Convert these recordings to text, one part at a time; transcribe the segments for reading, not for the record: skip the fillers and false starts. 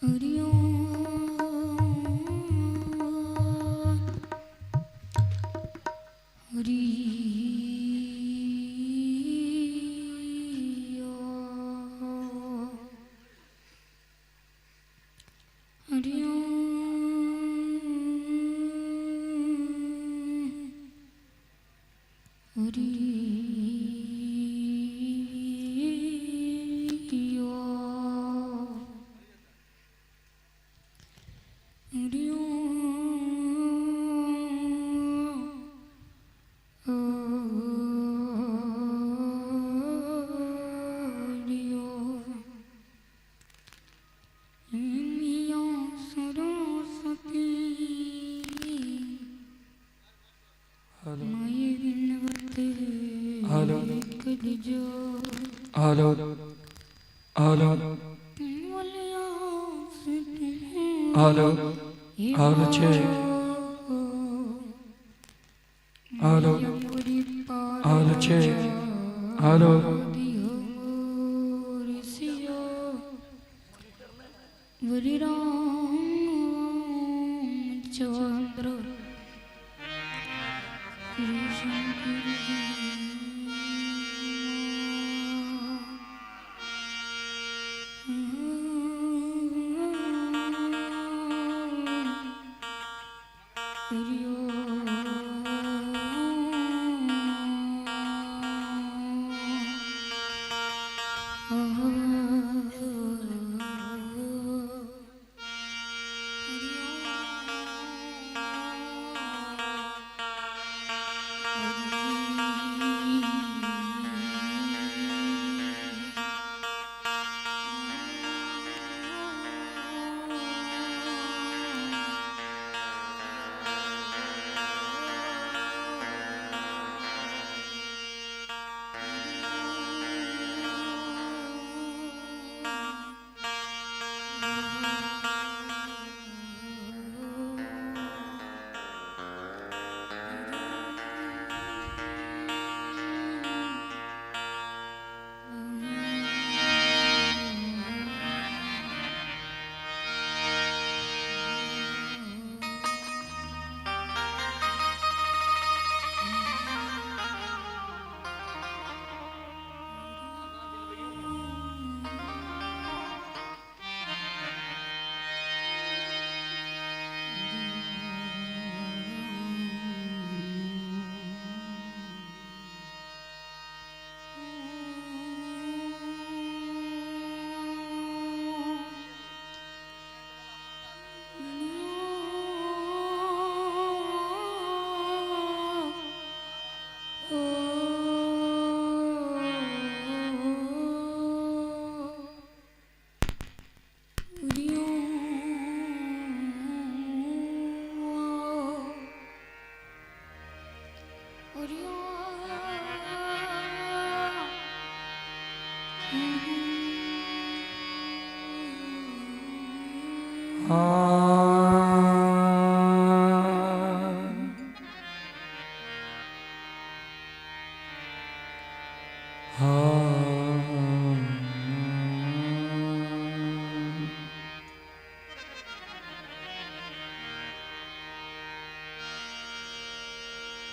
Hello hello hello hello hello check hello hello check hello.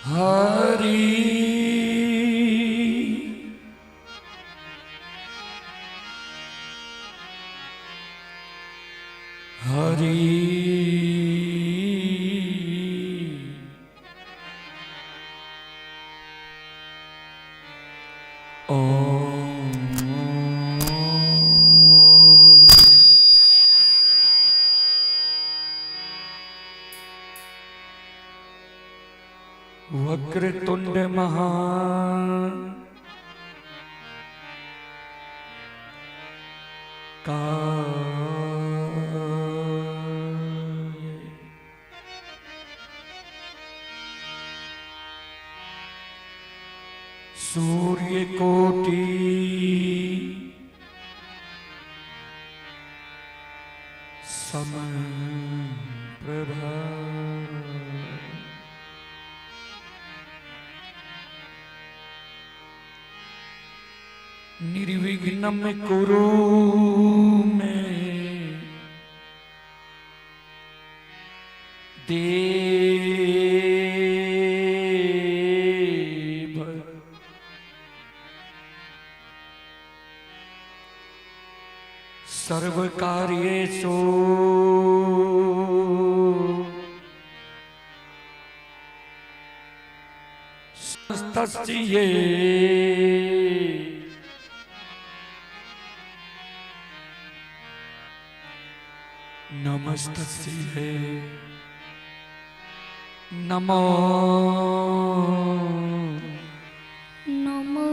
Hari Hari Om. Vakratunda महान काय सूर्य कोटि सम प्रभा निर्विघ्नं कुरु मे सर्वकार्येषु तस्ये नमस्तस्ये नमो नमो।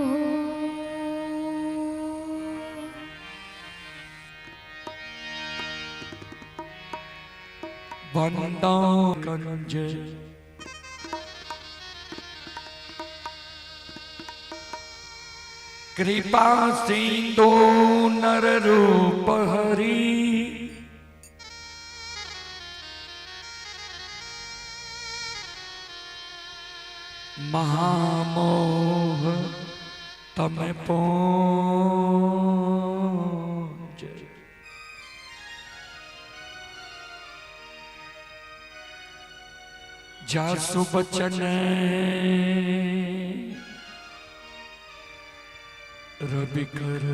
वंदो कंज कृपा सिंधु नर रूप हरि महामोह तम पहुंच। जासु बचन रवि कर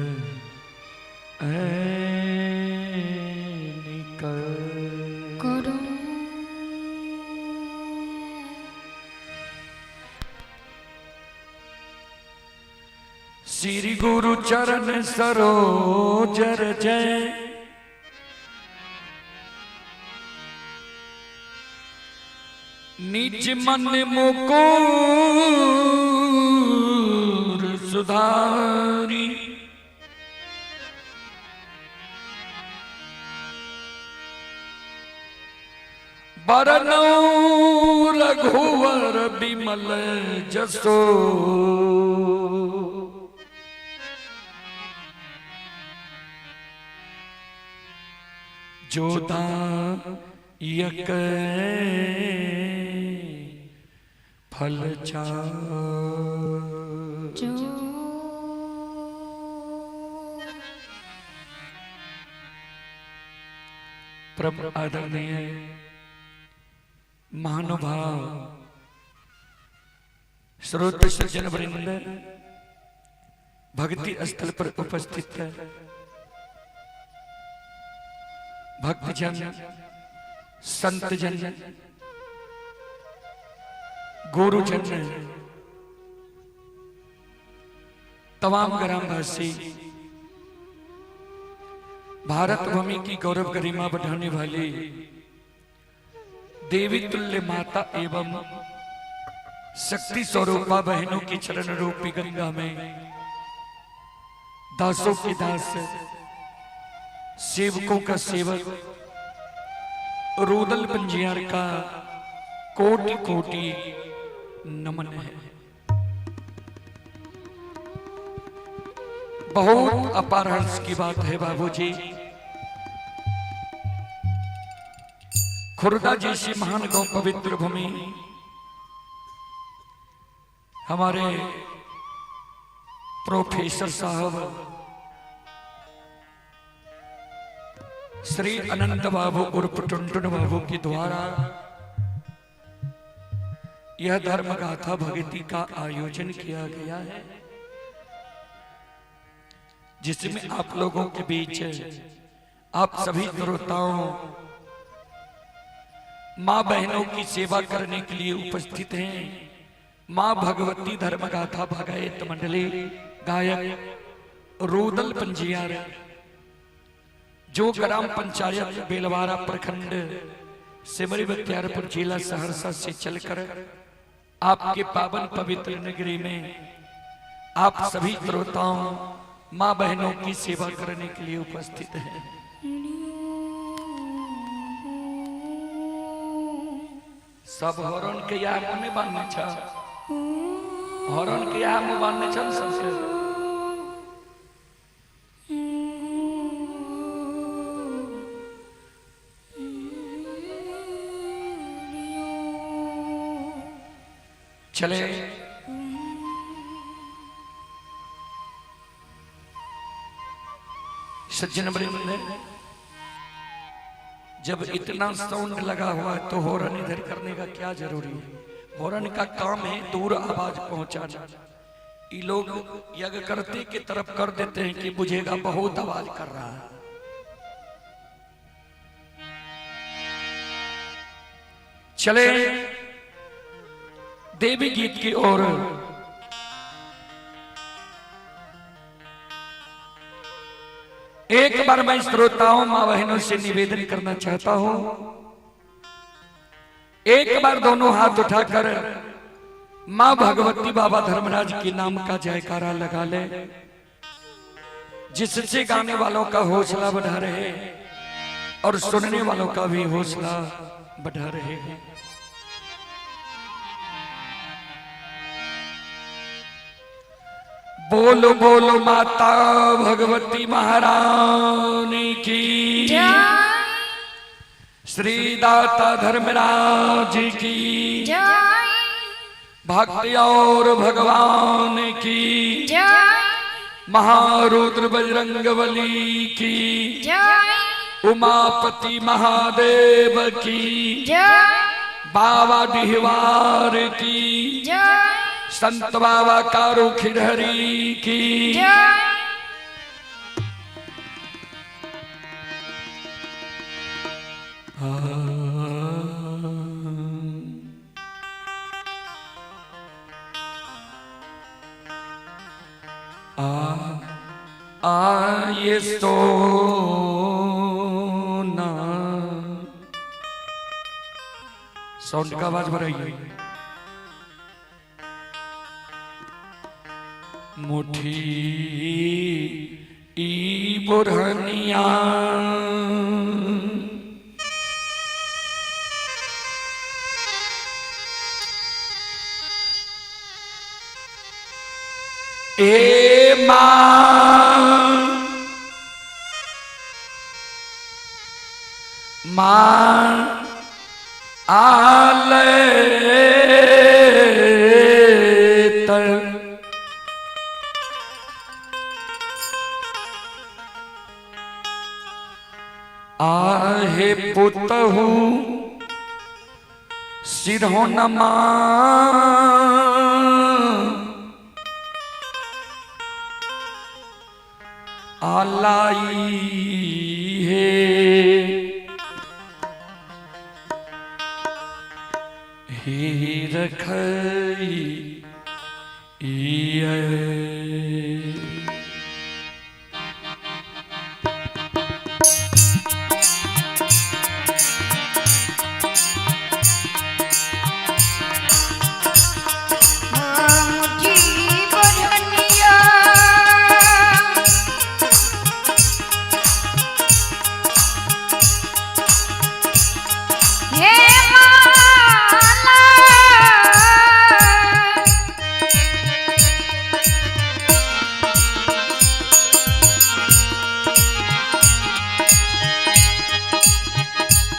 करो। श्री गुरु चरण सरोज जय निज मन मुकुर सुधारी बरनौ रघुवर बिमल जसो जोदायक फल चार। जो परम आदरणीय महानुभाव श्रोत सज्जन वृंद, भक्ति स्थल पर उपस्थित भक्तजन, संतजन, गुरुजन, तमाम ग्रामवासी, भारत भूमि की गौरव गरिमा बढ़ाने वाली देवी तुल्य माता एवं शक्ति स्वरूपा बहनों की चरण रूपी गंगा में दासों के दास, सेवकों का सेवक रुदल पंजियार का कोटि कोटि नमन है। बहुत अपार हर्ष की बात है बाबूजी, खुर्दा जैसी महान गौ पवित्र भूमि हमारे प्रोफेसर साहब श्री अनंत बाबू उर्फ टुनटुन बाबू के द्वारा यह धर्म गाथा भक्ति का आयोजन किया गया है, जिसमें आप लोगों के बीच आप सभी श्रोताओं माँ बहनों की सेवा करने के लिए उपस्थित हैं। माँ भगवती धर्म गाथा भगायत मंडली गायक रुदल पंजियार, जो ग्राम पंचायत बेलवारा प्रखंड सिमरी बख्तियारपुर जिला सहरसा से चलकर आपके पावन पवित्र नगरी में आप सभी श्रोताओं माँ बहनों की सेवा करने के लिए उपस्थित हैं। सब हरण के यहाँ मुँह बांधने छ, हरण के यहाँ मुँह बांधने छन सबसे। चले सज्जन वृंद, जब इतना साउंड लगा हुआ है तो हॉर्न इधर करने का क्या जरूरी है? हॉर्न का काम है दूर आवाज पहुंचाना। ये लोग यज्ञ करते की तरफ कर देते हैं कि बुझेगा बहुत आवाज कर रहा है। चले देवी गीत की ओर। एक बार मैं श्रोताओं मां बहनों से निवेदन करना चाहता हूं, एक बार दोनों हाथ उठाकर मां भगवती बाबा धर्मराज के नाम का जयकारा लगा ले, जिससे गाने वालों का हौसला बढ़ा रहे और सुनने वालों का भी हौसला बढ़ा रहे हैं। बोलो बोलो माता भगवती महारानी की जय। श्री दाता धर्मराज की जय। भक्ति और भगवान की जय। महारुद्र बजरंग बली की जय। उमापति महादेव की जय। बाबा डिहवार की जय। संत बाबा कारू खिरहरी की जय। आ आ ये सोना साउंड का आवाज बढ़ाइए। मुठी ई बुरहनिया ए मां मां आले तर आहे पुतहु सिरहो नमा आलाई है हे रखई मुठी बरनिया हे माला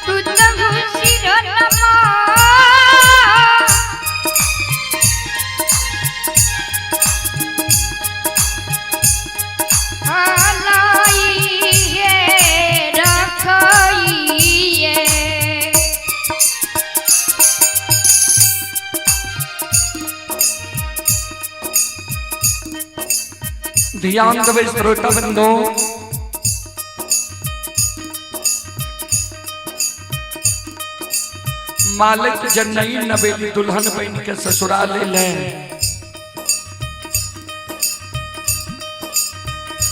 तुझ सिर नमा आलाइए रखाइए ध्यान देवे श्रोता बंधु, मालिक जनई नवेली दुल्हन बन के ससुराल ले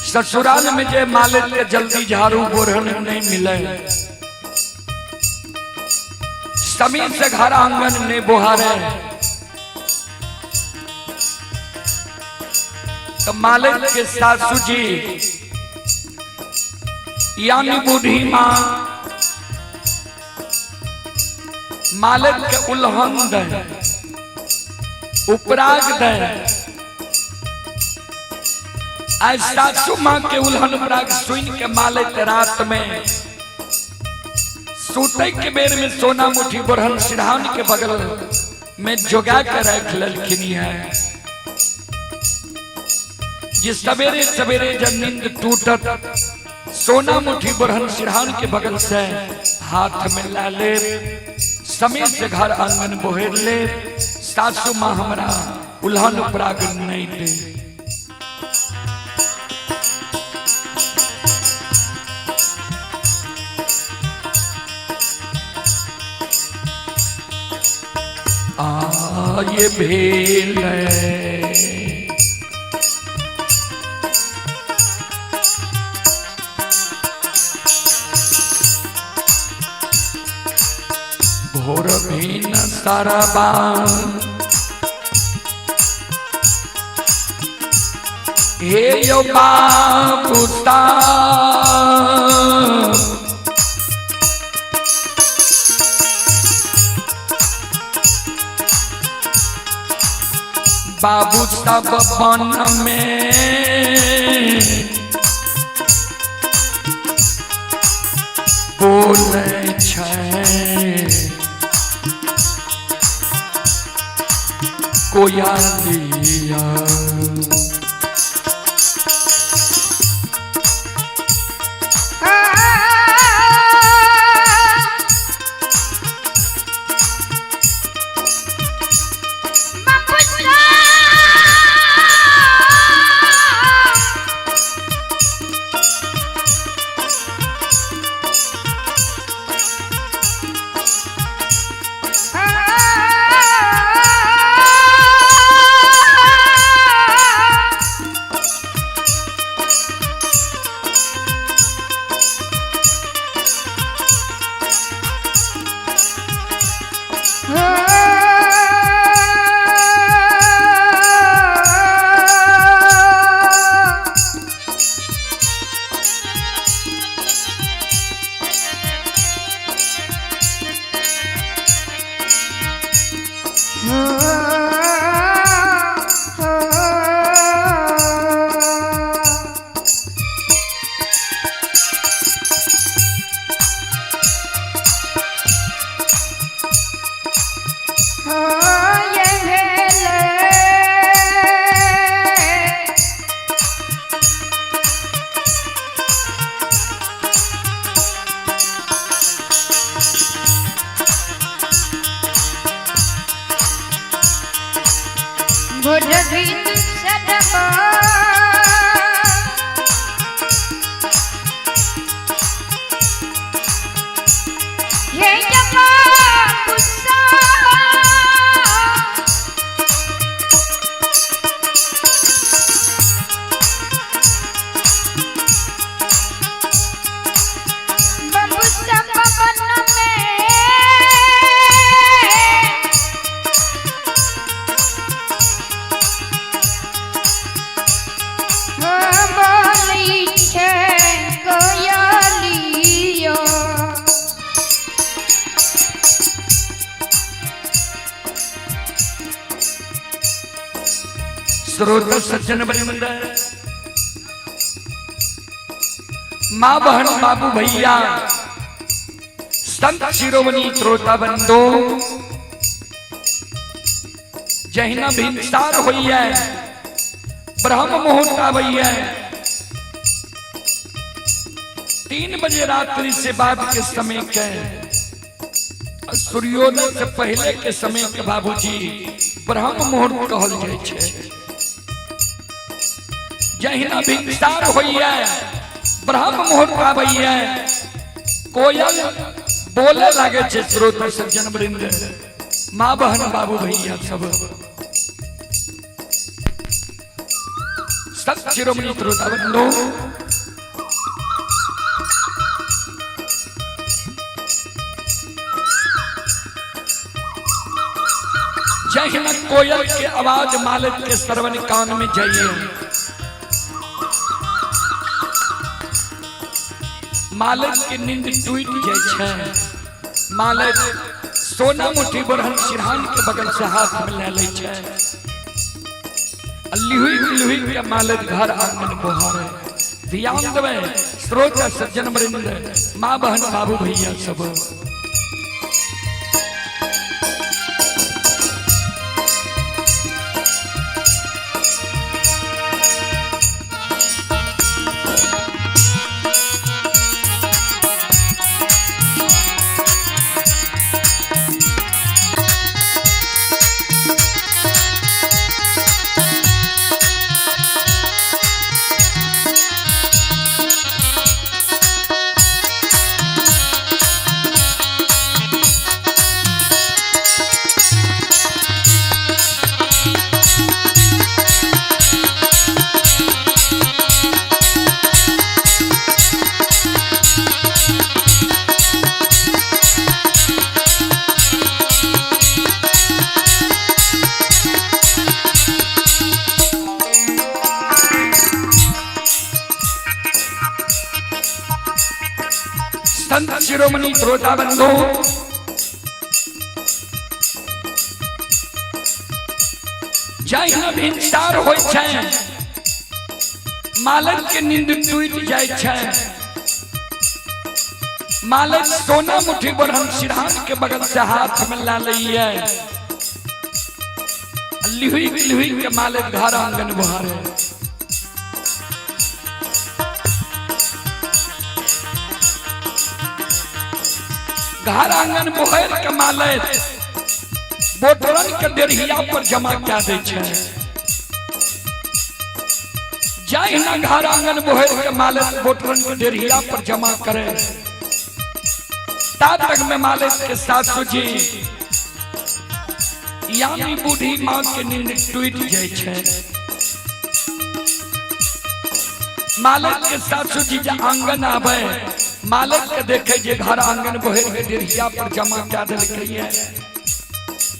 ससुराल में जे मालिक के जल्दी झाड़ू बोरहन नहीं मिले, समीर से घर आंगन ने बुहारे, तो मालिक के सासू जी यानी बूढ़ी माँ मालिक के उल्हन दे, उपराग दे। आज सासू माँ के उल्हन उपराग सुन के मालिक रात में सूते के बेर में सोना मुठी बुरहन सिरहान के बगल में जोगा के रख ललखिन है। जिस सवेरे सवेरे जब नींद टूटत सोना मुठी बुरहन सिरहान के बगल से हाथ में ला ले, समीर से घर आंगन बोहेर ले, सासू माँ हमरा उल्हन उपराग नहीं दे। ये भेल। भोर भीन सरबा हे यो बाबू साहब, बाबू सब बन में बोलै छै कोयलिया। श्रोता सज्जन वृंद, माँ बहन बाबू भैया, संत शिरोमणि श्रोता बंधु, जहिना भिनसार होइए, ब्रह्म मुहूर्त आबैये, 3 बजे रात्रि से बाद के समय के, सूर्योदय से पहले के समय के बाबूजी ब्रह्म मुहूर्त कहल जाइ छै। जहिना भिनसार होइए, ब्रह्म मुहूर्त आबैये, कोयल बोले लागे छै। श्रोता सज्जन वृंद, माँ बहन बाबू भैया सब, सब शिरोमणि श्रोता बंधु, जहिना कोयल के आवाज मालिक के श्रवण कान में जाइए, मालिक के नींद टूट जाए छै। मालिक सोना मुट्ठी बरहन सिरहान के बगल से हाथ में ले लै छै, लिहुई लिहुई के मालिक घर आंगन बोहारे। ध्यान देबै श्रोता सज्जन वृंद, माँ बहन बाबू भैया सब। संत शिरोमणि श्रोता बंधु, जहिना भिनसार होइ छै, मालक के नींद टूटि जाइ छै। मालक सोना मुट्ठी बढ़न सिरहान के बगल से हाथ में ला लइए, लिहुई लिहुई के मालक घर आंगन बहारे। घर आंगन बोहर के मालक बोटरन के डेढ़िया पर जमा कए दै छै। जहिना घर आंगन बोहर के मालक बोटरन के डेढ़िया पर जमा करे, ता तक में मालिक के सासू जी यानी बूढ़ी माँ के नींद टूट जाइ छै। मालिक के सासू जी जे आंगन आवे, मालिक के देखे जे घर आंगन बोहर के डेढ़िया पर जमा कए देलकै।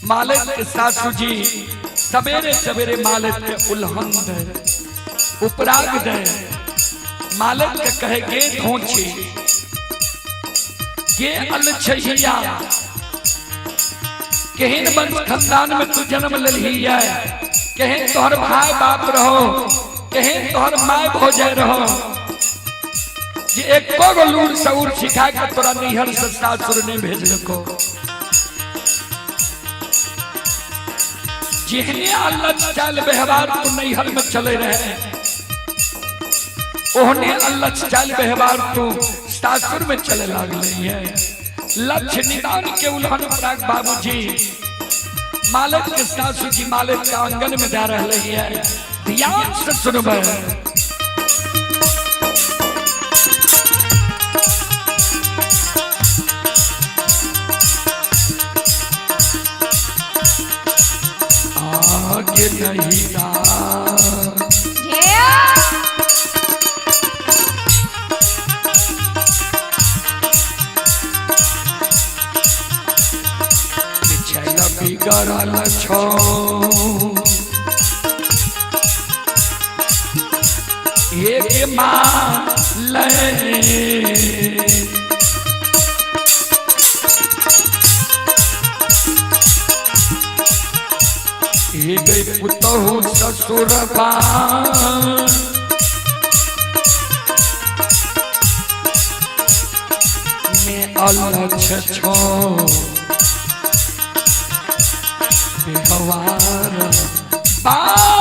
मालिक के सासू जी सवेरे सवेरे मालिक के उल्हन दे, उपराग दे। मालिक के कहे गे धोछी गे अलछहिया, केहन वंश खानदान में तू जन्म लेलही है, केहन तोहर भाई बाप रहो, केहन तोहर my भौजाई रहो, जे एको गो लूर सऊर सिखा के तोरा नैहर से सासुर नहीं भेजलको। जेहने अल्लाह चाल व्यवहार तू नैहर में चले रहे, ओहने अल्लाह चाल व्यवहार तू सासुर में चले लागले है। लक्ष्य निदान के उल्हन पराग बाबूजी मालिक के सासू जी मालिक के आंगन में जा रहे है। ध्यान से सुनबे। आगे नहीं रा बिगड़ल छो एक माँ ले एक पुतहु ससुर में अलक्ष छो व्यवहार बाओ।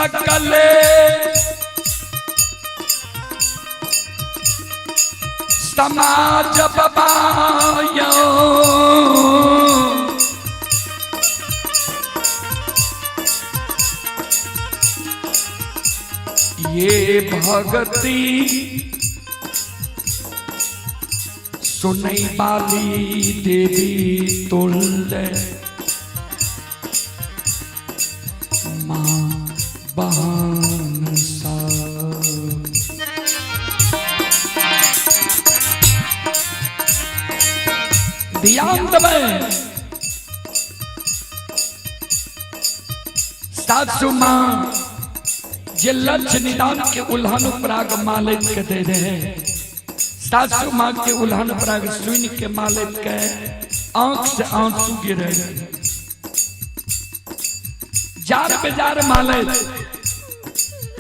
सकले समाज बबायो ये भगती सुनई बाली देवी तुल्य माँ बहन सब। ध्यान देबै सासू माँ जे लक्ष्य निदान के उल्हन उपराग मालिक के दे रहे, सासू माँ के उल्हन उपराग सुन के मालिक के आंख से आंसू गिरे। जार बेजार मालिक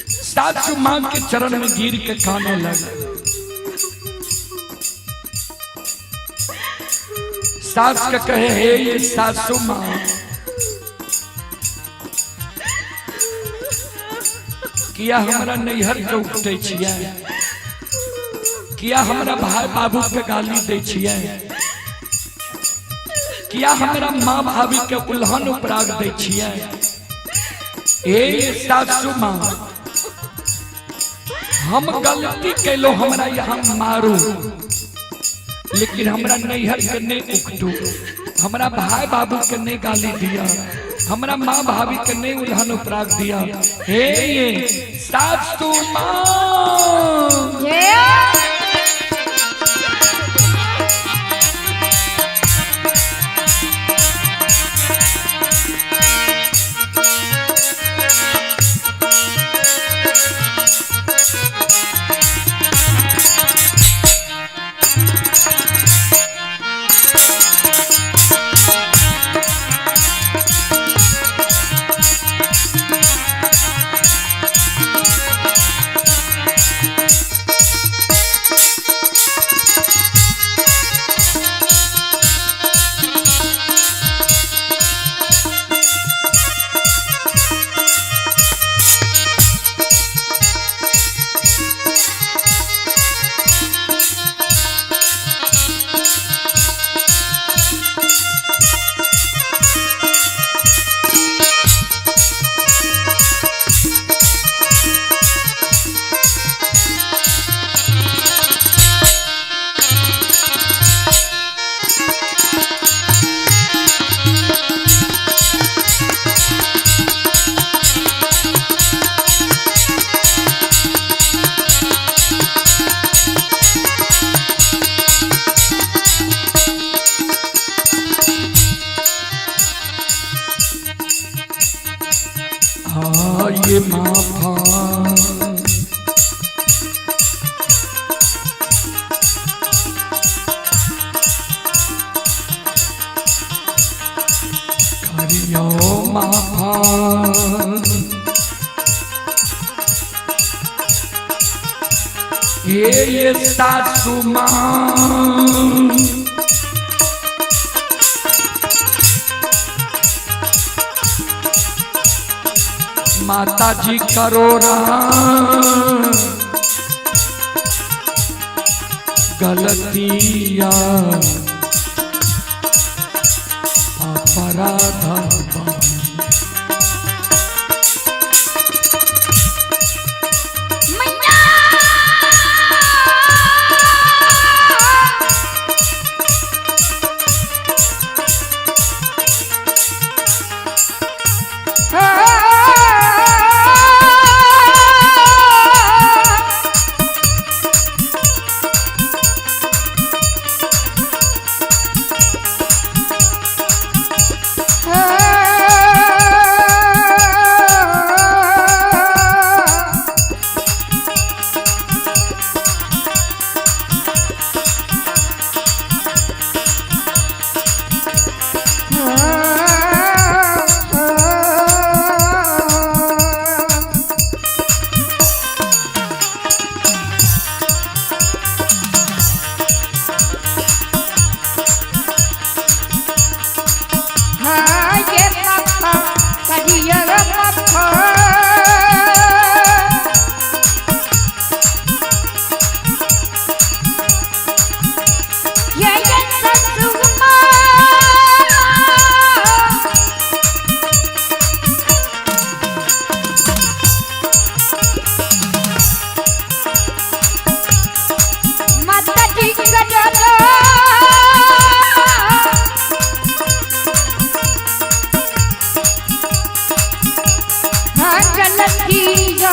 सासू माँ के चरण में गिर के खाने लगे। सास के कहे हे ये सासू माँ, किया हमरा नैहर के उठे छियै, किया हमरा भाई बाबू के गाली दै छियै, किया हमरा माँ भाभी के उल्हन उपराग दै छियै। हे सासू माँ, हम गलती कैलो, हमरा यहाँ मारू, लेकिन हमरा नैहर के नहीं उकटू, हमरा भाई बाबू के नहीं गाली दिया, हमरा माँ भाभी के नहीं उल्हन उपराग दिया। हे ये सासू माँ, ये माफा करियो माफा, ये सासू माँ, माता जी करो राम गलतिया अपराध। Oh। गलतिया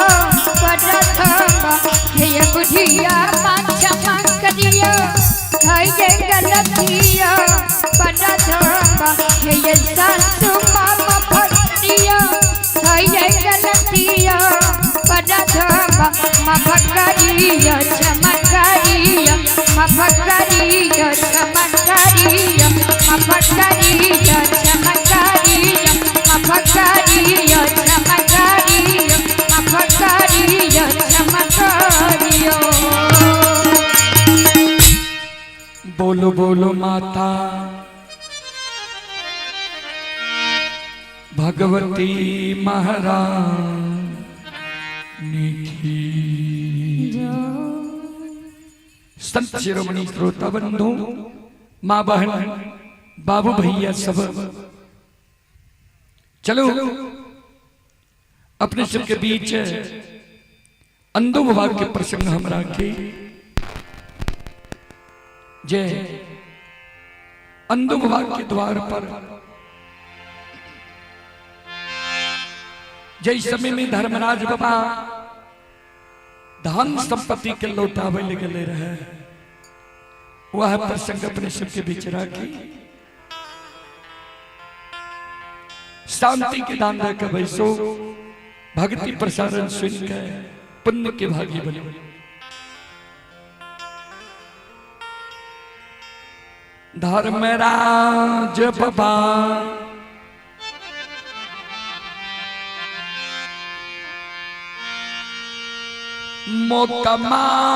प्रथम हे बुढ़िया माँ क्षमा करियो हे गलतिया प्रथम हे सासु माँ फरियो हे गलतिया प्रथम माफ करियो क्षमा करियो माफ करियो क्षमा करियो माफ करियो क्षमा करियो माफ करियो क्षमा करियो माफ करियो क्षमा करियो। बोलो बोलो माता भगवती महारानी की। संत शिरोमणि श्रोता बंधु, माँ बहन, बाबू भैया सब, चलो अपने सबके बीच अंदो बाबा के प्रसंग हम राखे। जय अंदो बाबा के द्वार पर जय समय में धर्मराज बाबा धन संपत्ति के लौटावे ले गए रहे, वह प्रसंग अपने सबके बीच राखी। शांति के दान देकर बैसो, भक्ति प्रसारण सुन के पुण्य के भागी बने। धर्मराज बाबा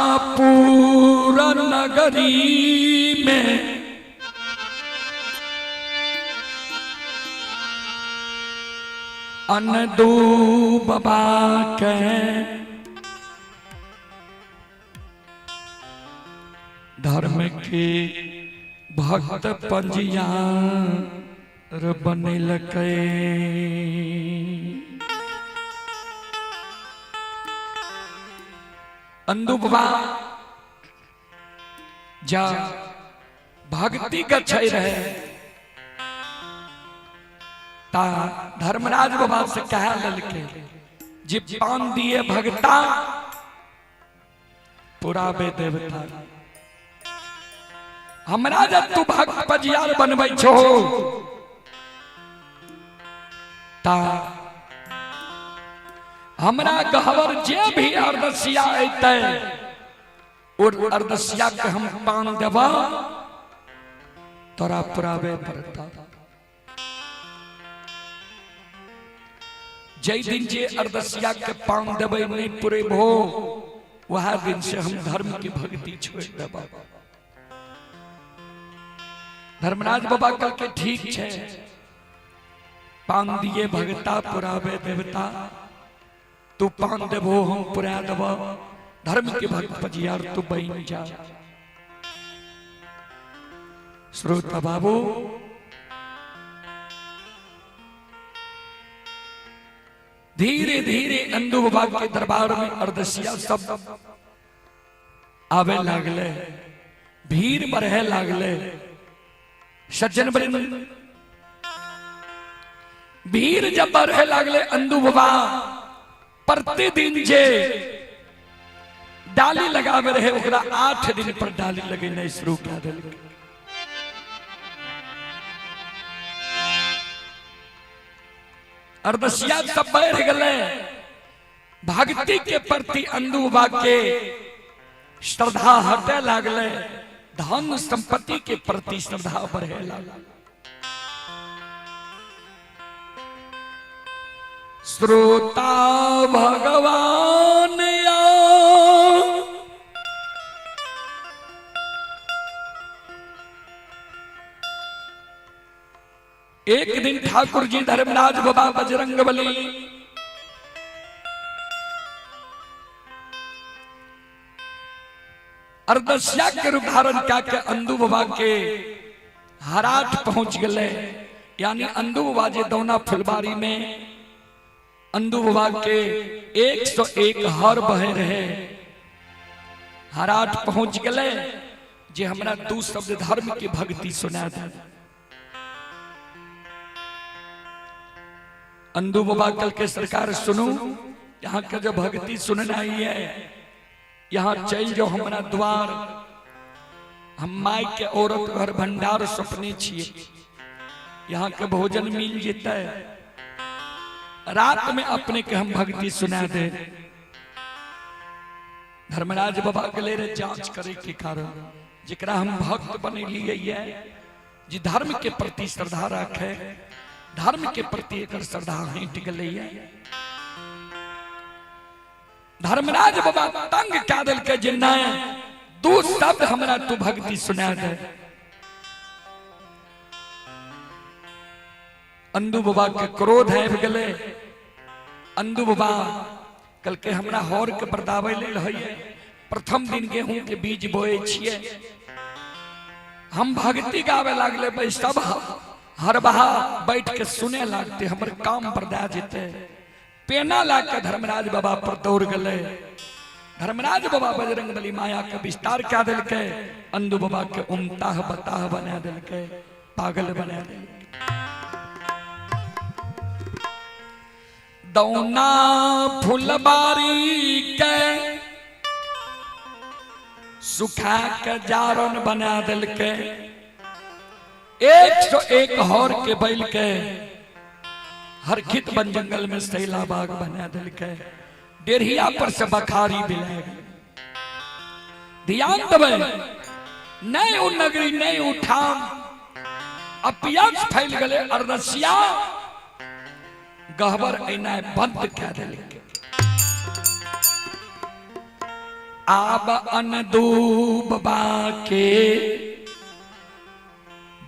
मोकमापुर नगरी में अनदू बाबा के धर्म के भक्त पंजियार बनेलकै। अंदू बाबा जा भक्ति गच्छै रहे ता धर्मराज बाबा से कह ललके जे पान दिए भगता पुराबे देवता। हमरा जब तू भक्त पजियार बनबै छो ता हमरा गहवर जे भी अरदसिया अयतै और अरदसिया के हम पान देबा तोरा पुराबे पड़ता। जै दिन जे अरदसिया के पान देबै नहीं पुरेबो वह दिन से हम धर्म की भक्ति छोड़ देबा। धर्मराज बाबा कल के ठीक छे, पान दिए भगता पुरावे देवता, तू पान देबो हम पुरा देबो, धर्म के भक्त पजियार तू बन जा। श्रोता बाबू धीरे धीरे अंदू बाबा के दरबार में अरदसिया सब आवे लागले, भीड़ बढ़े लागले। सज्जन वृंद भीड़ जब बढ़े लागले अंदू बाबा प्रतिदिन जे डाली लगावे रहे ओकरा 8 दिन पर डाली लगेनाइ शुरू कए देलकै। अरदसिया सब बढ़ गए, भक्ति के प्रति अंदू बाबा के श्रद्धा हटे लागले, धन संपत्ति के प्रति श्रद्धा बढ़े लागल। श्रोता भगवान या एक दिन ठाकुर जी धर्मराज बाबा बजरंग बली अरदसिया के रूप धारण क्या के अंदू बाबा के हराट पहुंच गए। यानी अंदू बाबा जे दौना फुलबारी में अंदू बाबा के 101 हर बहे रहे, हराट पहुंच गए जे हमरा 2 शब्द धर्म की भक्ति सुना दे। अंदू बाबा कल के सरकार सुनू, यहाँ के जो भक्ति सुनना ही है, यहाँ चल जो हमरा द्वार, हम माई के औरत घर भंडार सपने छिए, यहाँ के भोजन मिल जेते, रात में अपने के हम भक्ति सुना दे। धर्मराज बाबा के ले रहे जांच करे के कारण, जरा हम भक्त बने लिए जी धर्म के प्रति श्रद्धा रखे, धर्म के प्रति एक श्रद्धा हटि गई है। धर्मराज बाबा तंग क्या दिल के जे नहीं दू शब्द हमरा तू भक्ति सुना दे। अंदू बाबा के क्रोध आबि गेलै। अंदू बाबा कल के हमरा हर के बरदाबै लेल होइए, प्रथम दिन गेहूं के बीज बोए छिए, हम भक्ति गावे लागले, भाई सब हरबहा बैठ के सुने लागते, हमर काम बरदा जेते। पेना ला के धर्मराज बाबा पर दौड़ गए। धर्मराज बाबा बजरंग बली माया के विस्तार क्या दिलके, अंदू बाबा के उमताह बताह बना दिलके, पागल बना दिलके। दौना फुलबारी के सुखा के जारन बना दिलके, 101 हर के बैल के हरखित बन जंगल में सैला बाग बना दिलके, डेढ़िया पर से बखारी बिला गए। ध्यान देबै, नहीं उ नगरी नहीं उठाम, अपियास फैल गए, अरदसिया गहबर ऐना बंद कह दिलके। आब अनदूब बाके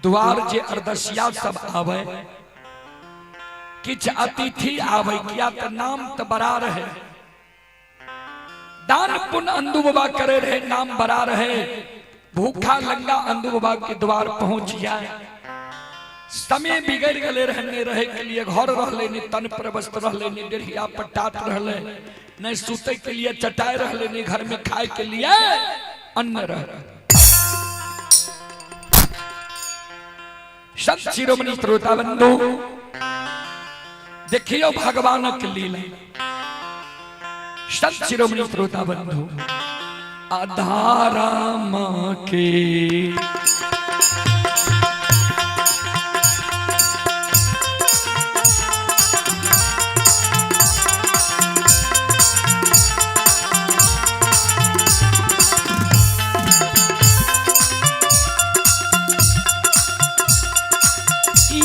द्वार जे अरदसिया सब आवे, किछ अतिथि आवे, किया तो नाम तो बड़ा रहे, दान पुण्य अंदू बाबा करे रहे, नाम बड़ा रहे, भूखा लंगा अंदू बाबा के द्वार पहुंच जाए। समय बिगड़ गए रहने रहे के लिए घर रहले, नहीं तन पर वस्त्र रहले, नहीं डेढ़िया पटात रहले, नहीं सुते के लिए चटाई रहले, नहीं घर में खाए के लिए अन्न रह। संत शिरोमणि श्रोता बंधु, देखियो भगवान के लीला। संत शिरोमणि श्रोता बंधु, आधारा मां के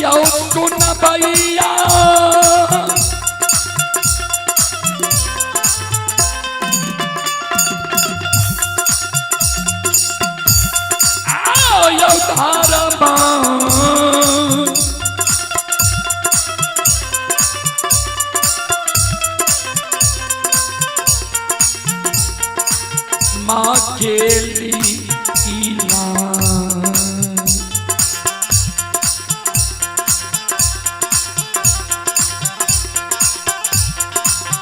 यौ सुन भैया, आओ धारमा माँ के लीला।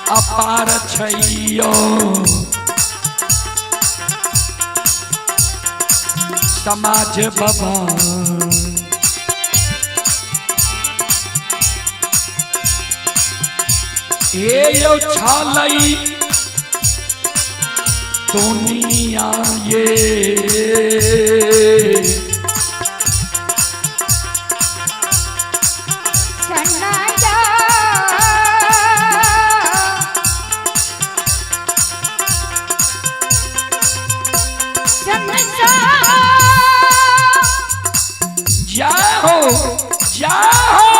अपार छैयो समाज बाबा, हे यो छालई दुनिया ये जय हो, जय हो।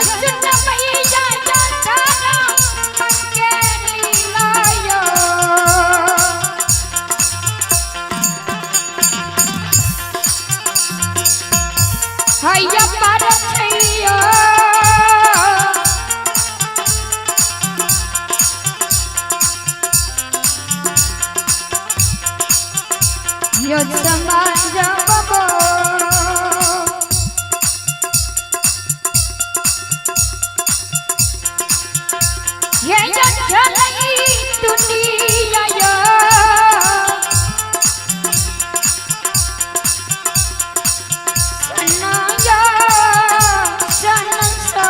सुन मैया धारा के लीलायो। हैया पर छैयो यो समाज बबो। ये जठलई दुनिया यो। सनया सनसो।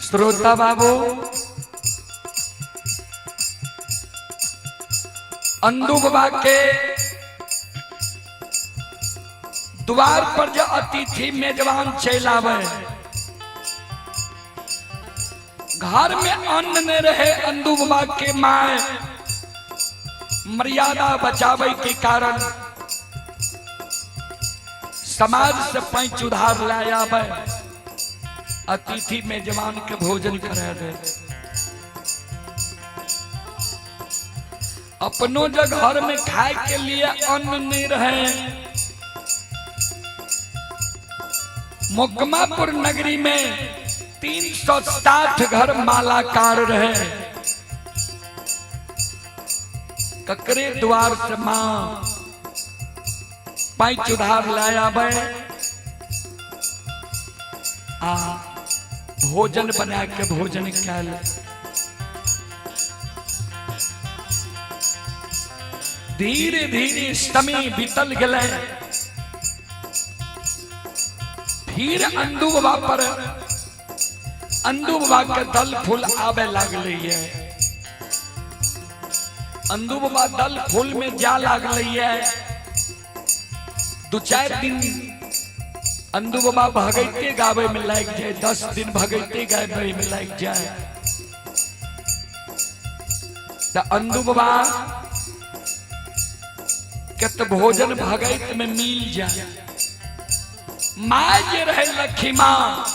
श्रोता बाबू, अंदू बाबा के द्वार पर जो अतिथि मेजबान चल आवे, घर में अन्न न रहे, अंदू बाबा के माए मर्यादा बचावे के कारण समाज से पैंच उधार लाए आवे, अतिथि मेजबान के भोजन करा दे। अपनों जो घर में खाए के लिए अन्न नहीं रहे, मोकमापुर नगरी में 360 घर मालाकार रहे। ककरे द्वार से मां पैंच उधार लाए आवे आ भोजन बना के भोजन कैल। धीरे धीरे समय बीतल गए, फिर अंदू बाबा पर अंदू बाबा के दल फूल आवे लागले ये। अंदू बाबा दल फूल में जा लागले ये। 2-4 दिन अंदू बाबा भगैते गावे में लाग जाए, 10 दिन भगैते गावे में लाग जाए। त अंदू बाबा के तो भोजन भगैत में मिल जाए। माँ जे रहे लखी माँ,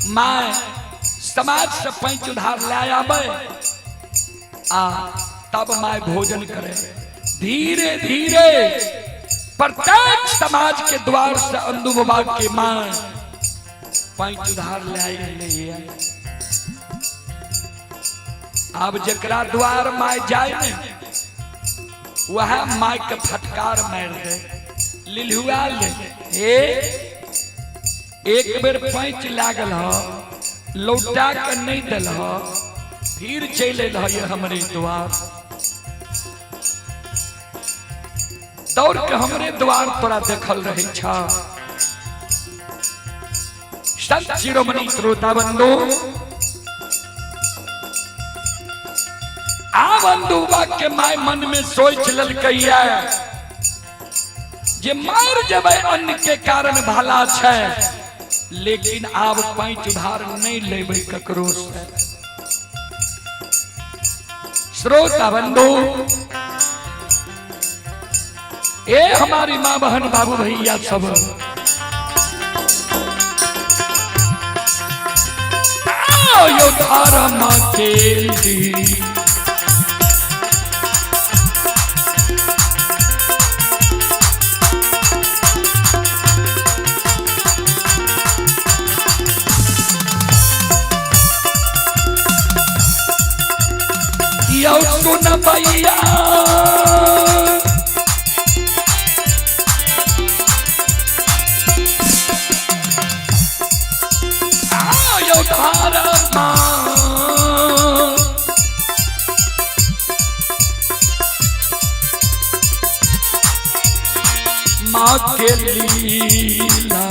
माँ समाज से पैंच उधार लाए आवे आ तब माँ भोजन करे। धीरे धीरे प्रत्येक समाज के द्वार से अंदू बाबा के माँ पैंच उधार लाए गए। अब जकरा द्वार माँ जाए ने वह माँ के फटकार मार दे, लिलुआ ले। हे एक बेर पैंच लागल ह, लौटा के नहीं दिल ह, फिर चल अल ह हमरे द्वार, दौड़ के हमरे द्वार तोरा देखल रहे छ। संत शिरोमणि श्रोता बंधु, आब अंदूबा के my मन में सोच ललकैया जे मार जबै अन्न के कारण भला छै, लेकिन आब पैंच उधार नहीं लेबै ककरो से। श्रोता बंधु, ए हमारी माँ बहन बाबू भैया सब, यो धर्म के दी यो सुन भैया, आयो धर्म माँ के लीला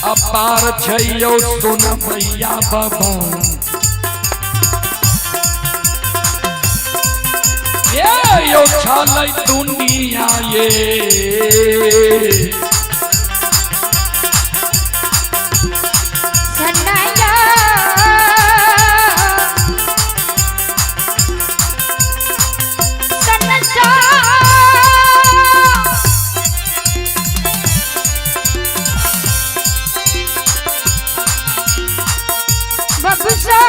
अपार छैयो सुन भैया बाबा। ये यो छालै दुनिया ये सनया सबसे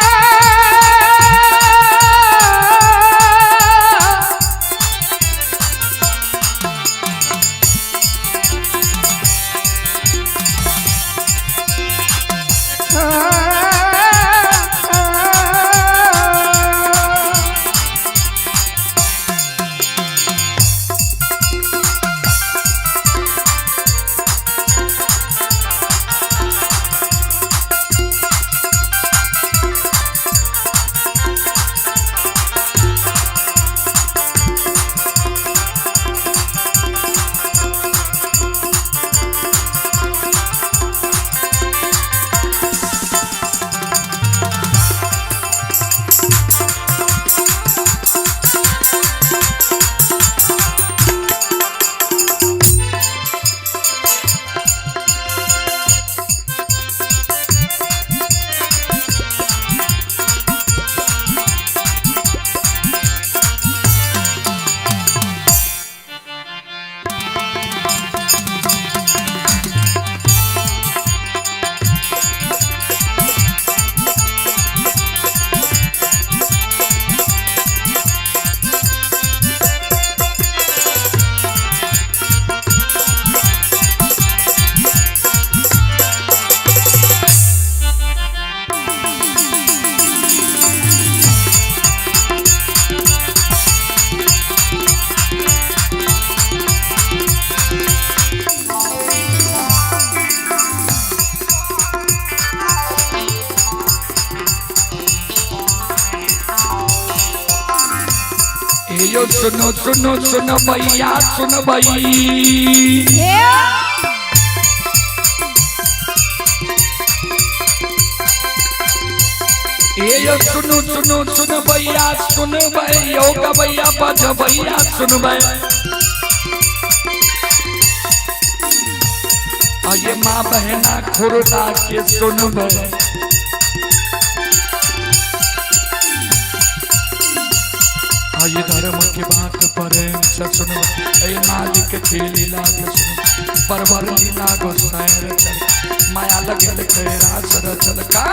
यो सुनो सुनो सुनो भैया सुन भाई, ये सुनो सुनो सुन भैया सुन भाई, यो भैया बज भैया सुन भाई। ये माँ बहना खुरदा के सुन भाई, ये धर्म की बात पर सुन, मालिक के लीला सुन, परवर लीला गोसाई चल, माया लगे रास रचल का।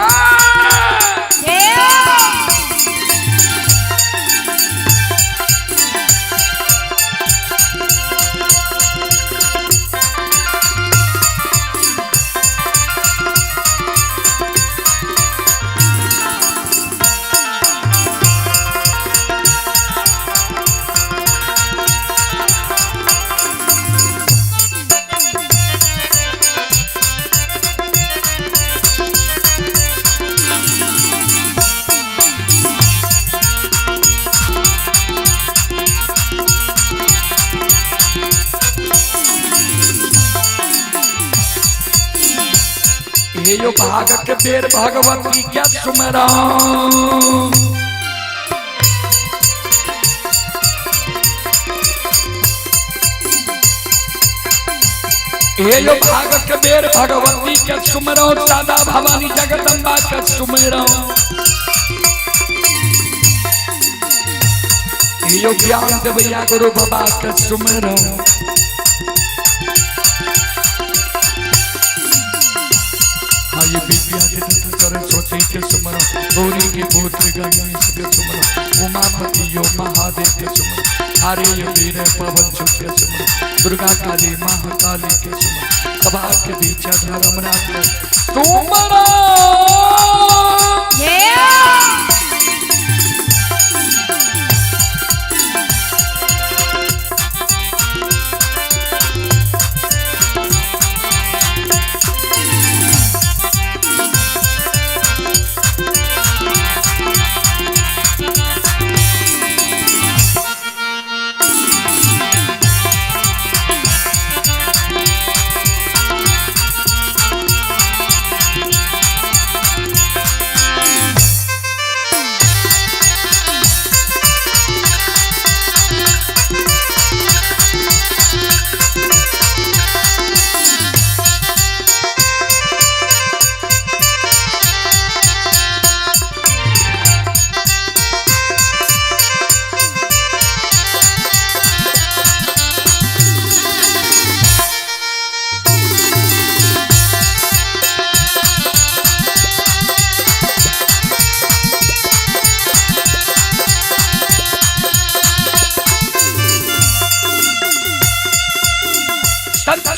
यो भाग के बेर भगवती क्या सुमरा, यो भाग के बेर भगवती के सुमरो, दादा भवानी जगदम्बा के सुमरो। यो ज्ञान देवैया गुरु बाबा के सुमरो। ये विद्या के तत्व सरस्वती के सुमरो, गौरी के पुत्र गणेश के सुमरो, उमापति यो महादेव के सुमरो, हरे यो वीर पवन सुत के सुमरो, दुर्गा काली महाकाली के सुमरो, सभा के बीच धर्मराज के सुमरो।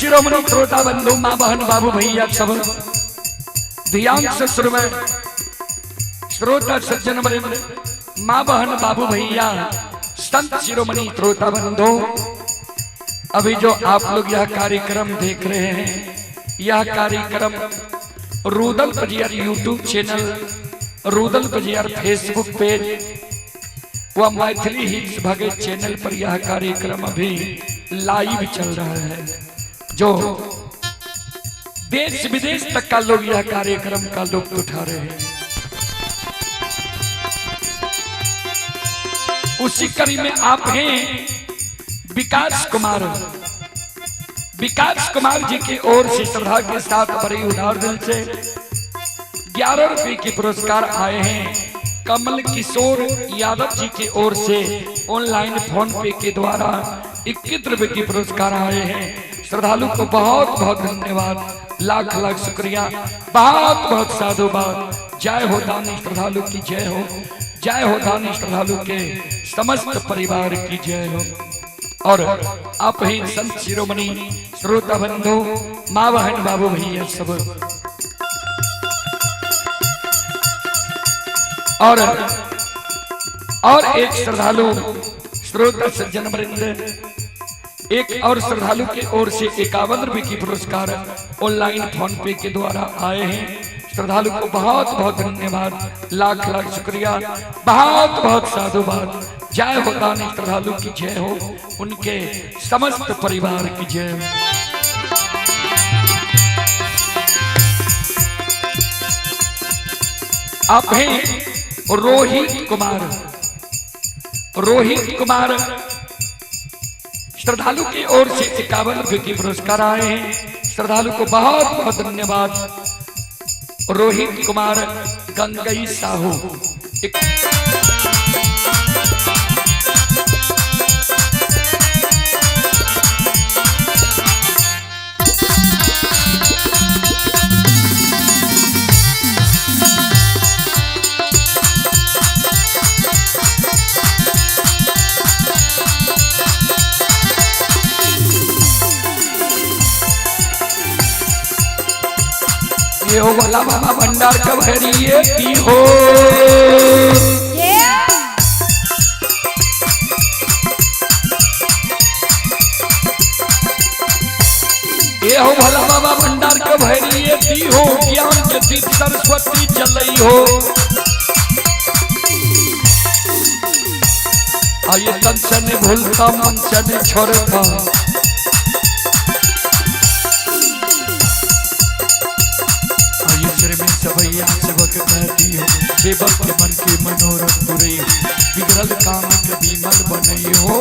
शिरोमणि श्रोता बंधु माँ बहन बाबू भैया सब ध्यान से सुनवे। श्रोता सज्जन वृंद, माँ बहन बाबू भैया, संत शिरोमणि श्रोता बंधु, अभी जो आप लोग यह कार्यक्रम देख रहे हैं, यह कार्यक्रम Rudal Pajiyar YouTube channel, Rudal Pajiyar Facebook page व मैथिली हिट्स भगत चैनल पर यह कार्यक्रम अभी लाइव चल रहा है। जो देश विदेश तक का लोग यह कार्यक्रम का लुत्फ उठा रहे हैं। उसी कड़ी में आप हैं विकास कुमार। विकास कुमार जी की ओर से श्रद्धा के साथ बड़े उदार दिल से 11 रुपए के पुरस्कार आए हैं। कमल किशोर यादव जी की ओर से ऑनलाइन फोन पे के द्वारा 21 रुपए के पुरस्कार आए हैं। श्रद्धालु को बहुत बहुत धन्यवाद, लाख लाख शुक्रिया, बहुत बहुत साधुवाद। जय हो दानी श्रद्धालु की जय हो, जय हो दानी श्रद्धालु के समस्त परिवार की जय हो। और आप ही संत शिरोमणि श्रोता बंधु, माँ बहन बाबू भैया सब, और एक श्रद्धालु श्रोता सज्जन वृंद, एक और श्रद्धालु की ओर से 51 रुपए की पुरस्कार ऑनलाइन फोन पे के द्वारा आए हैं। श्रद्धालु को बहुत बहुत धन्यवाद, लाख लाख शुक्रिया, बहुत बहुत साधुवाद। जय हो दानी श्रद्धालु की जय हो, उनके समस्त परिवार की जय हो। आप हैं रोहित कुमार। रोहित कुमार श्रद्धालु की ओर से 51 रुपए के पुरस्कार आए हैं। श्रद्धालु को बहुत बहुत धन्यवाद। रोहित कुमार गंगई साहू। ये हो भला बाबा भंडार कब हरिये की हो। ये हो भला बाबा भंडार कब हरिये की हो, ज्ञान के दीप सरस्वती जलई हो। आये तन से नहीं भूलता, मन से नहीं छोड़ता, सबैया सेवक कहती हो, सेवक के मन के मनोरथ पुरई हो, बिगड़ल काम के विमल बनई हो।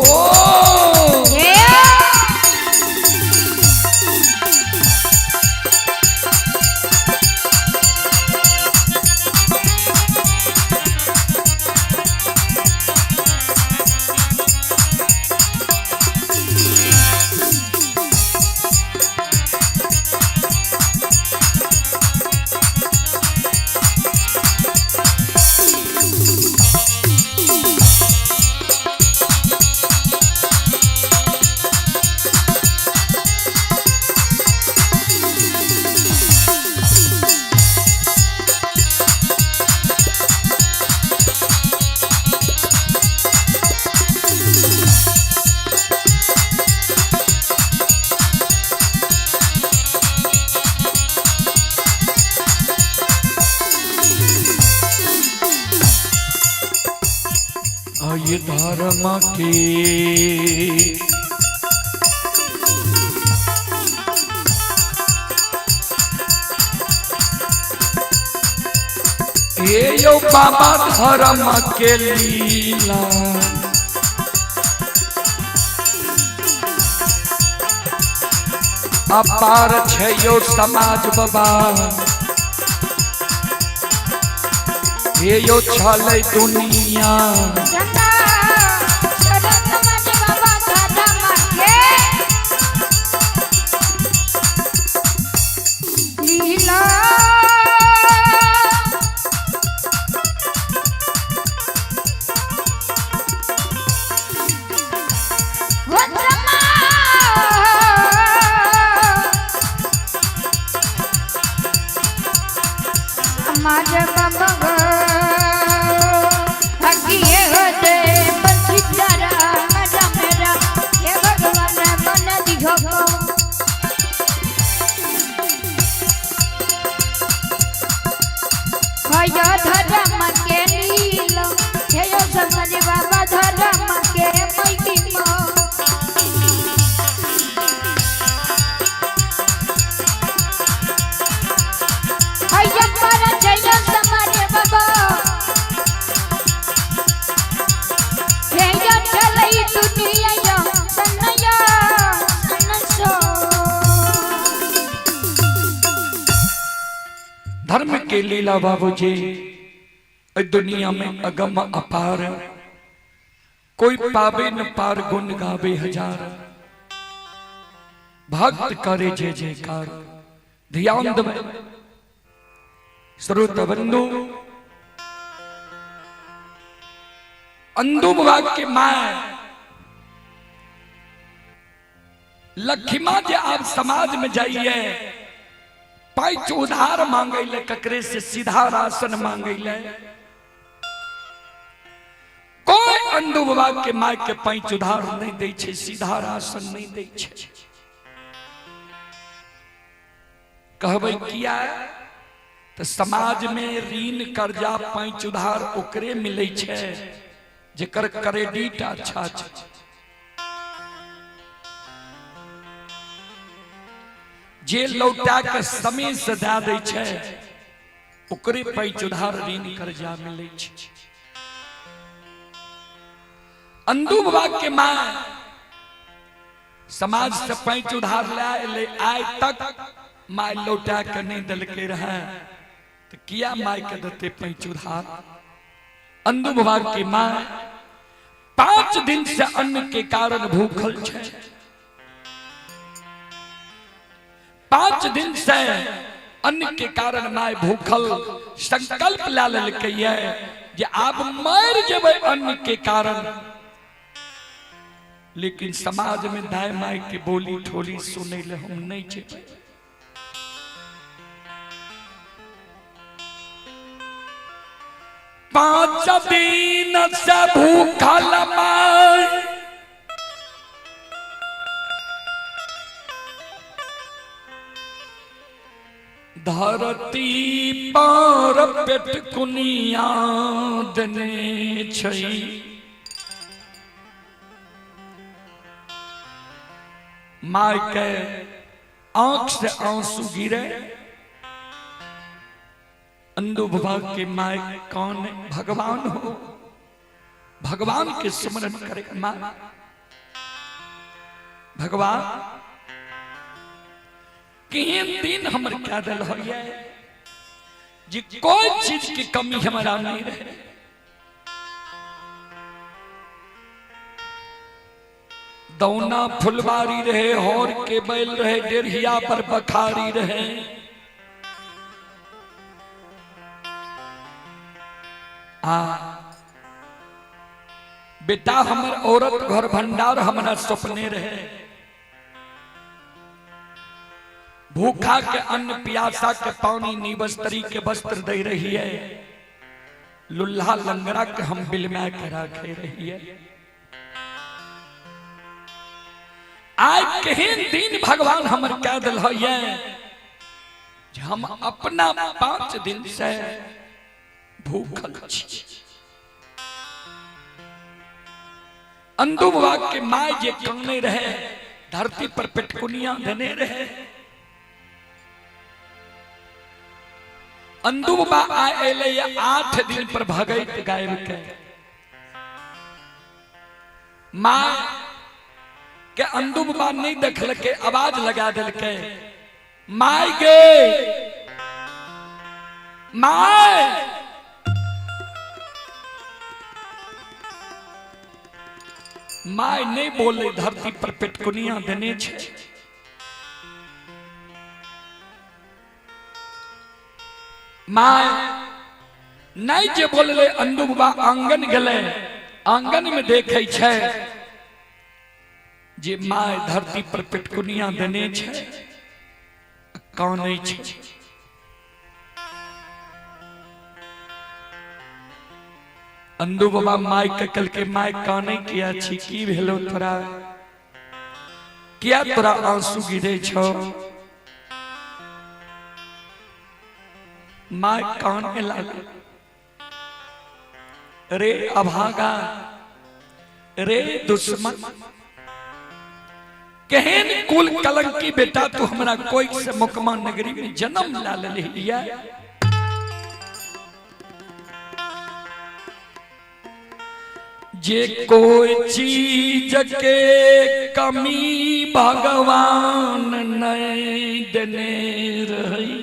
ये धर्म के ये यो बाबा धर्म के लीला, अपार छै यो समाज बाबा, ये यो छलै दुनिया। धर्म के लीला, हे यो समाज बाबा धर्म के महिमा। हैया पर जय समाज बाबा, हे यो चलई दुनिया यो सनया सनसो। धर्म के लीला बाबूजी दुनिया में अगम अपार, कोई पावे न पार गुण गावे हजार, भक्त करे जय जयकार। ध्यान देबै श्रोत बंधु, अंदू बाबा के माय लखिमा जे आप समाज में जाइए पैच उधार मांगे ले, ककरे से सीधा राशन मांगे ले, कोई अंदू बाबा के माय के पैच उधार नहीं दै छै, सीधा राशन नहीं दै छै। कहबै किया? तो समाज में ऋण कर्जा पैच उधार ओकरे मिलै छै जेकर क्रेडिट अच्छा छै। जे लौटा के समय से दए दै छै ओकरे पैच उधार ऋण कर्जा मिलै छै। अंदू बाबा के माय समाज से पैच उधार लए एलै, आइ तक my लौटा के नहीं देलकै रहे, तो किया my के देते पैच उधार? अंदू बाबा के my 5 दिन से अन्न के कारण भूखल छै, 5 दिन से अन्न के कारण my भूखल संकल्प ला लेलकै जे आब मर जेबै अन्न के कारण। लेकिन समाज में दाय my के बोली ठोली सुनै ले हम नहीं जेबै। 5 दिन से भूखल my धरती पर पेट कुनिया देने छै, my के आंख से आंसू गिरे। अंदू बाबा के my कौन भगवान हो, भगवान के स्मरण करे माँ। भगवान केहन दिन हमर क्या दिल होइए जे कोई चीज की कमी हमारा नहीं रहे। दौना फुलवारी रहे, होर के बैल रहे, डेरहिया पर बखारी रहे, आ बेटा हमर औरत घर भंडार हमरा सपने रहे, भूखा के अन्न प्यासा के पानी निवस्त्री के वस्त्र दे रही है, लुल्हा लंगड़ा के हम बिल में के रखे रही है। आज केहन दिन भगवान हमर कह दिल होइए जे हम अपना 5 दिन से भूखल छी। अंदू बाबा के my जे काने रहे, धरती पर पेटकुनिया देने रहे, अंदू बाबा आए एलै 8 दिन पर भगैत गायब के माँ के अंदू बाबा नहीं देखलके, आवाज लगा देलके, my गे my. My नहीं बोले, धरती पर पेटकुनिया देने छे। My नहीं जे बोलले, अंदू बाबा आंगन गेले, आंगन में देखे छे जे my धरती पर पेटकुनिया देने छे, कानै छे। अंदू बाबा my के कहलकै, my कानै किया छी, की भेलो तोरा, किया तोरा आंसू गिरे छौ? My काने लागल, रे अभागा, रे दुश्मन, केहन कुल कलंकी बेटा तू हमरा कोई से मोकमा नगरी में जन्म ला लिया। जे कोई चीज के कमी भगवान नहीं देने रही,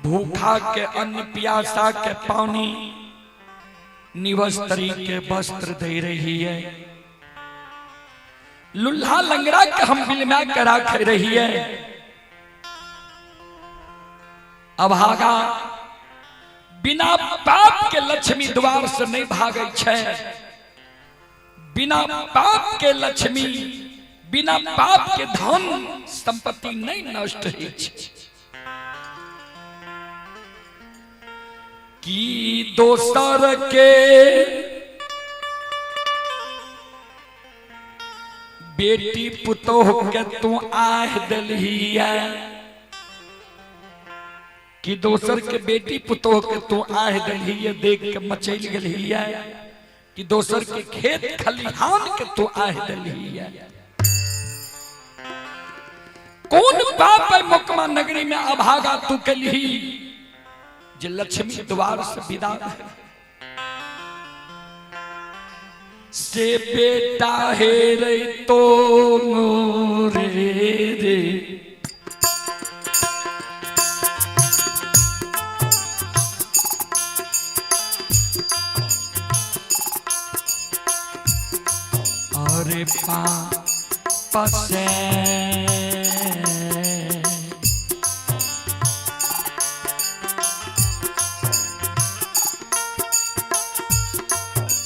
भूखा के अन्न प्यासा के पानी निवस्त्री के वस्त्र दे रही है, लुल्हा लंगड़ा के हम बिलमा के रख रही है। अभागा बिना पाप के लक्ष्मी द्वार से नहीं भागे छे, बिना पाप के लक्ष्मी, बिना पाप के धन संपत्ति नहीं नष्ट होइ छे। कि दोसर के बेटी पुतोह के तू आह दिलही है, कि दोसर के बेटी पुतोह के तू आह दिलही है, देख के मचैल गेलही है, कि दोसर के खेत खलिहान के तू आह दिलही है। कौन पाप है मोकमा नगरी में अभागा तू कलही जे लक्ष्मी द्वार से विदा से बेटा हे रे तो रे रे अरे पाप से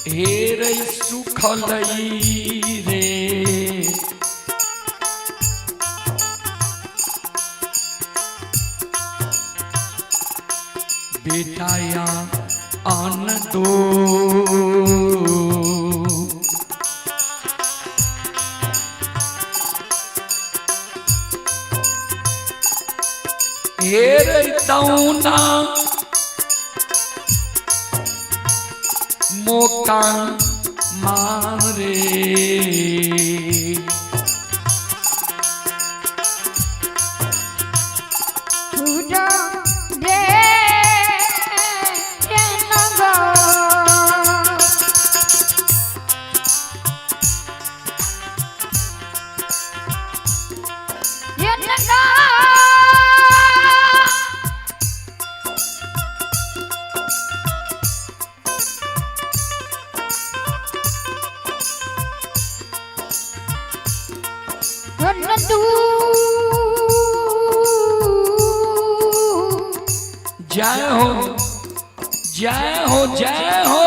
हे सुखलई रे बेटाया अन दो हे दौना मौका मारे जय हो जय हो जय हो।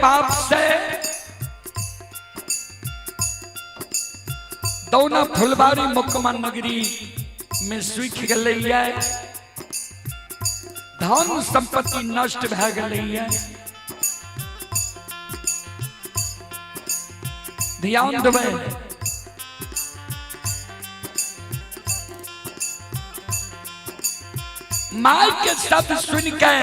पाप से दौना फुलबारी मुकमा नगरी में सूख गलैया, धन संपत्ति नष्ट भए गलैया। ध्यान देबै, माय के शब्द सुन के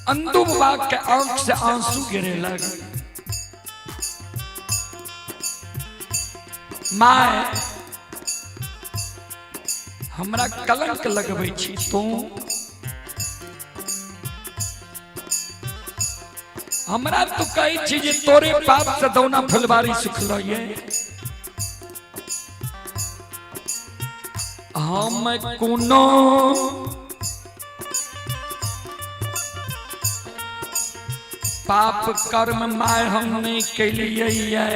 अंदू बाबा के आंख से आंसू गिरे लग। My हमरा कलंक लगबै छी तू, हमरा तू कहै छी जे तोरे पाप से दौना फुलबारी सुखलो ये। हम कोनो पाप कर्म my हम नहीं कैलियै,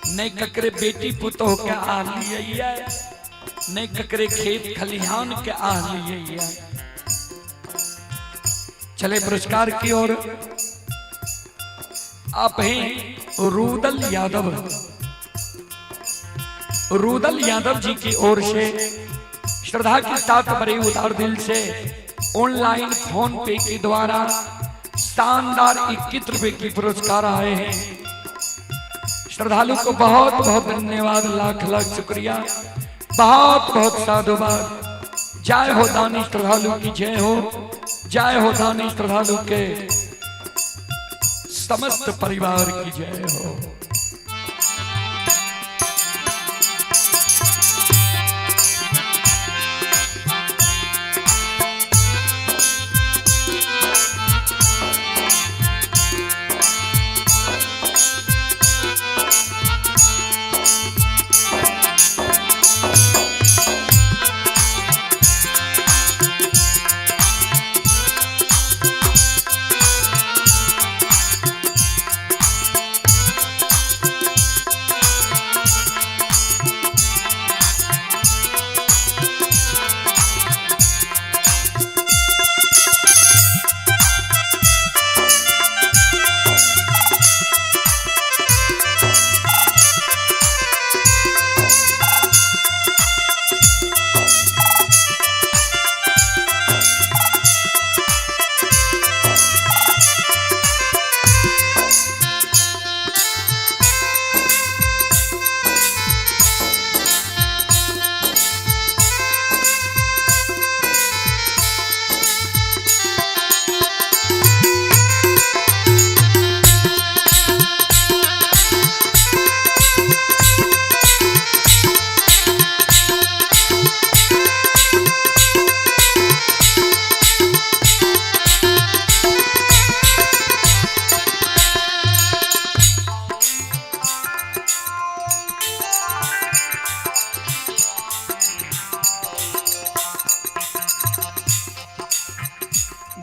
नहीं ककरे बेटी पुतोह के आ लियै, नहीं ककरे खेत खलिहान के आ लियै। चले पुरस्कार की ओर। आप हैं रुदल यादव, रुदल यादव जी की ओर से श्रद्धा के साथ बड़े उदार दिल से ऑनलाइन फोन पे के द्वारा शानदार 21 रुपए की पुरस्कार आए हैं। श्रद्धालु को बहुत बहुत धन्यवाद, लाख लाख शुक्रिया, बहुत बहुत साधुवाद। जय हो दानी श्रद्धालु की जय हो, जय हो दानी श्रद्धालु के समस्त परिवार की जय हो।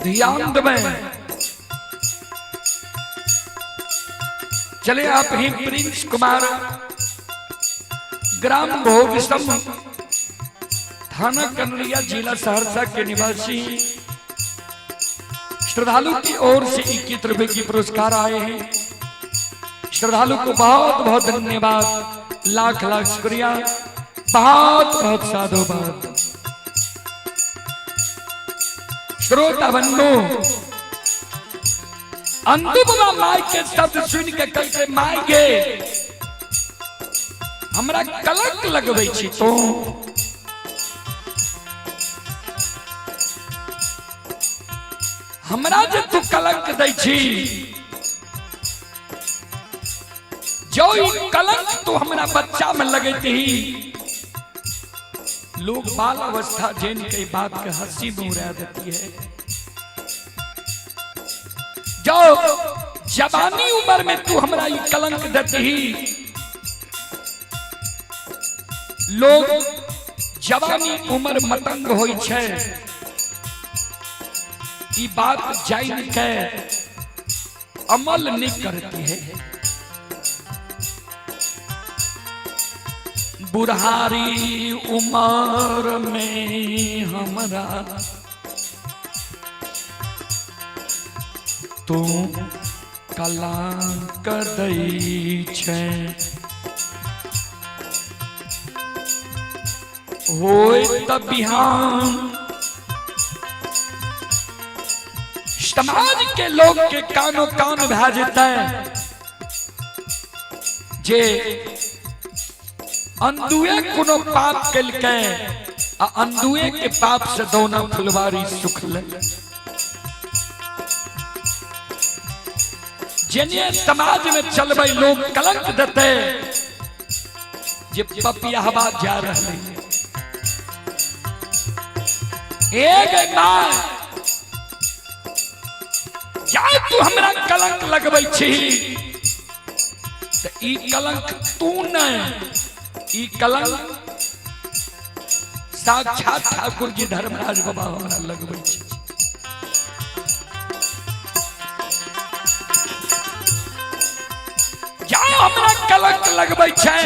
ध्यान दें। चले आप ही प्रिंस कुमार, ग्राम भोगसम, थाना कनरिया, जिला सहरसा के निवासी श्रद्धालु की ओर से 21 रुपए की पुरस्कार आए हैं। श्रद्धालु को बहुत बहुत धन्यवाद, लाख लाख शुक्रिया, बहुत बहुत साधुवाद। श्रोता बंधु, अंदुबा my के शब्द सुन के कल के my गे हमरा कलंक लगबै छी तो हमरा जे तू कलंक दै छी, जो ई कलंक तू हमरा बच्चा में लगैत ही, लोग बाल अवस्था जैन के बात के हंसी में उड़ा देती है। जो जवानी उम्र में तू हमरा ई कलंक देती ही, लोग जवानी उम्र मतंग होई छे, ई बात जान के अमल नहीं करती है। बुढ़ारी उमर में हमरा तू कलंक दै छै। होय त बिहान समाज के लोग के कानो कान भए जेतै जे अंदुए कोनो पाप केलकै आ अंदुए के पाप से दौना फुलवारी सुखलै। जेने समाज में चलबै लोग कलंक देतै जे पपियाहबा जा रहलै। ए गे माय, जा तू हमरा कलंक लगबै छी त ई कलंक तू नहीं, ई कलंक साक्षात ठाकुर जी धर्मराज बाबा हमरा लगबै छी। जा हमरा कलंक लगबै छै,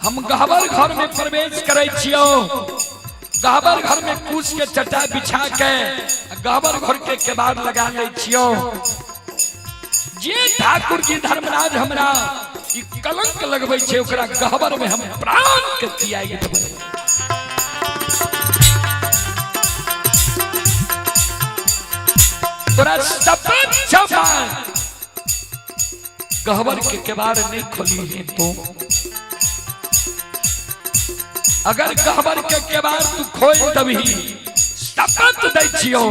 हम गहबर घर में प्रवेश करै छियौ, गहबर घर में कुश के चटाई बिछा के गहबर घर के केबाड़ लगा लै छियौ। जे ठाकुर जी धर्मराज हमरा ई कलंक लगबै छै ओकरा गहबर में हम प्राण के त्याग देबै। तोरा शपथ छौ गहबर के केबाड़ नहीं खोली है तो, अगर गहबर के केबाड़ तू खोल दबही शपथ दै छियौ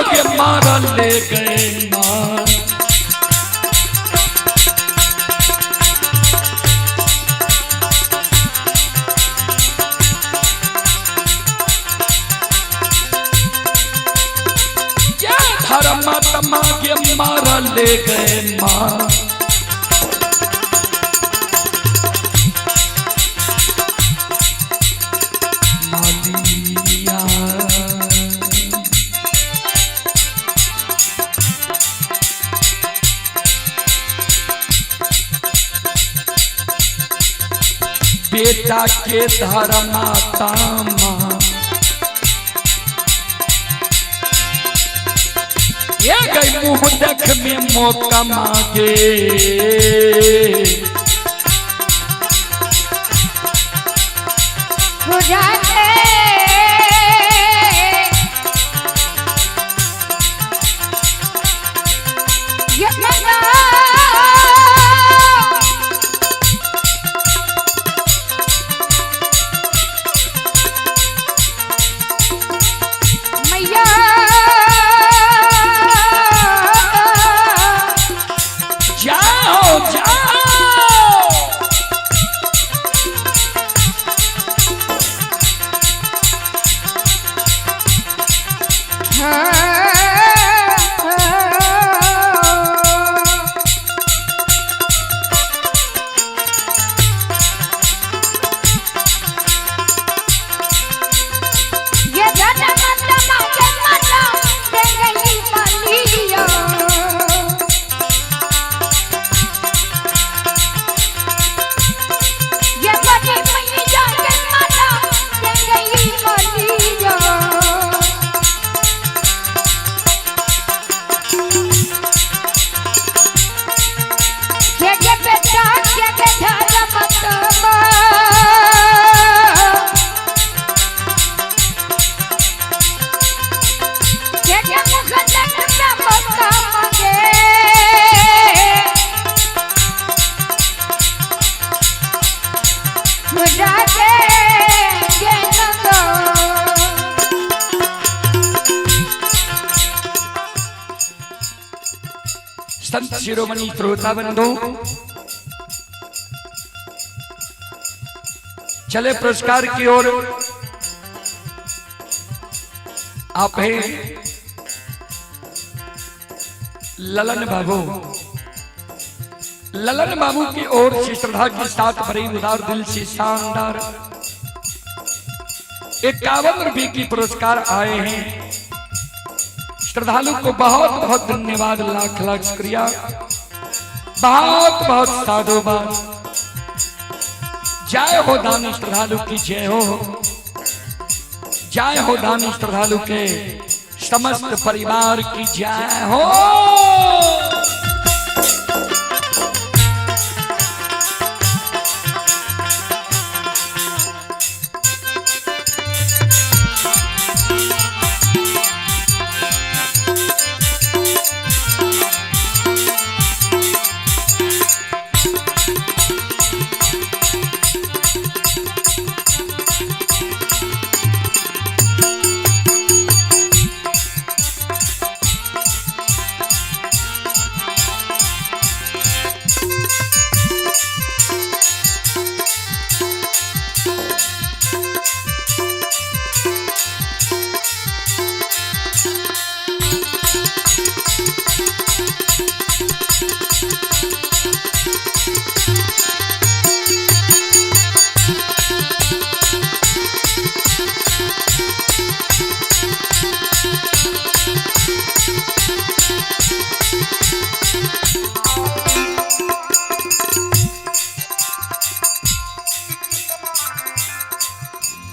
के मारल ले गए मार। ये धर्मात्मा के मारल ले गए मार। मालिया बेटा के धर्मात्मा ये गई मुंह देख में मौका मांगे। जाओ जाओ संत शिरोमणि श्रोता बंधु, चले पुरस्कार की ओर। आप हैं ललन बाबू। ललन बाबू की ओर से श्रद्धा के साथ बड़े उदार दिल से शानदार 51 रुपए की पुरस्कार आए हैं। श्रद्धालु को बहुत बहुत धन्यवाद, लाख लाख शुक्रिया। बहुत बहुत साधुवाद। जय हो दानी श्रद्धालु की जय हो, जय हो दानी श्रद्धालु के समस्त परिवार की जय हो।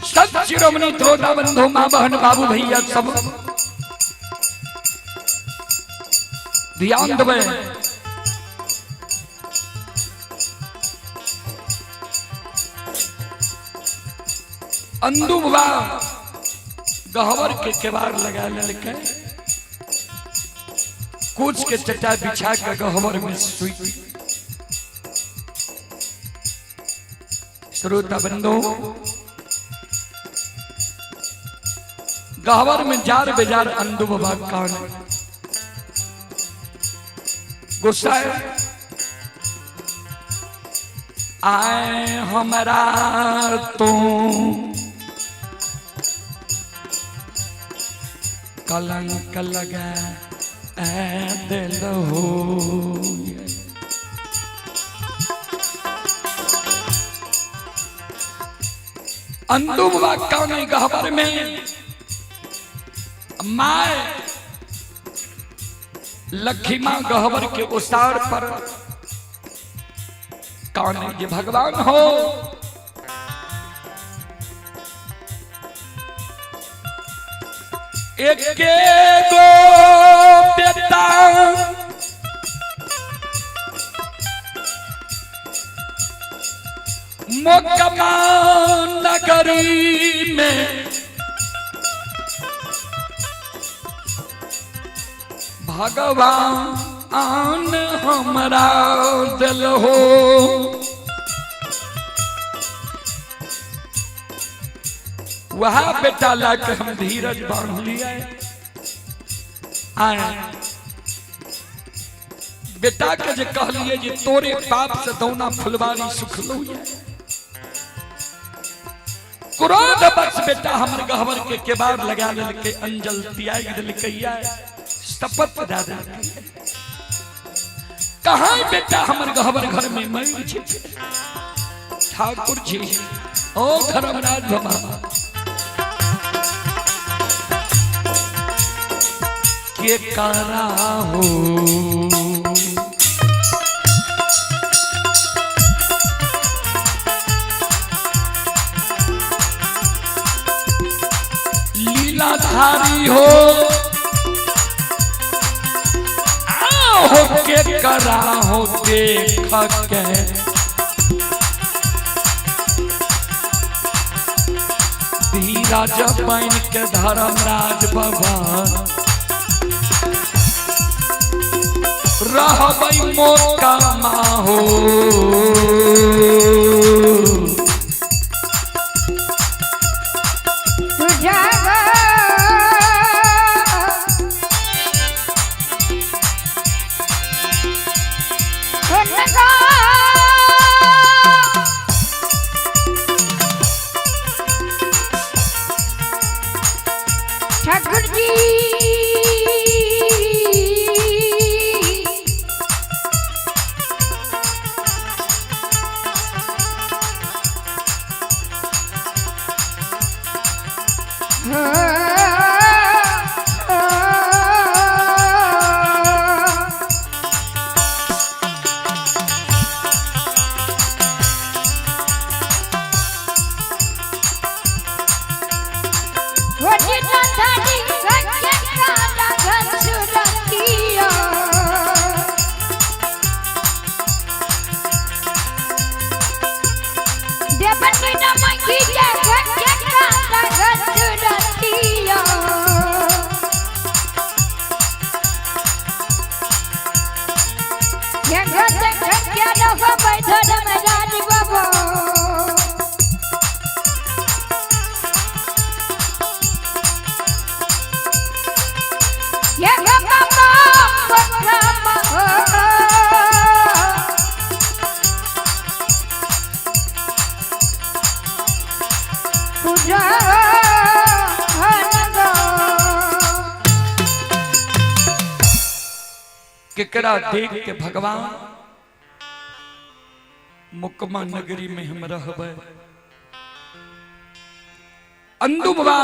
सत शिरोमणि त्रोता बंधु माँ बहन बाबू भैया सब ध्यान देवे। अंदू बाबा गहवर के केवाड़ लगा ललके, कुछ के चटा बिछा के गहवर में सुई। श्रोता बंधु गहवर में जार बेजार अंदू बाबा कान गुस्सा आए हमरा तू कलंक लगा दिल हो। अंदू बाबा कान गहवर में my लखीमा गहवर के उसार पर कान ये भगवान हो। एक गो बेटा मोकमा नगरी में भगवान हमरा दिल हो। वह बेटा लाके हम धीरज बांध लिया आए बेटा के जे कहलिए जे तोरे पाप से दौना फुलवारी सुखलो। क्रोध बस बेटा हमर गहवर के केबाड़ लगा देलकै, अंजल त्याग देलकै, शपथ दे देलकै। कहाँ बेटा हमर गहवर घर में मर छै। ठाकुर जी ओ धर्मराज बाबा के करा हो लीलाधारी हो हो के करा हो देख के धीरज बन के धर्मराज बाबा रहबै मोका हो। ठाकुर जी धनी के काला घर सुरतिया। देवन नमकी के घर के काला घर सुरतिया। ये घर घर के रहो धर्मराज बाबा। ये बाबा बाबा पूजा केकरा देख के भगवान मुकमा नगरी में हम रहबै। अंदू बाबा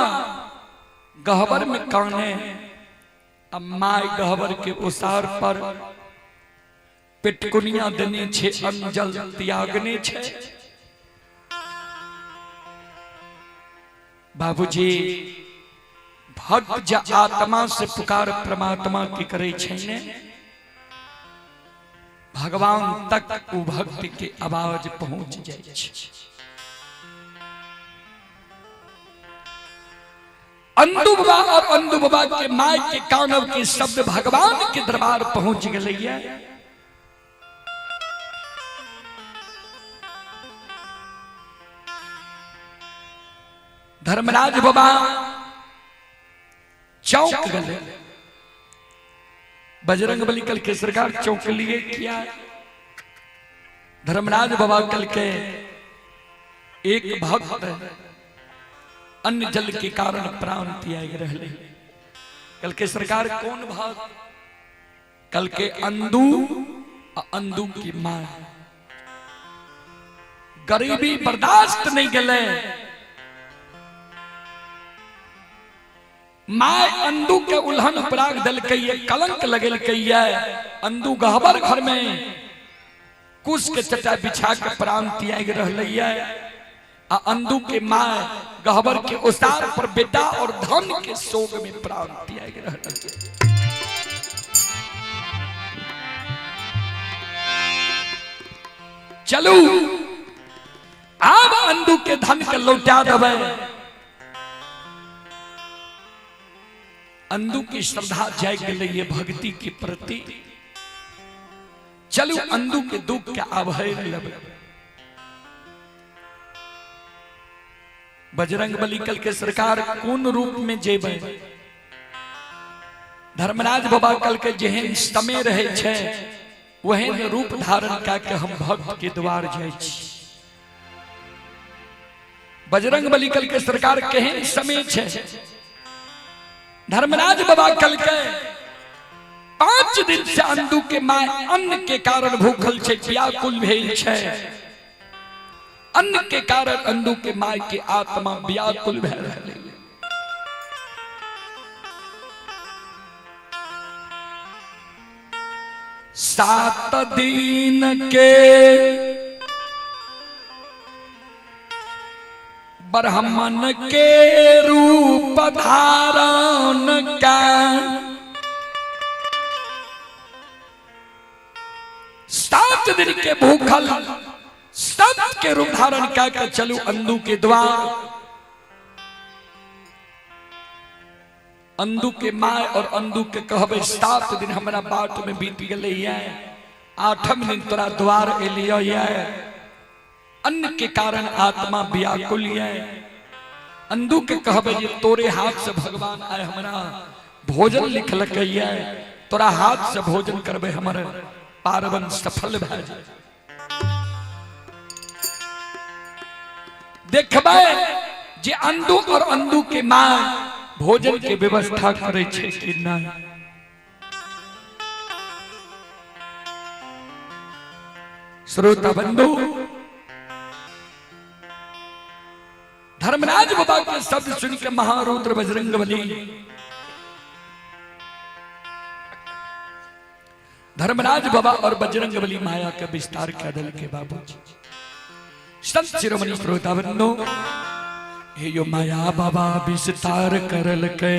गहबर में काने, अब my गहबर के ओसार पर पेटकुनिया देने छे, अंजल त्यागने छे। बाबूजी भक्त जा आत्मा से पुकार परमात्मा की करे छे ने, भगवान तक उ भक्त के आवाज पहुंच जाए छे। अंदू बाबा और अंदू बाबा के my के कानव के शब्द भगवान के दरबार पहुंच गए। धर्मराज बाबा चौंक गए। बजरंग बली कल के सरकार चौंक लिए किया। धर्मराज बाबा कल के एक भक्त अन्न जल के कारण प्राण त्याग रहे। कल के सरकार कौन भक्त? कल के अंदू अंदू की मां। गरीबी बर्दाश्त नहीं गले, my अंदू के उल्हन पराग दल के कलंक लगल के अंदू गहबर घर में कुश के चटा बिछा के प्राण त्याग रहे। आ अंदू के माँ गहबर के ओसार पर बेटा और धन के शोक में प्राण त्याग रहे। चलू आब अंदू के धन के लौटा देबै। अंदू की श्रद्धा जाग गई भक्ति के प्रति। चलू अंदू के दुख के आभर लेबै। बजरंग बली कल के सरकार कोन रूप में जेबै? धर्मराज बाबा कल के जेहन समय रहे छे वहन रूप धारण कऽ के हम भक्त के द्वार जाइ छी। बजरंग बली कल के सरकार केहन समय छे? धर्मराज बाबा कल के 5 दिन से अंदू के my अन्न के कारण भूखल छे, व्याकुल भेल छे। अन्न के कारण अंदू के my के आत्मा व्याकुल भए रहलै। सात दिन के ब्राह्मण के रूप धारण का 7 दिन के भूखल संत के रूप धारण कर चलू अंदू के द्वार। अंदू के my और अंदू के कहबे 7 दिन हमरा बाट में बीत गए, 8म दिन तोरा द्वार एलियो। अन्न के कारण आत्मा व्याकुल है। अंदू के कहबे जे तोरे हाथ से भगवान आए हमरा भोजन लिखलक है, तोरा हाथ से भोजन करबे हमर पार्वन सफल भए जाए। देखबे जे अंदू और अंदू के मां भोजन के व्यवस्था करे छे कि नहीं। श्रोता बंधु, धर्मराज बाबा के शब्द सुन के महारुद्र बजरंग बली धर्मराज बाबा और बजरंग बली माया का विस्तार कर दल के बाबूजी। संत शिरोमणि श्रोता बंधु, हे यो माया बाबा विस्तार करलकै।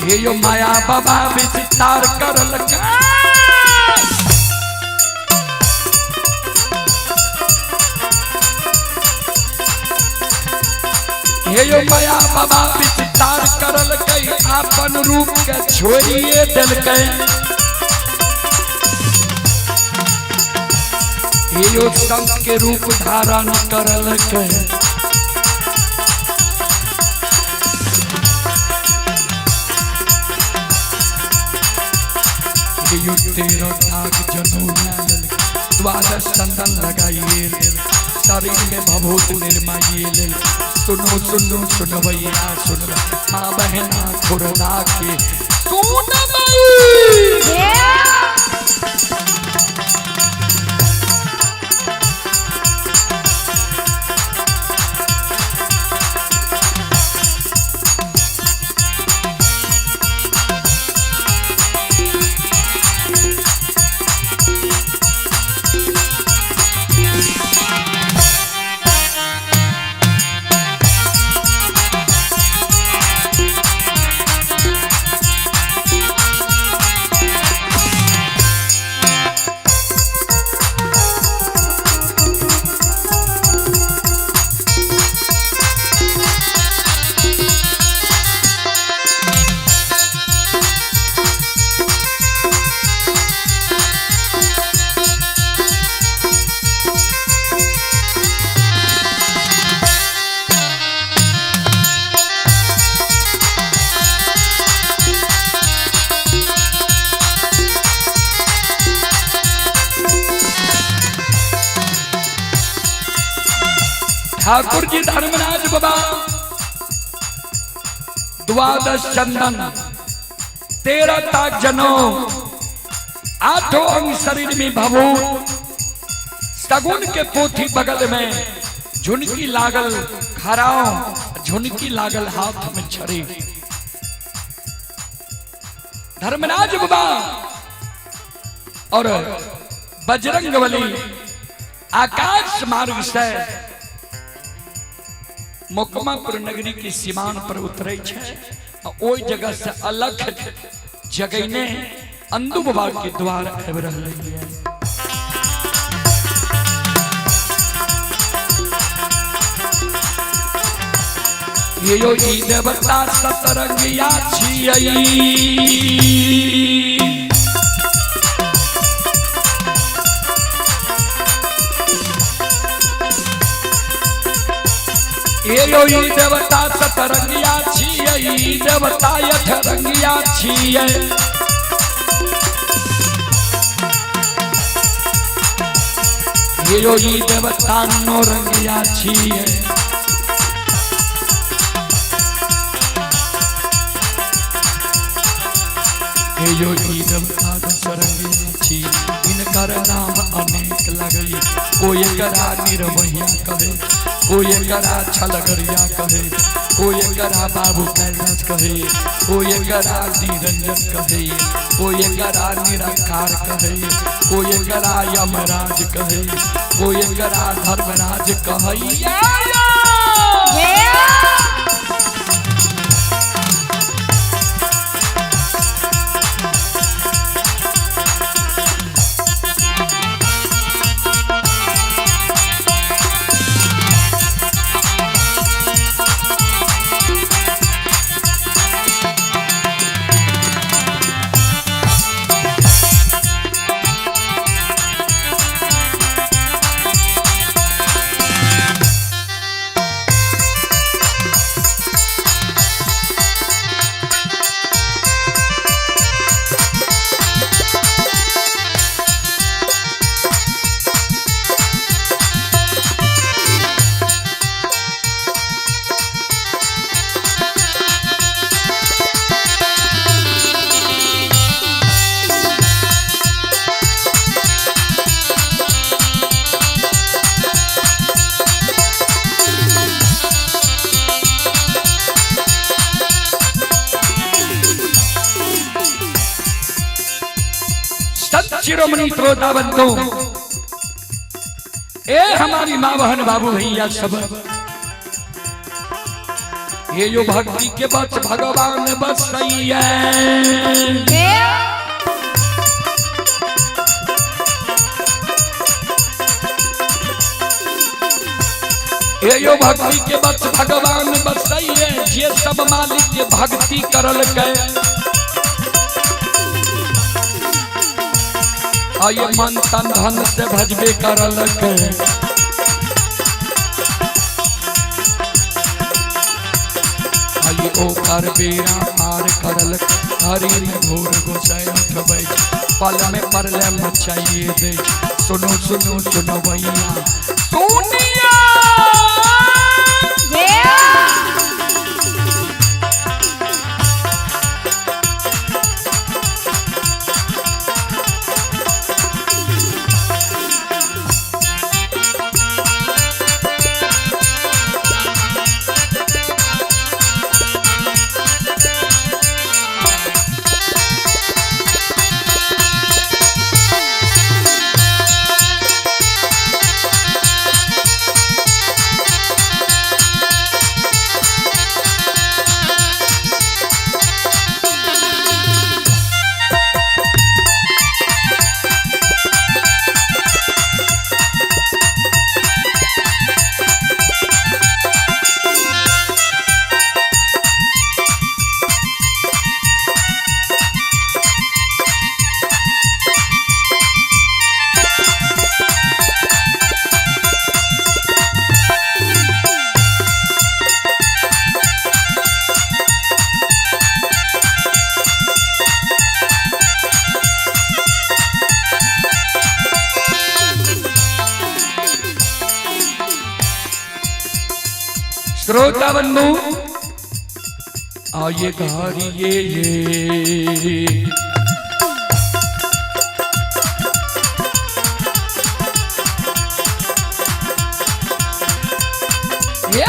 हे यो माया बाबा विस्तार करलकै। हे यो माया बाबा विस्तार करलकै, अपन रूप के छोड़िए देलकै। हे यो संत के रूप धारण करलकै। यो तेरह दाग जनऊ द्वादश चंदन लगाइए लेल, शरीर में भभूत निर्माइए लेल। सुनो सुनो सुनवैया सुनबै माँ बहना खुरदा के सुनबै। ठाकुर जी धर्मराज बाबा द्वादश चंदन 13 ताक जनो आठों अंग शरीर में भभूत, सगुन के पोथी बगल में झुनकी लागल खराओ, झुनकी लागल हाथ में छड़ी। धर्मराज बाबा और बजरंगबली आकाश मार्ग से मोकमापुर नगरी की सीमान पर उतरे छे, जगह से अलग जगह ने अंदू बाबा के द्वार आबि रहलै। ये यो ई देवता सतरंगिया छियै, ये यो ई देवता सतरंगिया छियै, ई देवता अठरंगिया छियै। ये यो ई देवता नौरंगिया छियै। हे यो ई देवता दशरंगिया छियै, इनकर नाम अनेक लगै। कोई एकरा निरवैया कहे, कोई एकरा छलगरिया कहे, कोई एकरा बाबू कैलाश कहे, कोई एकरा निरंजन कहे, कोई एकरा निराकार कहे, कोई एकरा यमराज कहे, कोई एकरा धर्मराज कहे। शिरोमणि श्रोता बंधु, ए हमारी माँ बहन बाबू भैया सब, ये जो भक्ति के बस भगवान बसैया। ये यो भक्ति के बस भगवान बसैया, जे सब मालिक के भक्ति करल के आये मन तन धन से भजबे करल के। आये ओकर बेड़ा पार करल, हरि घोर गोसाई उठबै, पल में परले मचाइए दे। सुनो सुनो सुनो भैया सुनिया, श्रोता बंधु आइए घरिए ये ये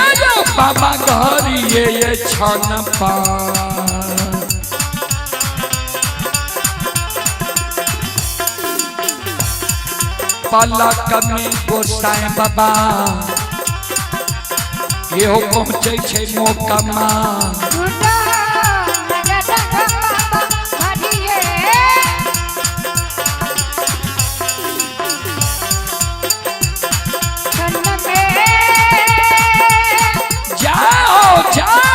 बाबा घरिए ये छन पा पलक में गोसाई बाबा ये हो पहुँचे छे मौका माँ। जाओ जाओ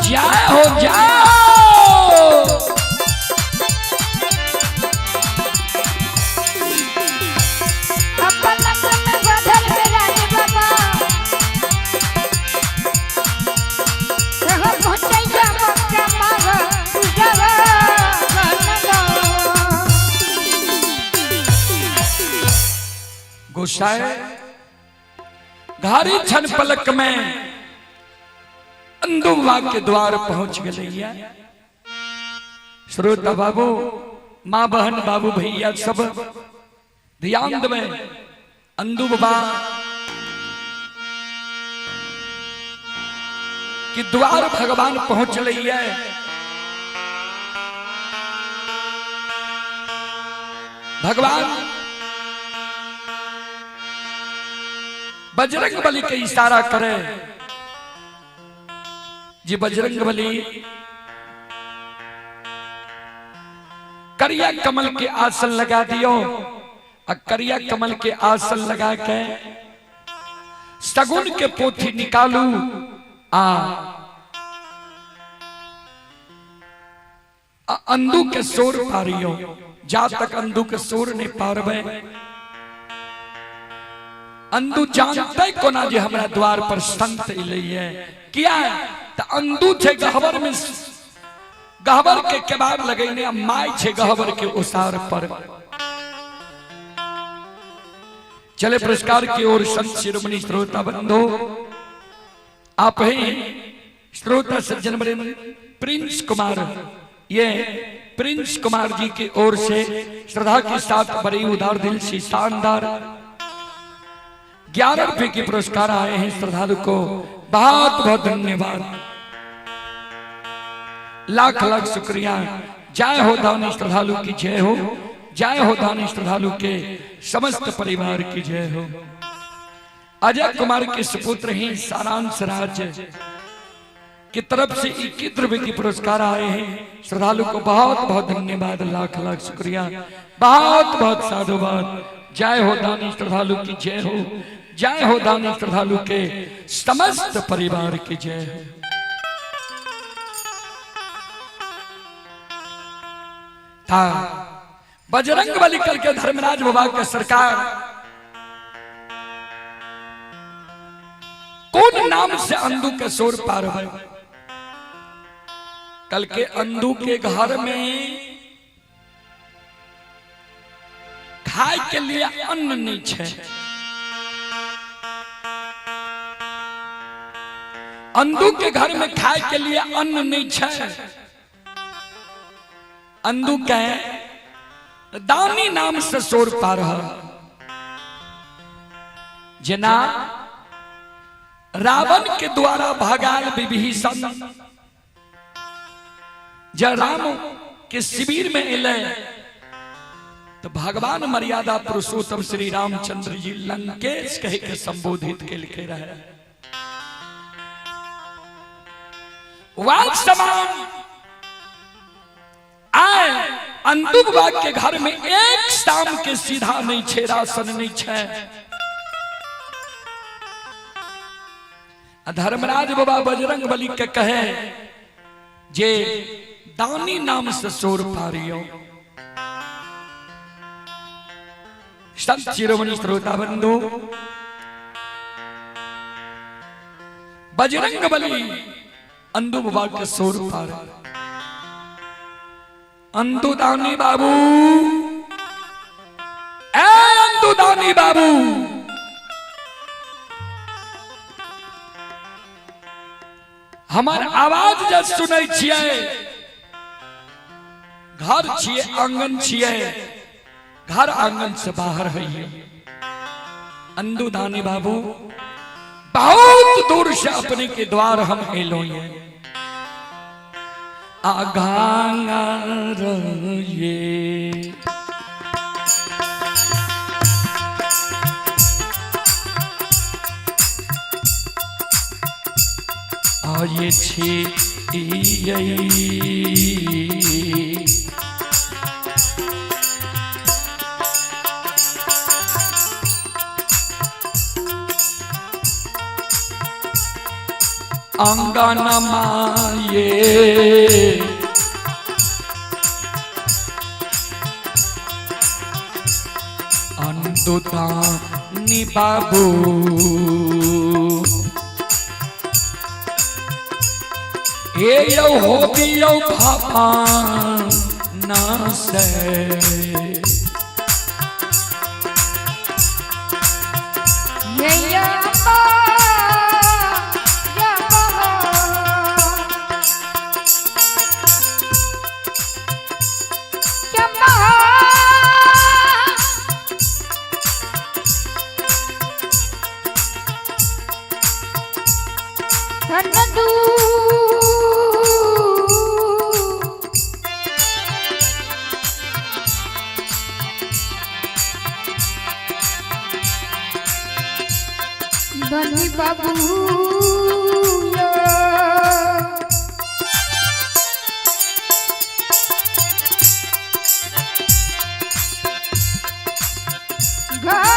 जाओ जाओ। गोसाई घारी छन पलक में अंदुवा के द्वार पहुंच गए। श्रोता बाबू, माँ बहन बाबू भैया सब ध्यान देवे। अंदू बाबा कि द्वार भगवान पहुंच रही है। भगवान बजरंग बली के इशारा करे जी, बजरंग बली करिया कमल के आसन लगा दियो। और करिया कमल के आसन लगा के सगुन के पोथी निकालू आ अंदू के सोर पारियो। जा तक अंदू के सोर नहीं पारबे अंदू जानते कोना जे हमरा द्वार पर संत एलैये। किया त अंदू छै गहबर में, गहबर के केबाड़ लगैने, आ my छै गहबर के ओसार पर। चले पुरस्कार की ओर संत शिरोमणि श्रोता बंधु, आप ही श्रोता सज्जन बड़े प्रिंस कुमार, ये प्रिंस कुमार जी की ओर से श्रद्धा के साथ बड़े उदार दिल से शानदार 11 रुपए के पुरस्कार आए हैं। श्रद्धालु को बहुत बहुत धन्यवाद, लाख लाख शुक्रिया। जय हो दानी श्रद्धालु की जय हो, जय हो दानी श्रद्धालु के समस्त परिवार की जय हो। अजय कुमार के सुपुत्र ही सारांश राज की तरफ से 21 रुपए की पुरस्कार आए हैं। श्रद्धालु को बहुत बहुत धन्यवाद, लाख लाख शुक्रिया, बहुत बहुत साधुवाद। जय हो दानी श्रद्धालु की जय हो, जय हो दानी श्रद्धालु के समस्त परिवार की जय हो। था बजरंग बली करके धर्मराज बाबा के सरकार कौन नाम से अंधू के शोर पार है। कल के अंधू के घर में खाए के लिए अन्न नहीं छे। अंधू के घर में खाए के लिए अन्न नहीं छे। अंधू के दानी नाम से शोर पार है। जना रावण के द्वारा भगाल विभीषण जब राम के शिविर में एले तो भगवान मर्यादा पुरुषोत्तम श्री रामचंद्र जी लंकेश कह के संबोधित के लिखे रहे। वाक समान आए अंतुक बाग के घर में एक शाम के सीधा नहीं छे, राशन नहीं छे। धर्मराज बाबा बजरंग बली के कहे जे दानी नाम से शोर पारियो। संत शिरोमणि श्रोता बंधु, बजरंग बली अंधु बाबा के शोर पार। अंधु दानी बाबू, ए अंधु दानी बाबू, हमार आवाज जब सुनै छियै, घर छियै आंगन छियै, घर आंगन से बाहर है। अंधु दानी बाबू, बहुत दूर से अपने के द्वार हम एलो ये आगांगर ये आये छी अंगन माये अंदुदानी बाबू ए यौ हो बियौ भापा ना से धनी बाबू घर।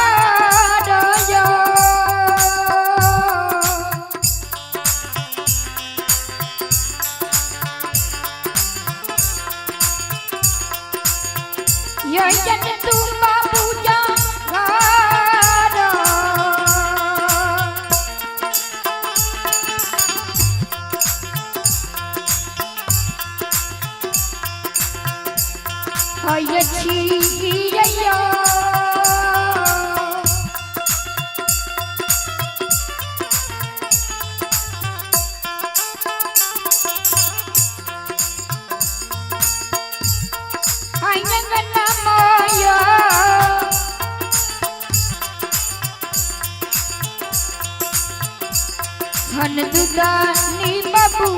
अनदुदानी बाबू।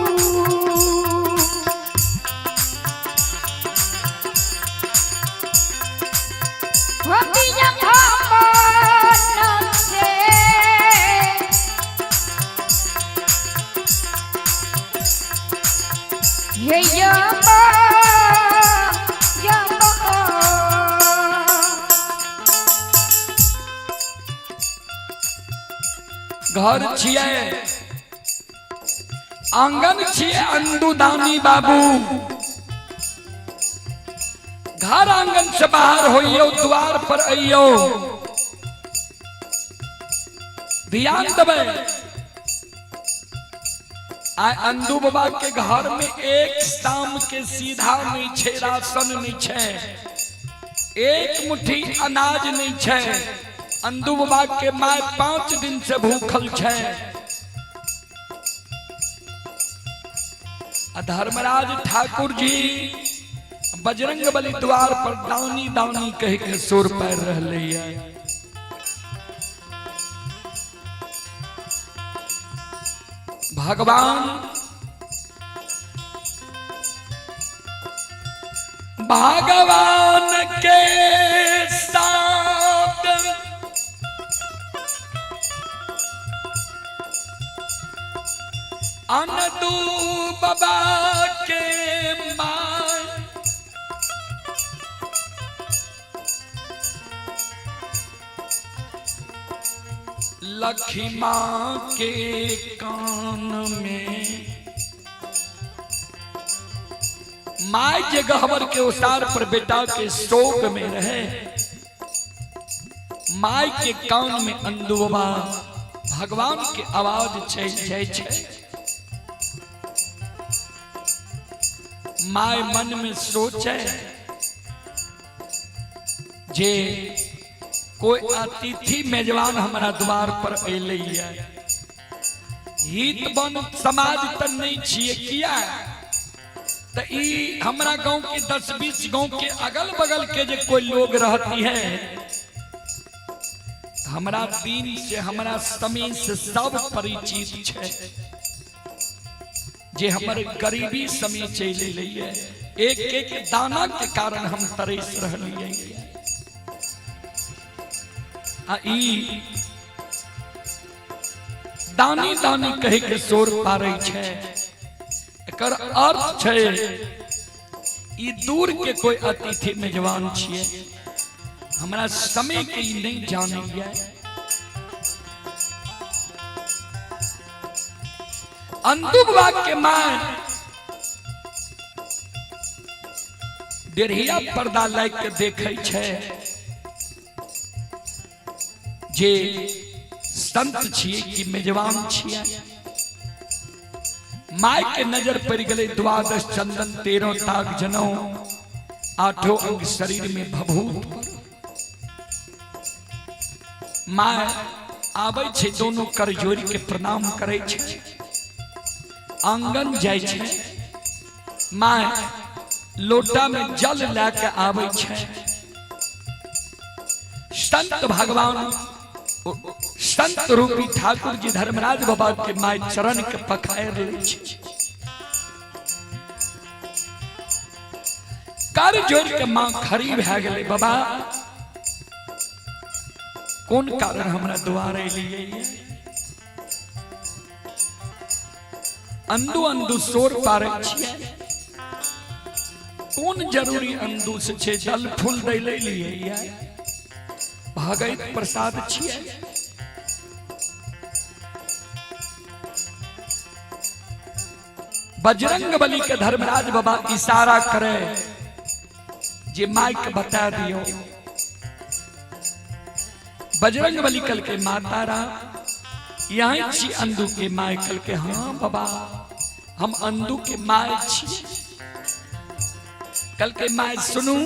हो पिया भवन से हे यमा यमा। घर छिए आंगन छिए अंदुदानी बाबू। घर आंगन से बाहर होइयो, द्वार पर अइयो, ध्यान देबै। आइ अंदू बाबा के घर में एक शाम के सीधा नहीं छे, राशन नहीं छे, एक मुट्ठी अनाज नहीं छे। अंदू बाबा के my 5 दिन से भूखल छे। आ धर्मराज ठाकुर जी बजरंग बली द्वार पर दानी दानी कह के सुर पैर रहले है। भगवान भगवान के साथ अनदू बाबा के my Lakhima के कान में my जे गहबर के उसार पर बेटा के शोक में रहे, my के कान में अंदुबा भगवान के आवाज छै छै छै। My मन में सोचे जे कोई अतिथि मेजबान हमारा द्वार पर अलै है, हित बन समाज त नहीं छिए किया त ई हमरा गांव के 10-20 गांव के अगल बगल के जे कोई लोग रहती है, हमरा दिन से हमरा समय से सब परिचित छे जे हमर गरीबी समय चलि है, एक एक दाना के कारण हम तरस रहलियै। आ ई दानी दानी कहे के शोर पारै छे, एकर अर्थ छे ई दूर के कोई अतिथि मेजबान छिए, हमरा समय के ई नहीं जानैया। अंदू बाबा के my डेढ़िया पर्दा लाग के देखे छे जे संत छिए कि मेजबान छिए। My के नजर पड़ गई द्वादश चंदन 13 ताक जनौ आठों अंग शरीर में भभूत। My आबै छे दोनों कर जोड़ के प्रणाम करे छे, आंगन जाय छे, my लोटा में जल लए के आबै छे। संत भगवान संत रूपी ठाकुर जी धर्मराज बाबा के my चरण के पखार लै छे, कर जोड़ के मां खड़ी भए गेलै। बाबा कोन कारण हमरा द्वार एलियै? अंदू अंदू शोर पारै छियै, कोन जरूरी अंदू से छे? जल फूल दै ले लियै, भगैत प्रसाद छियै। बजरंग बली के धर्मराज बाबा इशारा करे जे माइक बता दियो। बजरंग बली कल के माता रा यहाँ छी अंदू के my, कल के हाँ बाबा हम अंदू के my छी। कल के my सुनू,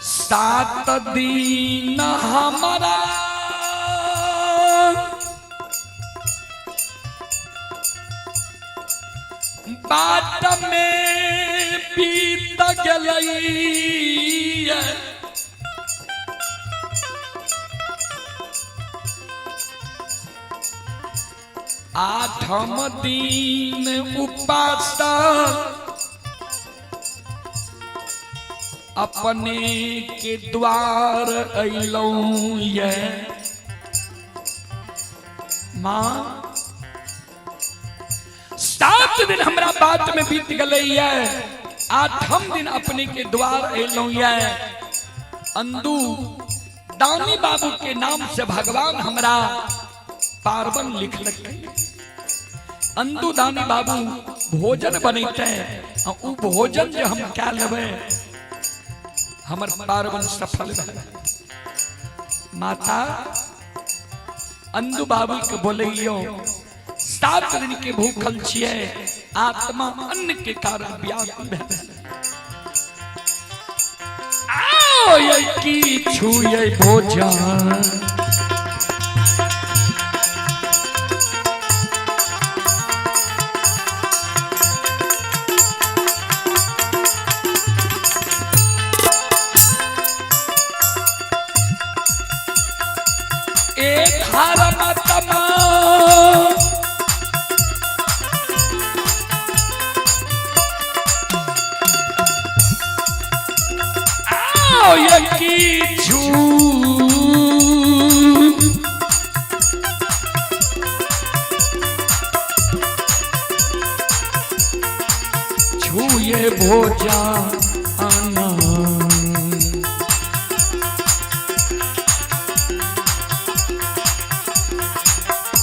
7 दिन हमारा बाट में बीत गेलै, आठम दिन उपास अपने के द्वार अइलौं ये माँ। 7 दिन हमरा बात में बीत गले ये, आठम दिन अपने के द्वार अइलौं ये। अंदू दानी बाबू के नाम से भगवान हमरा पार्वन लिखलक। अंदू दानी बाबू भोजन बनैते आ उ भोजन जे हम कए लेबै, हमर पार्वन सफल भेल। माता, अंदू बाबू के बोलैयो, 7 दिन के भूखल छियै, आत्मा अन्न के कारण व्याकुल भेल। आओ ये की छुए भोजन ए धर्म तमा आओ ये की छू छुए भोजन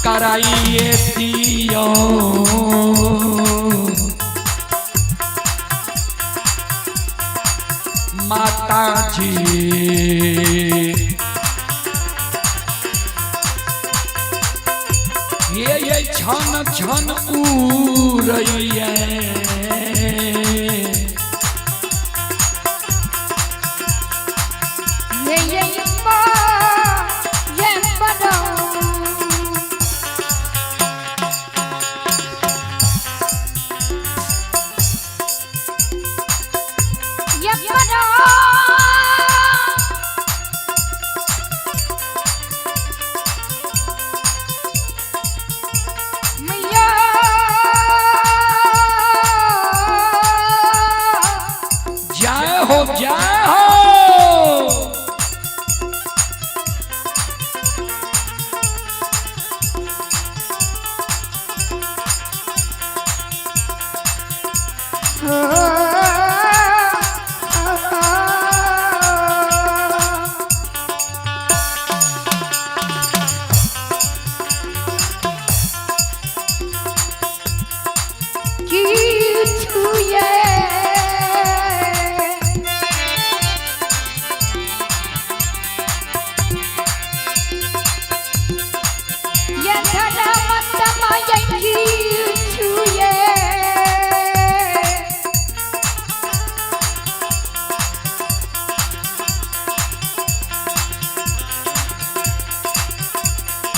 कराइए दियो। माता जी, ये छन छन उड़ैये। ये बा ये बड़ो। ये बड़ो। मैया। जय हो, जय हो। की छुए ये धर्म तमय की छुए।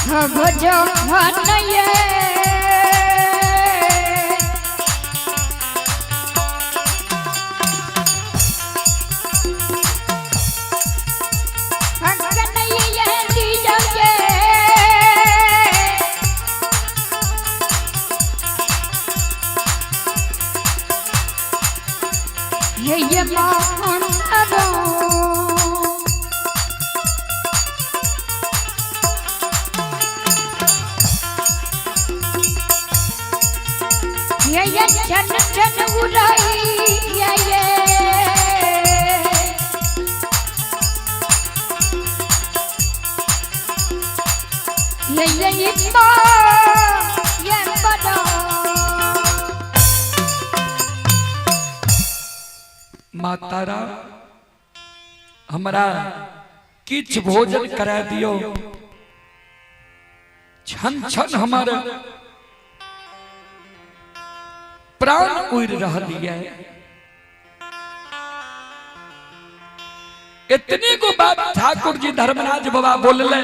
भजन ये ये मोहन ये छन छन उड़ाई ये ये ये ये बड़ा। मातारा, हमरा किछ भोजन करा दियो। छन छन हमर प्राण उड़ रहल ये। इतने को बात ठाकुर जी धर्मराज बाबा बोलले,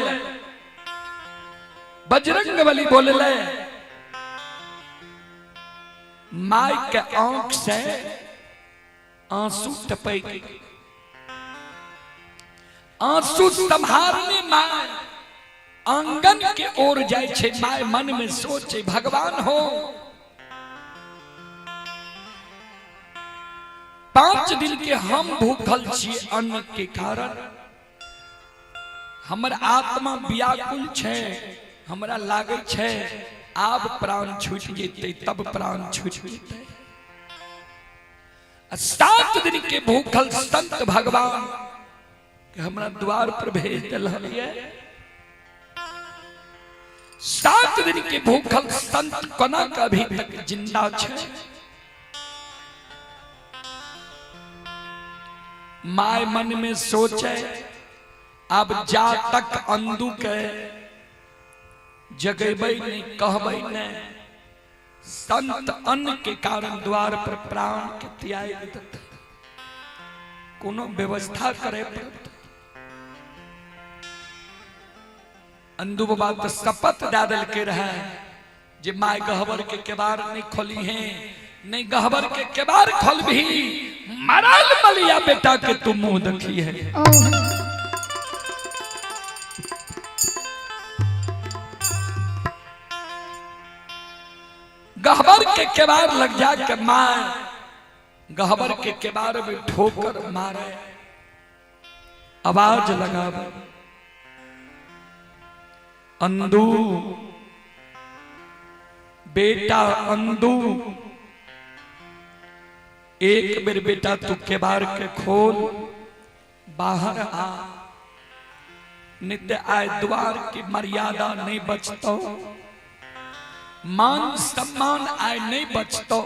बजरंग बली बोलले, माय के आंख से आंसू टपक, आंसू संभारने माय। आंगन के ओर जाय छै। My मन में सोचे, भगवान हो, 5 दिन के हम भूखल छी, अन्न के कारण हमर आत्मा व्याकुल छै, हमरा लागै छै आब प्राण छूटि जेतै, तब प्राण छूटि जेतै। आ 7 दिन के भूखल संत भगवान के हमरा द्वार पर भेज दिल। 7 दिन के भूखल संत कोना के अभी तक जिंदा छै? My मन में सोचे, अब जा तक अंदू के जगेबै नहीं, कहबै नहीं, संत अन्न के कारण द्वार पर प्राण के त्याग देतै, कोनो व्यवस्था करे पड़तै। अंदू बाबा तो शपथ दे देलके रहे जे my गहबर के केबार नहीं खोली है, नहीं गहबर के केबार खोलबी, मरल मलिया बेटा के तू मुंह देखी है। ओह। गहबर के केबार लग जा के my गहबर के केबार में ठोकर मारे, आवाज लगावे, अंदू बेटा अंदू, एक बेर बेटा तू केबार के खोल, बाहर आ, नित्य आय द्वार की मर्यादा नहीं बचतो, मान सम्मान आय नहीं बचतो।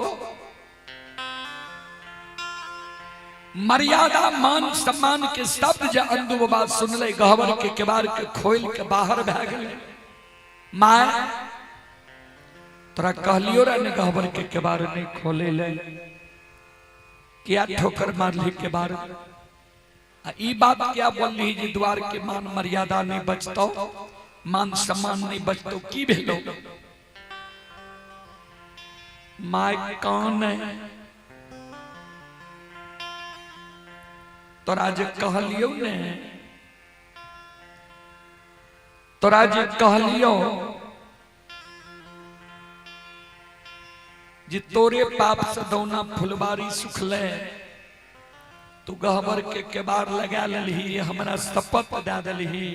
मर्यादा मान सम्मान के शब्द जे अंदू बाबा सुनले, गहबर के केबार के खोल के बाहर भए गेले। My तोरा कहलियो रे ने गहबर के केबार नहीं खोले ले, क्या ठोकर मारली केबार? आ ई बात क्या बोलली जे द्वार के मान मर्यादा नहीं बचतो, मान सम्मान नहीं बचतो, की भेलो? My कान है, तोरा जे कहलियो ने, तोरा जे कहलियो जे तोरे पाप से दौना फुलबारी सुखले, तू गहबर के केबार लगा लेलही, हमरा शपथ दे देलही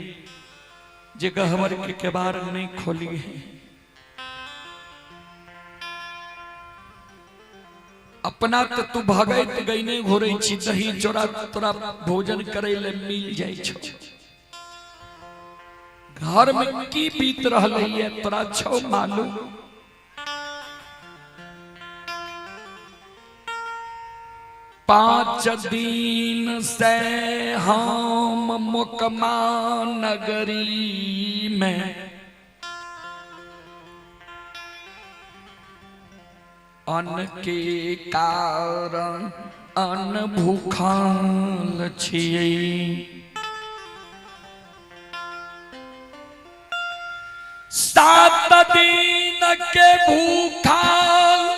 जे गहबर के केबार नहीं खोली है। अपना तो तू भगैत गईने घोरै छी, दही चोरा तोरा भोजन करे ले मिल जाय छौ, घर में की बीत रहलै है तोरा छौ मालूम? 5 दिन से हम मोकमा नगरी में अन्न के कारण अन्न भूखल छियै, 7 दिन के भूखल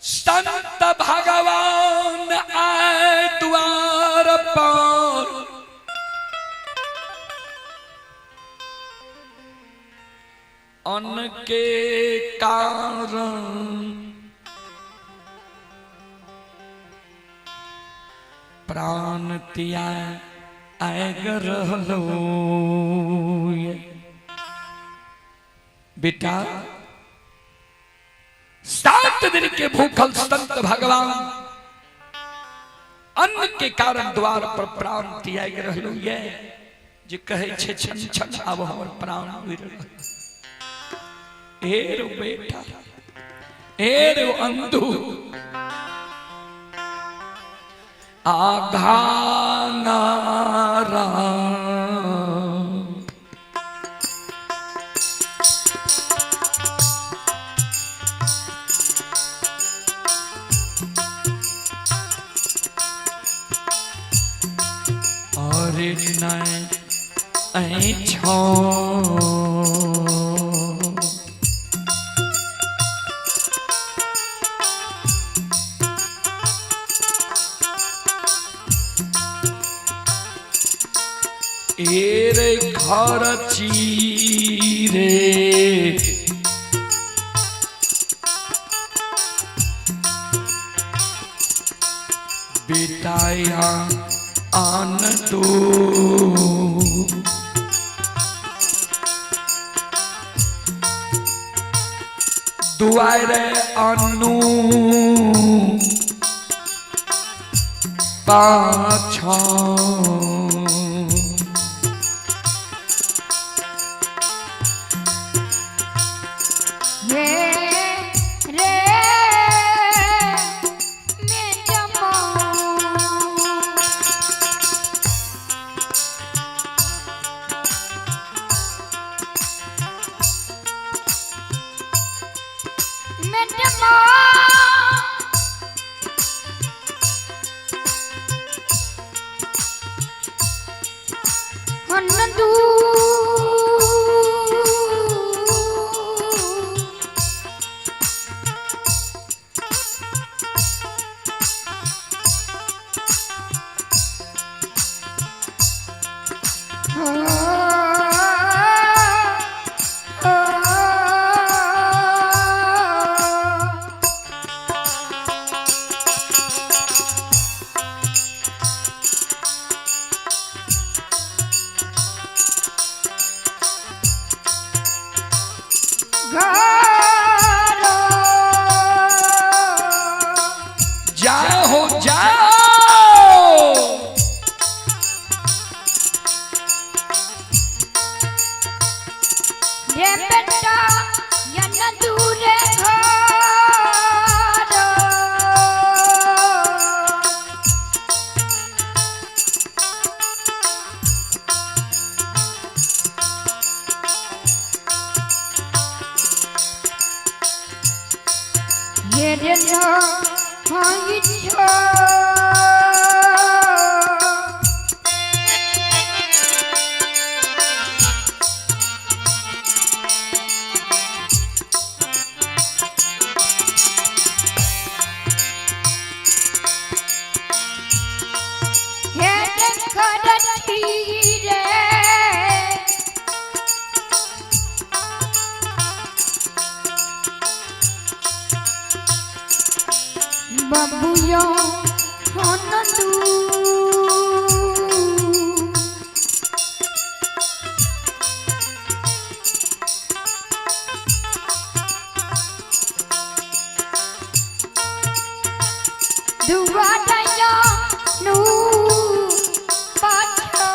संत भगवान आए द्वार पर, अन्न के कारण प्राण त्याग रहलो। बेटा 7 दिन के भूखल संत भगवान अन्न के कारण द्वार पर प्राण त्याग रहलो, ये जे कहे छे छन छन आब हमर प्राण उड़ि रहल। हे रो बेटा, हे रो अंधू, आघानारा अरे नहीं ऐ छो रे खरची रे। बेटाया आन दो दुआरे अनु पाछा। हे रे मैं जमो। मैं जमो। हनदू जाओ हो जाओ। रे बेटा यन दूरे घर। ये रे ना हाँ इच्छा। हे खरची रे बबुआ हनदू। दुआरया नू पाछा।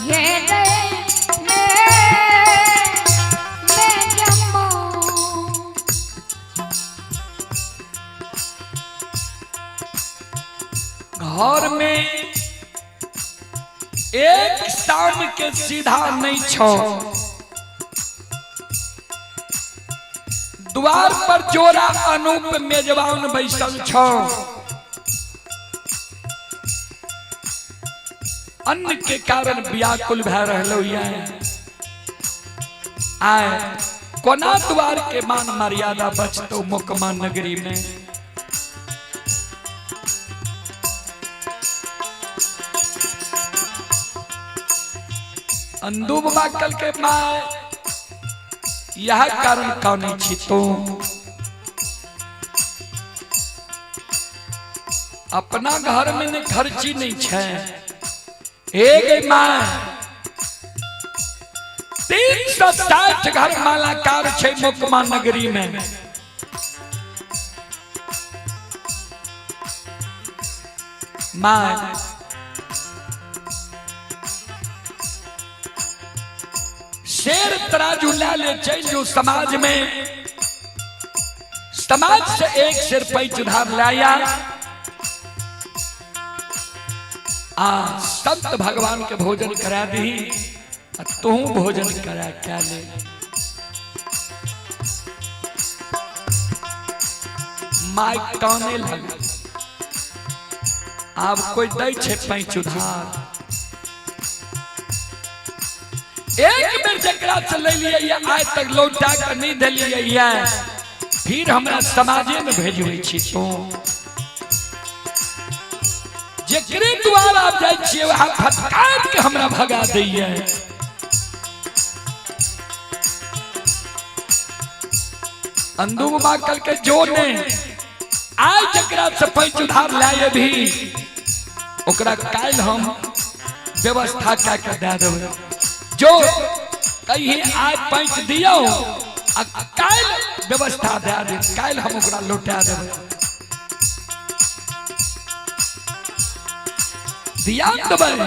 ये रे मैं जम्मो। घर में एक शाम के सीधा नहीं छो, द्वार पर जोरा अनूप मेजबान बैसल छो। अन्न के कारण व्याकुल भए रहलो ये। आए कोना द्वार के मान मर्यादा बचतो मोकमा नगरी में। अंदू बाबा कल के माए यह कारण काने छी तू अपना घर में ने खर्ची नहीं छे। एक माँ 360 घर मालाकार छे मोकमा नगरी में। माँ शेर तराजू ला ले चल जो समाज में, समाज से एक सिर पैच उधार लाया आ संत भगवान के भोजन करा दी, तू भोजन करा क्या ले। My काने लग आप कोई दै छे पैच उधार। एक बेर जकरा से ले लिए ये आज तक लौटा के नहीं दिलिए ये। फिर हमरा समाजे में भेजबै छी तू। जेकरे द्वारा आप जाइ छियै वएह फटकार के हमरा भगा दैये। अंदू बाबा कल के जो ने आइ जकरा से पैंच उधार लाए भी ओकरा काल्हि हम व्यवस्था कए के दए देबै। जो कहिए आइ पैंच दियौ आ काल्हि व्यवस्था दए देब, काल्हि हम ओकरा लौटा देबै। ध्यान देबै।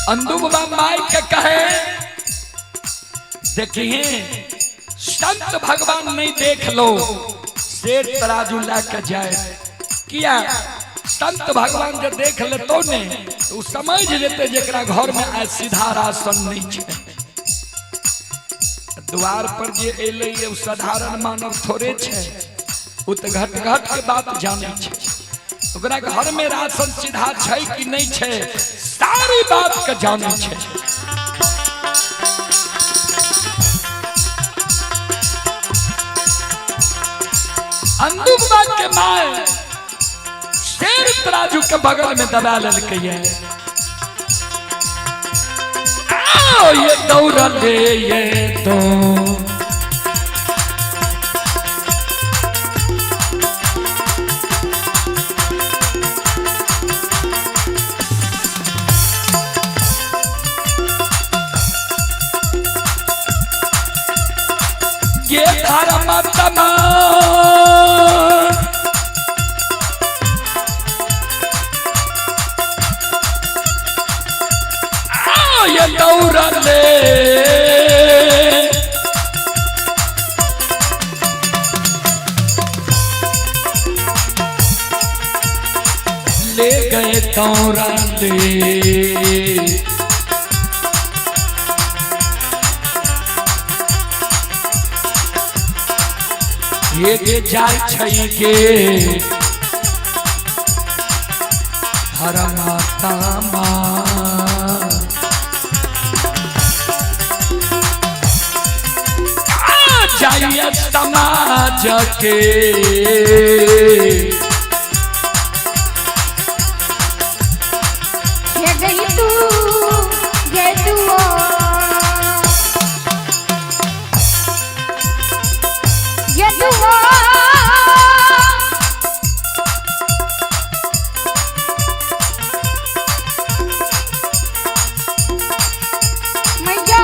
अंदू बाबा माई के कहे, देखिए संत भगवान नहीं देख लो शेर तराजू ला के जाए। किया संत भगवान जब देख ले तो ने तो समझ जेते जेकरा घर में आज सीधा राशन नहीं छे। द्वार पर जे एलै उ साधारण मानव थोड़े छे, उ तो घट घट के बात जाने छे। ओकरा घर में राशन सीधा छै कि नहीं छे सारी बात के जाने छे। अंदू बाबा के my share तराजू के बगल में दबा लेलकै। आओ ये दौड़ले ये तो ये धर्म तमा ये दौड़ले ले गए दौड़ले। ये गे जाय छै गे धर्मात्मा जाइए समाज के। ये गई तू ये तू ये दुआ मैया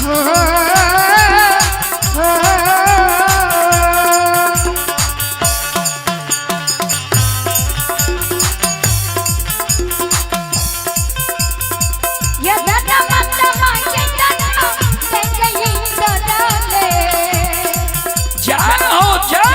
हो, हो, ये दादा माता माये दादा ये गई दौड़ले। जाओ जाओ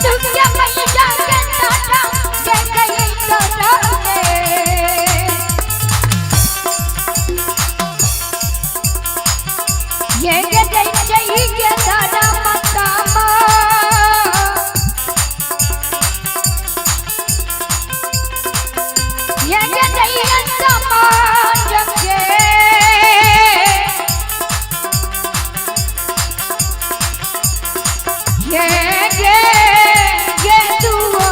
दुनिया मैया के दादा ये गई दौड़ले। ये गई चाहिए दादा माता माँ। ये गई समाज के। ये ये ये दुआ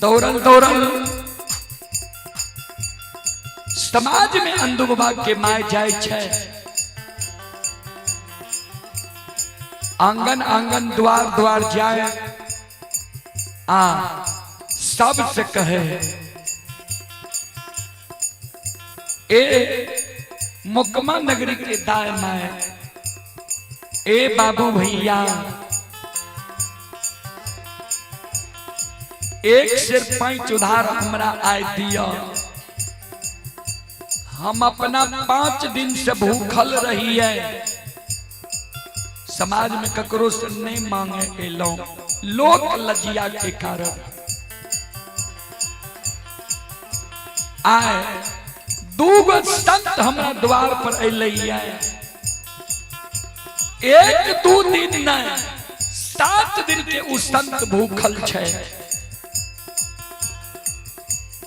दौड़ल दौड़ल समाज में अंदू बाबा के my जाय छै। आंगन आंगन द्वार द्वार जाए आ सबसे कहे, ए मुकमा नगरी के दाय my, ए बाबू भैया, एक सिर पैंच उधार हमरा आय दिया। हम अपना 5 दिन से भूखल रही है। समाज में ककरो से नहीं मांगे एलहुं, लोक लज्जिया के कारण। आए दूगो संत हमरा द्वार पर अलै, एक दू दिन नहीं, 7 दिन के उ संत भूखल छै।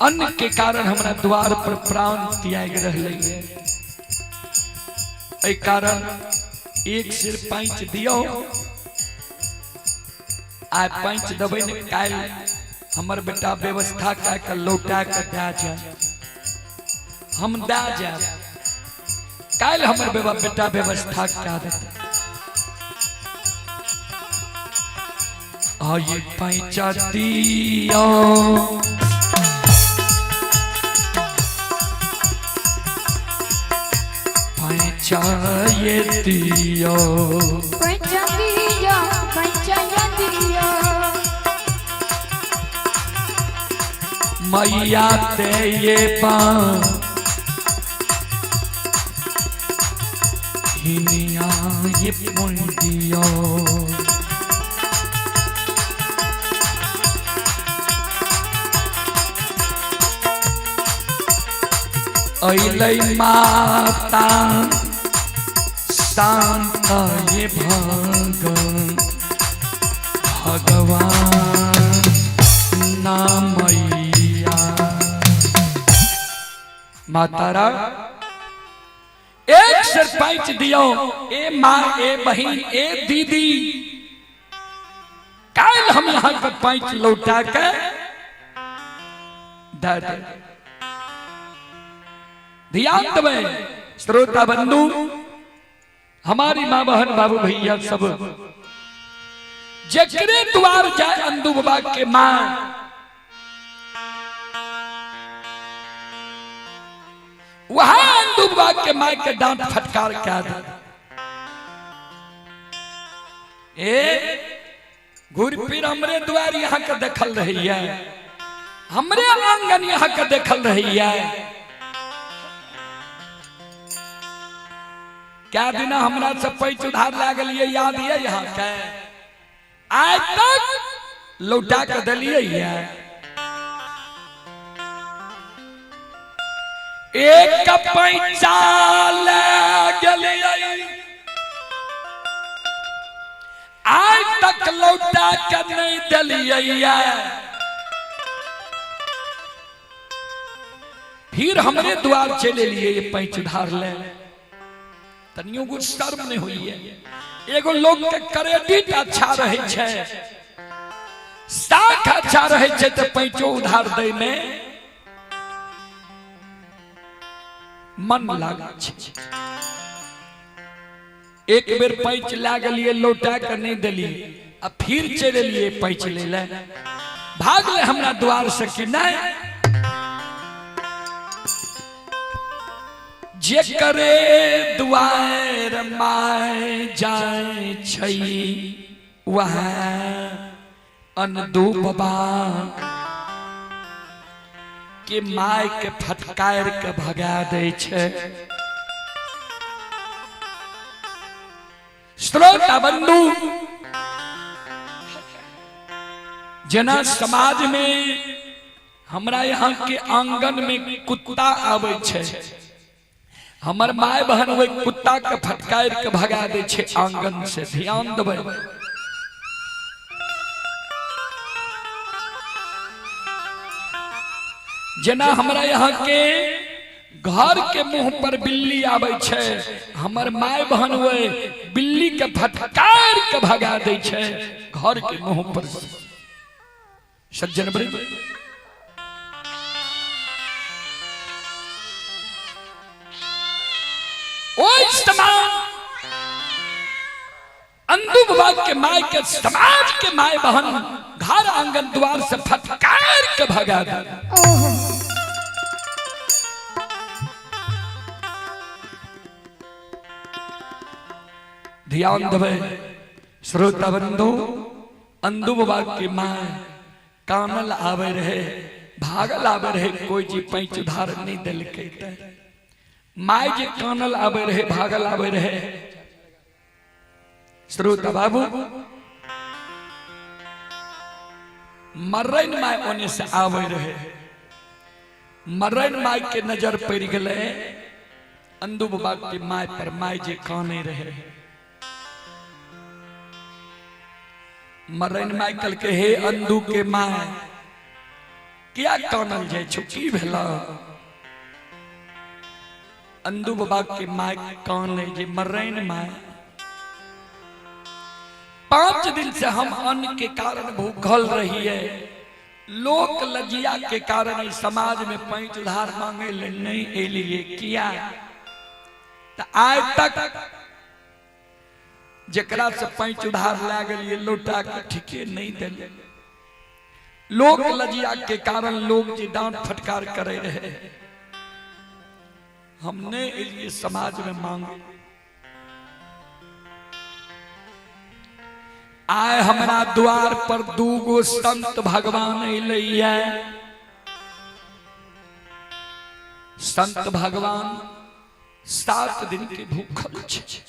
अन्न के कारण हमरा द्वार पर प्राण त्याग रहलै। एहि कारण एक सिर पैंच दियौ, आइ पैंच देबै ने, काल्हि हमर बेटा व्यवस्था कए के लौटा के दए जाए, हम दए जायब, काल्हि हमर बेटा व्यवस्था कए देतै। आइ पैंचा दियौ, पैंचा ये दियौ, पैंचा दियो, पैंचा दियो। मैया ते ये हिनिया ये दियो। अइलै माता शांत ये भगवान नामैया। मातारा एक सिर पैंच दियो, ए माँ, ए बहन, ए दीदी, काल हम यहाँ पर पैंच लौटा के दे दे। ध्यान देवे श्रोता बंधु, हमारी माँ बहन बाबू भैया सब, जकरे द्वार जाए अंदू बाबा के माँ, वहां अंदू बाबा के माँ के डांट फटकार क्या दे। ए घूर फिर हमरे द्वार यहाँ के देखल रही है, हमरे आंगन यहाँ के देखल रही है। क्या दिना हमरा से पैच उधार लागल ये याद ये यहाँ के, आज तक लौटा के दिलिए ये। एक पैसा ले गेलिए, आज तक लौटा के नहीं दिलिए। फिर हमरे द्वार चले लिए ये पैच उधार ले, तनियो कुछ शर्म नहीं हुई है। एगो लोग के क्रेडिट अच्छा रहे छै, साख अच्छा रहे छै, तो पैचो उधार दै में मन लागै छै। एक बेर पैच लए गेलिए, लौटा के नहीं देलिए, आ फिर चलि एलिए पैच ले ले, भागले हमरा द्वार से कि नहीं। जे करे द्वार my जाय छै, वह अनदू बाबा के my के फटकार के भगा दै छै। श्रोता बंधु, जना समाज में हमरा यहाँ के आंगन में कुत्ता आबै छै, हमर my बहन वही कुत्ता के फटकार के भगा दै छै आंगन से। ध्यान देबै, जना हमरा यहाँ के घर के मुंह पर बिल्ली आबै छै, हमर my बहन वही बिल्ली के फटकार के भगा दै छै घर के मुंह पर। सज्जन वृंद, ओहि समान अंदू बाबा के my के समाज के my बहन घर आंगन द्वार से फटकार के भगा दे। ध्यान देवे श्रोता बंधु, अंदू बाबा के my कानल आवे रहे, भागल आवे रहे, कोई जी पैंच उधार नहीं दिलकै। My जे कानल आवे रहे, भागल आवे रहे, श्रोता बाबू, मरैन my ओने से आवे रहे, मरैन my के नजर पड़ गए अंदू बाबा के my पर, my जे काने रहे। मरैन my कल के, हे अंदू के my, क्या कानल जाय छौ, की भेला? अंदू बाबा के my काने जे, मरैन my, 5 दिन से हम अन्न के कारण भूखल रही है, लोक लज्जिया के कारण इस समाज में पैंच उधार मांगे ले नहीं एलिए। किया तो आय तक जकरा से पैंच उधार ला गेलिए लौटा के ठीके नहीं दिले। लोक लज्जिया के कारण लोग जे डांट फटकार करे रहे, हम नहीं एलिए समाज में मांगे। आय हमरा द्वार पर दूगो संत भगवान अइलैया। संत भगवान 7 दिन के भूखल छै,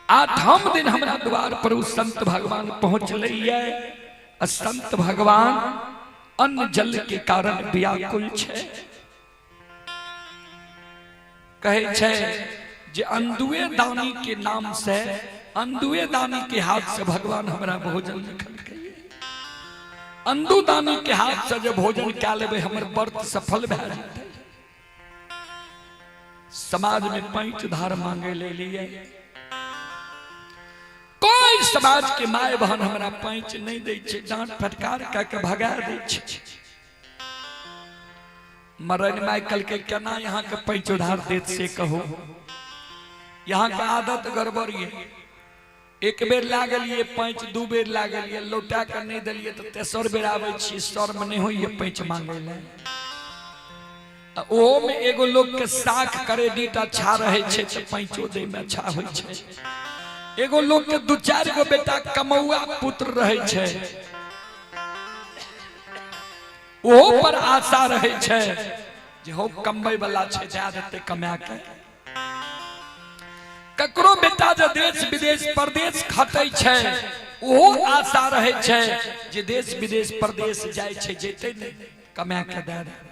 8म दिन हमरा द्वार पर उ संत भगवान पहुंचलैया। आ संत भगवान अन्न जल के कारण व्याकुल छै। कहै छै जे अंदुए दानी के नाम से, अंदुए दानी के हाथ से भगवान हमरा भोजन लिखलकै। अंदू दानी के हाथ से जे भोजन कए लेबै, हमर व्रत सफल भए जेतै। समाज में पैंच धार मांगे ले लिए, कोई समाज के my बहन हमरा पैंच नहीं दै छै, डांट फटकार कए के भगा दै छै। मरन my कल के केना यहाँ के पैंच उधार देत से कहो, यहाँ के आदत गड़बड़ ये। एक बेर लागलिए पैंच, 2 बेर लागलिए, लौटा के नहीं दिलिए तो तेसर बेर आबै छी, शर्म नहीं होइए पैंच मांगे ले। ओहो में एगो लोग के साख क्रेडिट अच्छा रहे छै तो पैंचो दै में अच्छा होइ छै। एगो लोग के 2-4 गो बेटा कमौआ पुत्र रहे छै, ओहो पर आशा रहे छै जे हो कमबै वाला छै, दए देतै कमा के। ककरो बेटा जे देश विदेश परदेश खटै छै, ओहो आशा रहे छै जे देश विदेश परदेश जाइ छै, जेतै नहि कमा के दए देतै।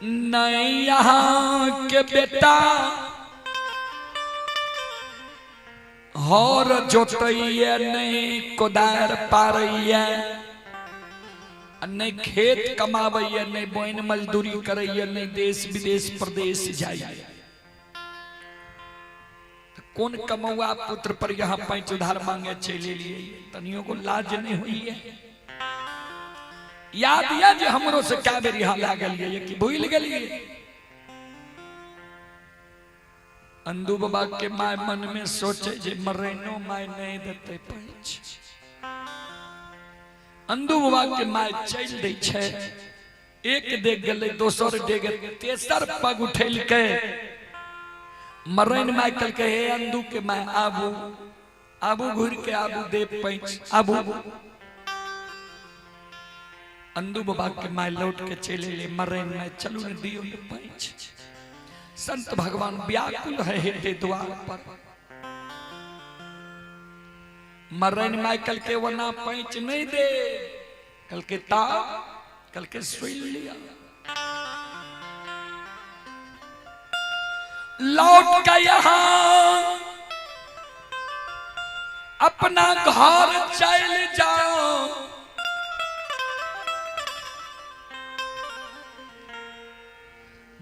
नहीं यहाँ के बेटा हर जोतैया, नहीं कोदार पारैया, नहीं खेत कमाबैया, नहीं बोइन मजदूरी करैया, नहीं देश विदेश प्रदेश जाइया। कौन कमौआ पुत्र पर यहाँ पैंच उधार मांगे चले लिए, तनियो को लाज नहीं हुई है। याद या जे हमरो से क्या बेर यहाँ लागल ये कि भूल गेलिए। अंदू बाबा के my मन में सोचे जे मरैनो my नहीं देते पैंच। अंदू बाबा के my चल दै छै, एक डेग गेलै, दोसर डेग, तेसर पग उठेलकै। मरैन my कहलकै, हे अंदू के my, आबू आबू, घुर के आबू, दे पैंच आबू। अंदू बाबा के my लौट के चले ले, मरैन my चलू ने दियो ने पैंच। संत भगवान व्याकुल है हेते द्वार पर। मरैन my कहलकै, वना पैंच नहीं दे। कहलकै ता, कहलकै सुन लिया, लौट के यहां अपना घर चल जाओ।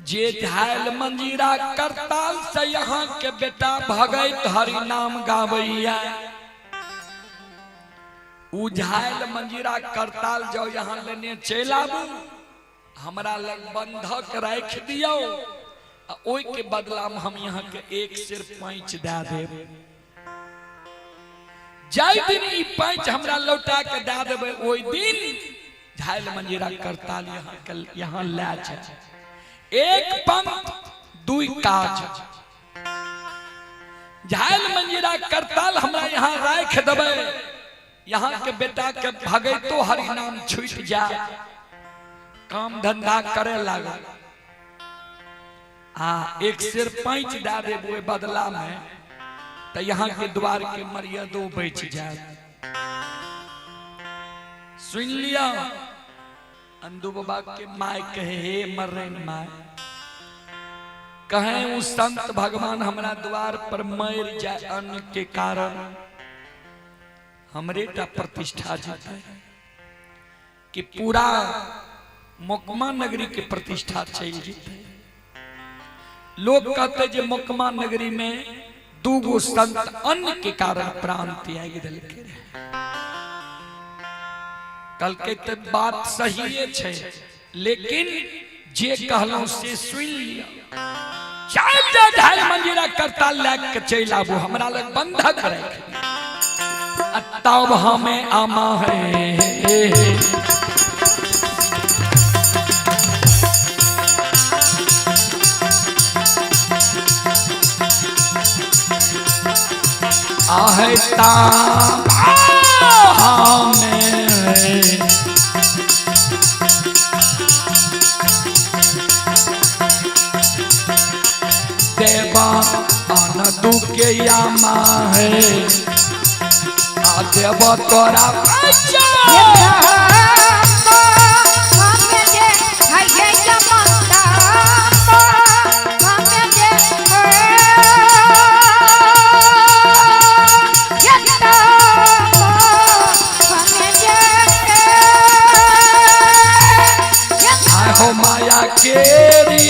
जे झाल मंजीरा करताल से यहाँ के बेटा भगत हरि नाम गावैया, उ झाल मंजीरा करताल जो यहाँ लेने चल आबू, हमरा लग बंधक राख दियो, आ ओई के बदला में हम यहाँ के 1 सेर पैंच दे देब। जाहि दिन ई पैंच हमरा लौटा के दे देबै, ओहि दिन झाल मंजीरा करताल यहाँ के यहाँ लए जाए। एक पंथ दुई काज, झाल मंजीरा करताल हमरा यहाँ राख देबै, यहाँ के बेटा के भगैतो हरि नाम छूट जा, काम धंधा करे लागल। आ एक शेर पैंच दए देब ओहि बदला में तो यहाँ के द्वार के मर्यादो बच जाए। सुन लिया अंदू बाबा के my कहे हे मर्रैन my, कहे उ संत भगवान हमरा द्वार पर मर जाए अन्न के कारण हमरे टा प्रतिष्ठा जीते कि पूरा मोकमा नगरी के प्रतिष्ठा चल जीते। लोग कहते जे मोकमा नगरी में दूगो संत अन्न के कारण प्राण त्याग देलकै। कल के तो बात सही है, लेकिन जे कहलौं से सुन लिया। चल जा ढाल मंजीरा करता लैक के चल आबू, हमरा लग बंधक रख तब हमें आमा है। आहता हमें देवा आन दुखे यामा है आ देव तोरा हो माया केरी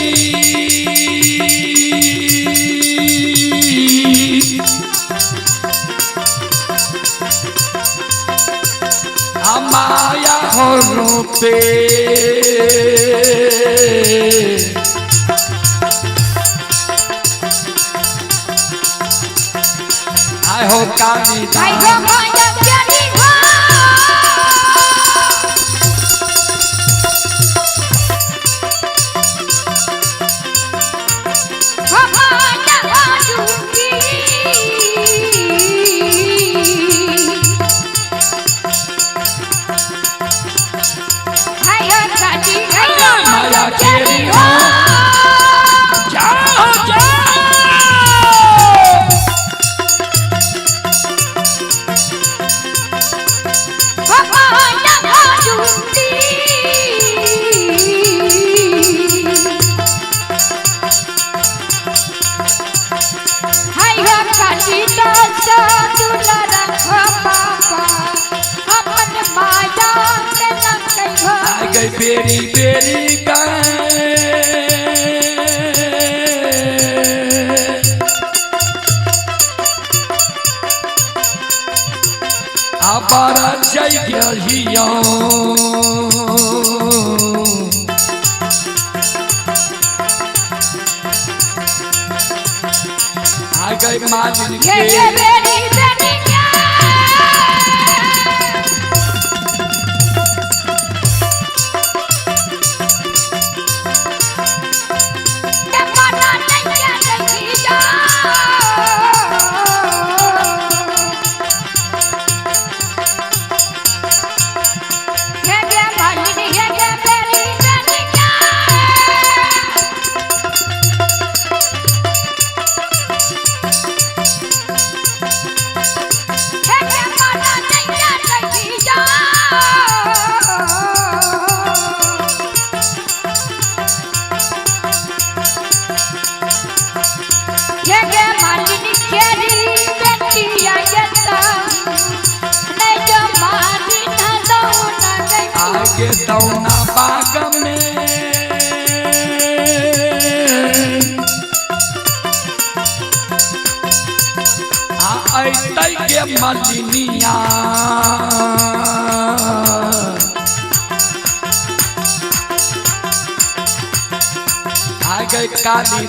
माया हो रूपे आय हो काली माया केरी हो जाओ जाओ। आ गई बेरी बेरी आबारा जय गहिया आ गई मालिन के आगे दौना बाग में आ अइतै के मलिनिया आ गई काली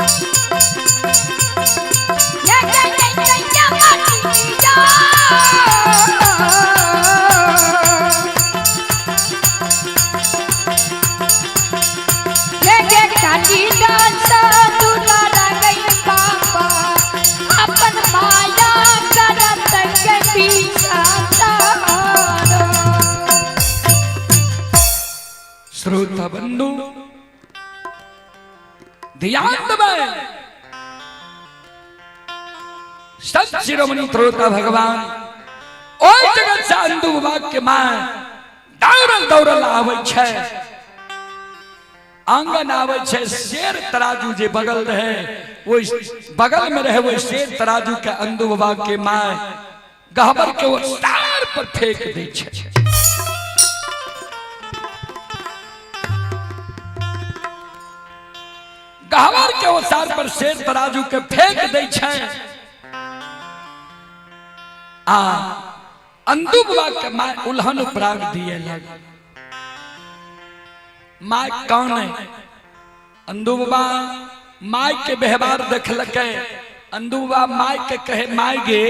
Yeah. ध्यान देबै। संत शिरोमणि त्रोता भगवान ओहि जगत से अंदू बाबा के माँ दौड़ल दौड़ल आबै छै, आंगन आबै छै। शेर तराजू जे बगल रहे, ओहि बगल में रहे, ओहि शेर तराजू के अंदू बाबा के माँ गहबर के वो तार पर फेंक दै छै। गहबर के ओसार पर शेर तराजू के फेंक दै छै आ अंदू बाबा के माय उल्हन उपराग दिए लग। माय काने। अंदू बाबा माय के व्यवहार देखलकै। अंदू बाबा माय के कहे, माय गे,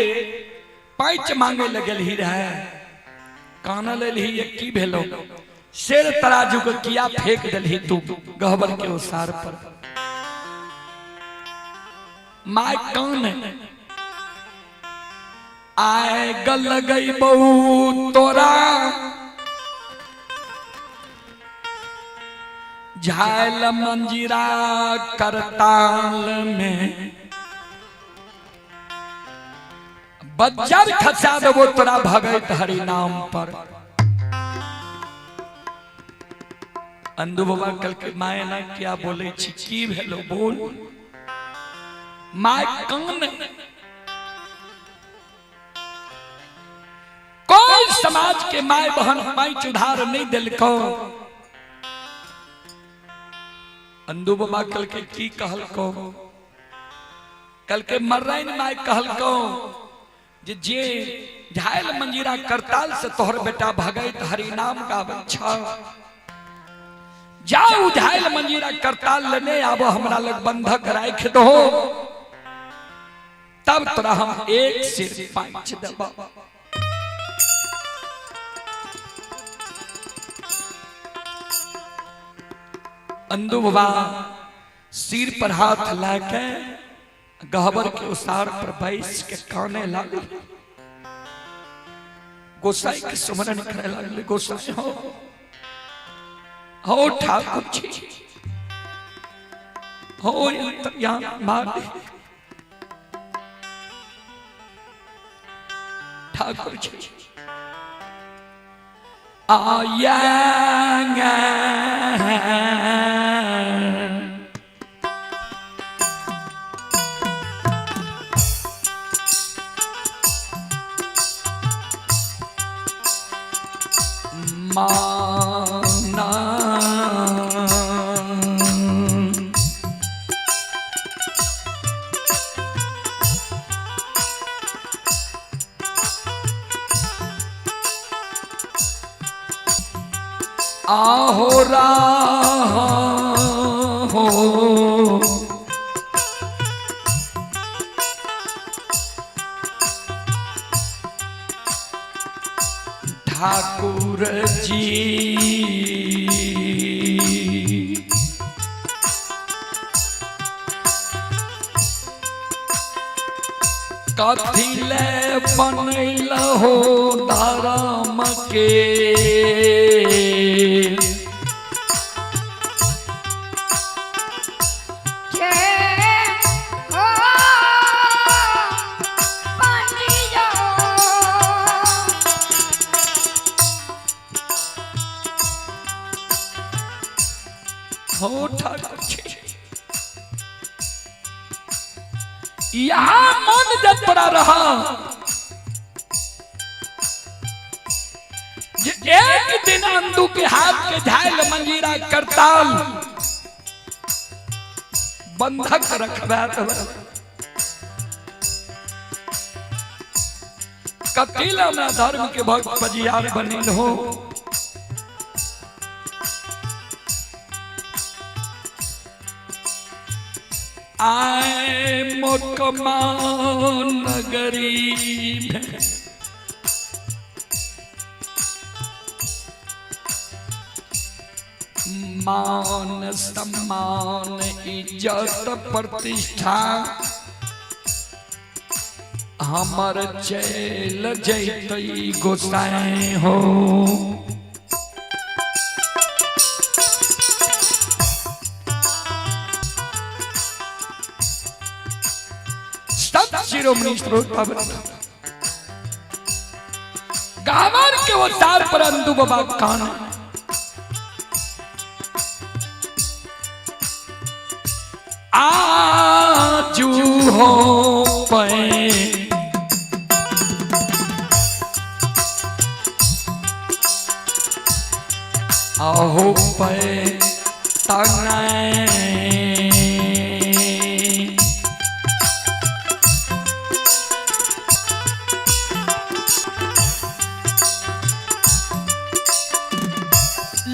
पैच मांगे लगल ही रहे, काना लेलही, ये की भेलो? शेर तराजू के किया फेंक देलही तू गहबर के ओसार पर? My कान आए गल गई बहु तोरा झाल मंजीरा करताल में बज्जर खसा देबो तोरा भगत हरि नाम पर। अंदू बाबा कल के माय ना क्या बोले छी, की भेलो बोल? My कान कोई समाज के my बहन पैंच उधार नहीं दिलको। अंदू बाबा कल के की कहलको? कल के मर्राइन my कहलको जे जे झायल मंजीरा करताल से तोहर बेटा भगत हरि नाम गाबै छ, जाऊ झायल मंजीरा करताल लेने आबो, हमरा लग बंधक राख दो, तब तोरा हम एक सिर पांच देबो। अंदू बाबा सिर पर हाथ लाके गहबर के उसार पर बैस के काने लागल, गोसाई के सुमरन करे लागल। गोसाई हो, हो ठाकुर जी हो, अंतर्यामी मालिक ठाकुर जी आया। माना आहो राह हो ठाकुर जी, कथी ले बनैल हो धर्म के हो ठाकुर जी। यहाँ मन जब तोरा रहा जे एक दिन अंदू के हाथ के झायल मंजीरा करताल बंधक रखबा, कथिला में धर्म के भक्त पजियार बनिल हो? आए मोकमा नगरी में मान सम्मान इज्जत प्रतिष्ठा हमर चैल जैतई गोसाई हो। शिरोमणि श्रोता बंधु, गावर के वो तार पर अंदू बाबा कान आजू हो पे आहो पे तने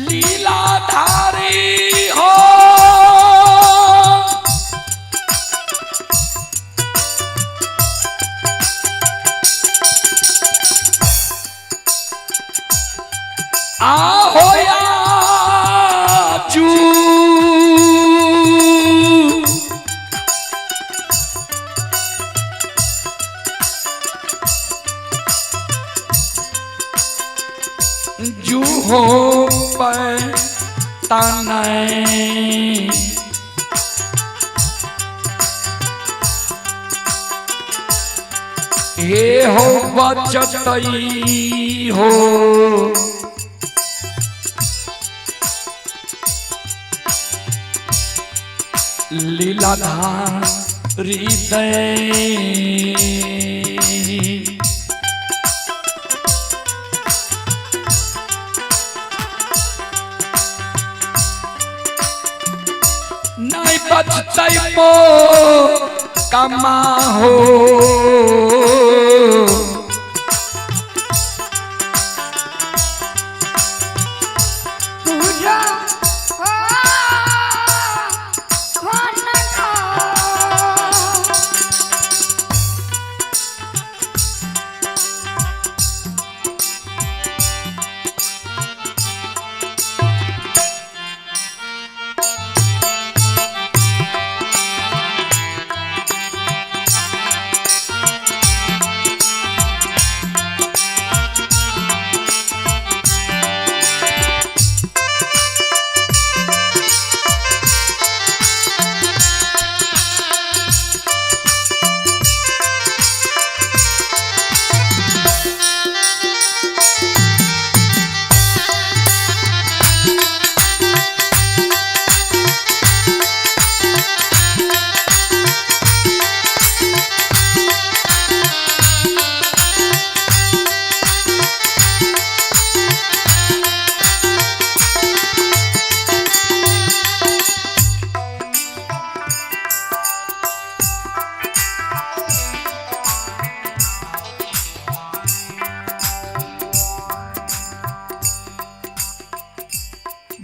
लीलाधारी हो आहो याजू जू हो पे तनय हे हो बचतई हो लीलाधारी दे नहीं बचतई मो कमा हो पूरा हो हो न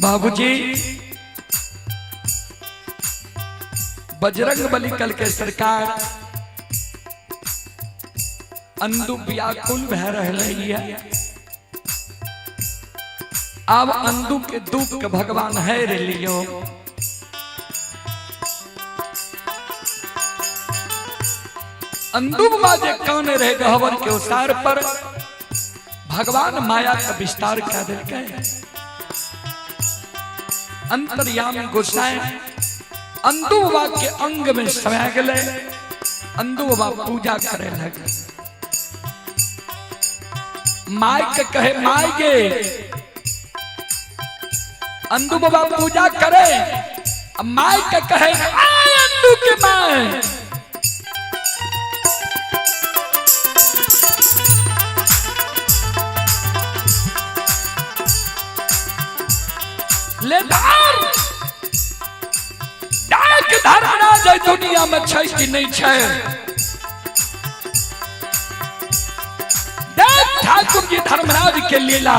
बाबूजी बजरंग बली कल के सरकार अंदु व्याकुल भय रहे है। अब अंदु के दुख के भगवान है रे लियो। अंदु बाजे कान रहे गहवर के उसार पर भगवान माया का विस्तार कर दिल। अंतर्यामी गोसाई अंदु बाबा के अंग में समा गए। अंदु बाबा पूजा करे लगे। माई के कहे माई गे अंदु बाबा पूजा करे। माई के कहे आए अंदु के माए। ले धार डाक धर्मराज दुनिया में छै कि नहीं छै। देख ठाकुर जी धर्मराज के लीला।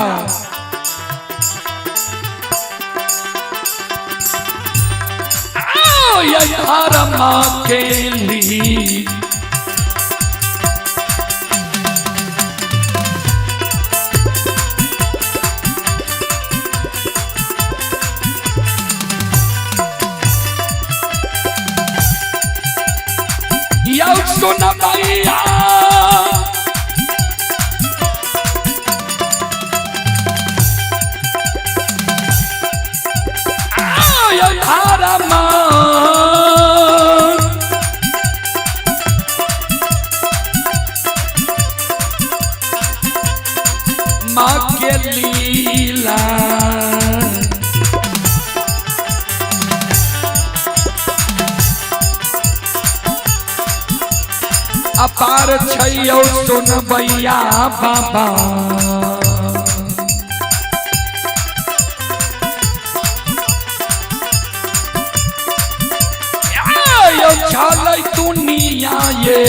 आओ ये धर्म के लिए सुना भैया धारा मां अपार छैयौ सुनबैया बाबा। यौ छलै दुनिया ये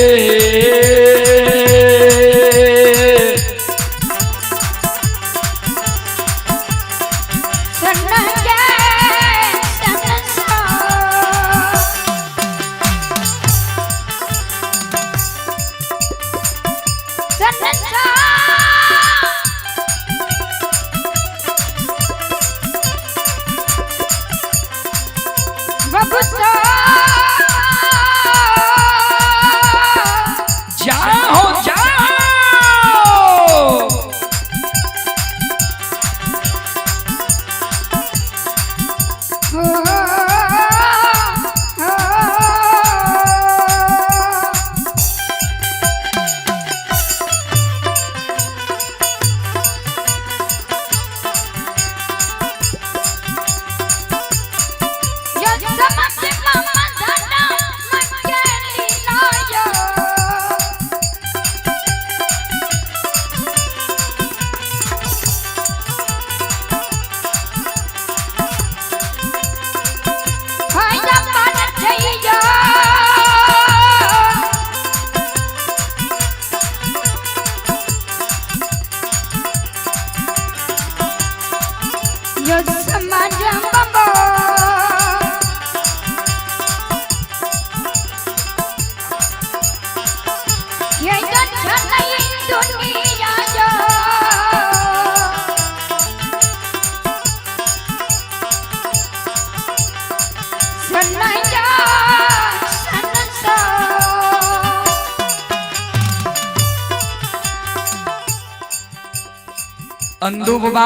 अंधु बाबा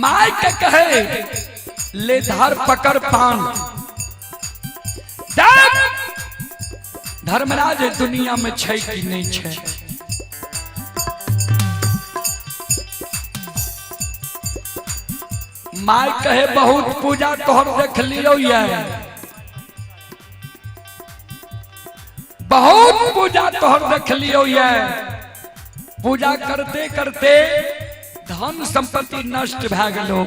my के कहे ले धार पकड़ पान। धर्मराज दुनिया में छै कि नहीं छै। My कहे बहुत पूजा तोहर देख लियो ये, बहुत पूजा तोहर देख लियो ये। पूजा करते करते धन संपत्ति नष्ट भए गेलो,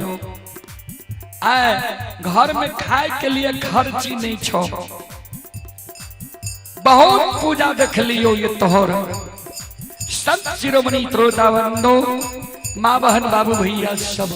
आए घर में खाए के लिए खर्ची नहीं छो। बहुत पूजा देख लियो ये तोहर। संत शिरोमणि त्रोता बंधु माँ बहन बाबू भैया सब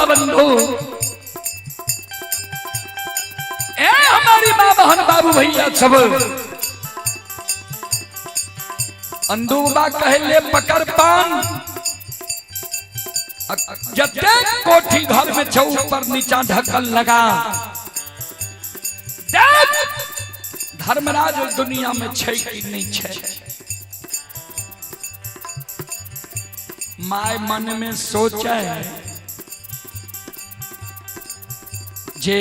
बंधु ए हमारी माँ बहन बाबू भैया सब अंधुबा कहले पकड़ पान। जते कोठी घर में छौ ऊपर नीचा ढकल लगा। देख धर्मराज दुनिया में छै कि नहीं छै। My मन में सोचे जे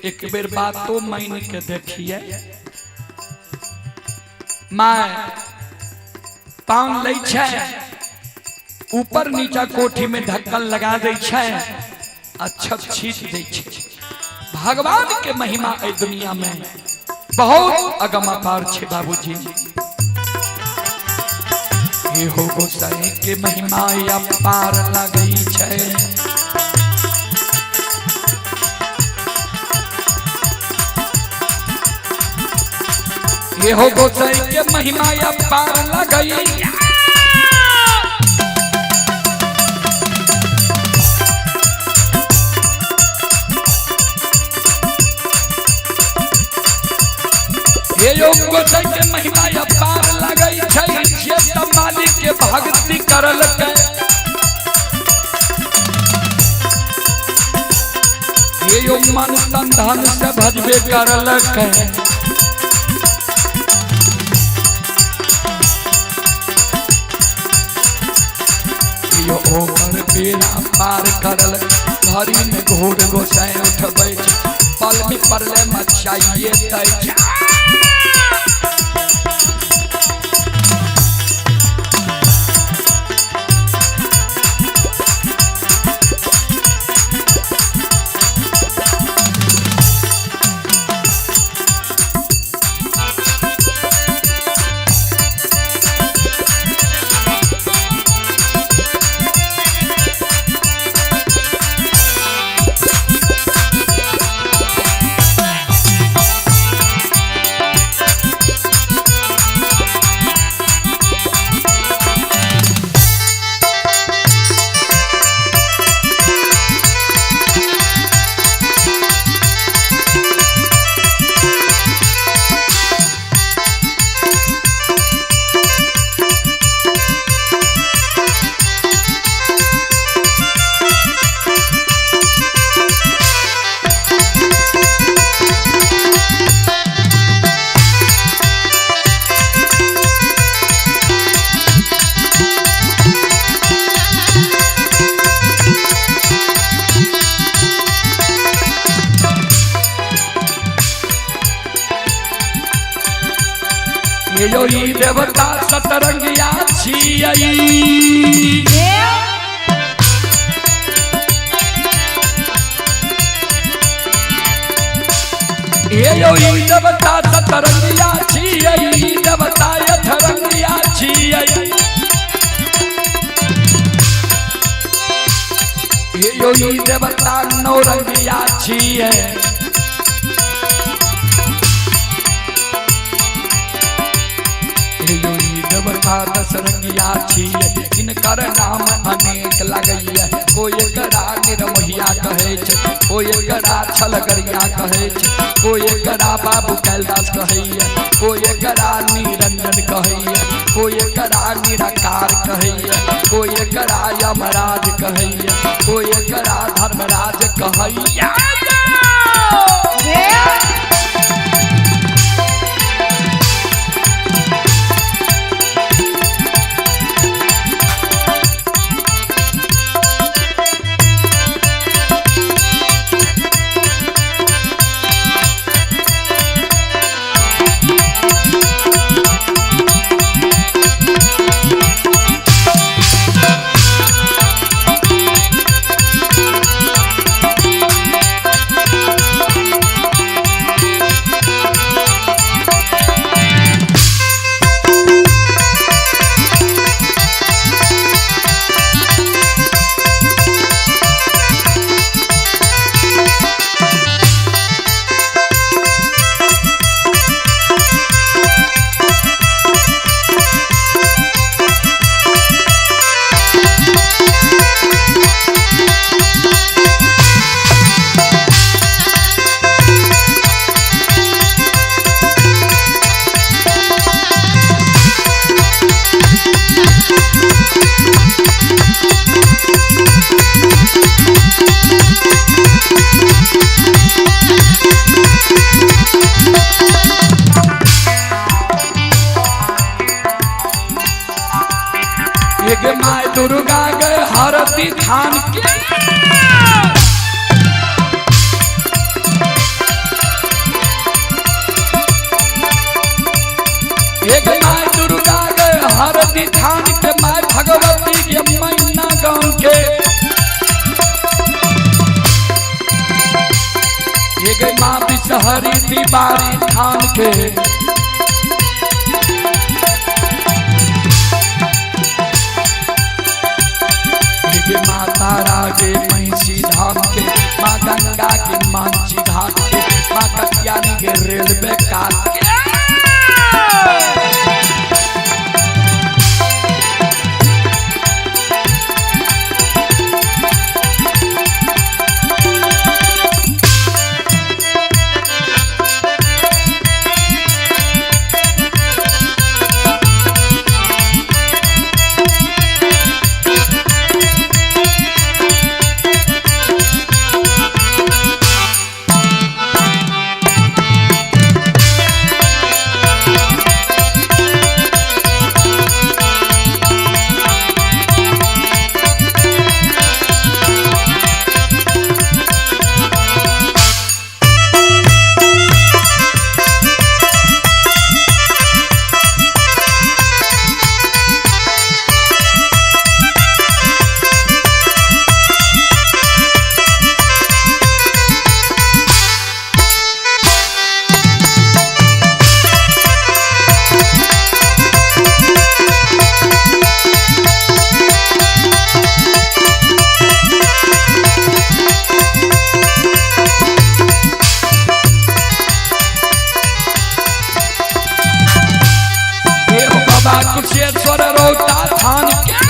एक बेर बातो मान के देखिए। My पान लै छै, ऊपर नीचा कोठी में ढक्कन लगा दै छै, अच्छा छीट दै छै। भगवान के महिमा ए दुनिया में बहुत अगम अपार छै बाबूजी। हे हो गोसाई के महिमा अपार लगै छै। ये हो गोसाई के महिमा अपार लगई। ये यो गोसाई के महिमा अपार लगै छै, जे त मालिक के भक्ति करलकै। ये यो मन तन धन से भजबे करलकै। यो ओकर बेड़ा पार करल, घड़ी में घोर गोसाई उठबै छै, पल में परले मचाइए दै छै। यो ई देवता सतरंगिया छियै। यो ई देवता सतरंगिया छियै, ई देवता अठरंगिया छियै। यो ई देवता नौरंगिया छियै। देवता दशरंगिया छियै, इनकर नाम अनेक लगैया। कोई एकरा निर्मोहिया कहै छै, कोई एकरा छलगरिया कहै छै, कोई एकरा बाबू कैलाश कहैया, कोई एकरा निरंजन कहैया, कोई एकरा निराकार कहैया, कोई एकरा यमराज कहैया, कोई एकरा धर्मराज कहैया। My Durga गए हरती थान के, एक my Durga गए हरती थान के, my Bhagwati के मैना गांव के। एक माँ बिसहरी दीवारी थान के, माँ तारा के महिषी धाम के, माँ गंगा के मांझी घाट के, माँ कत्यानी के रेलवे काट के। कुशेश्वर रौता थान के।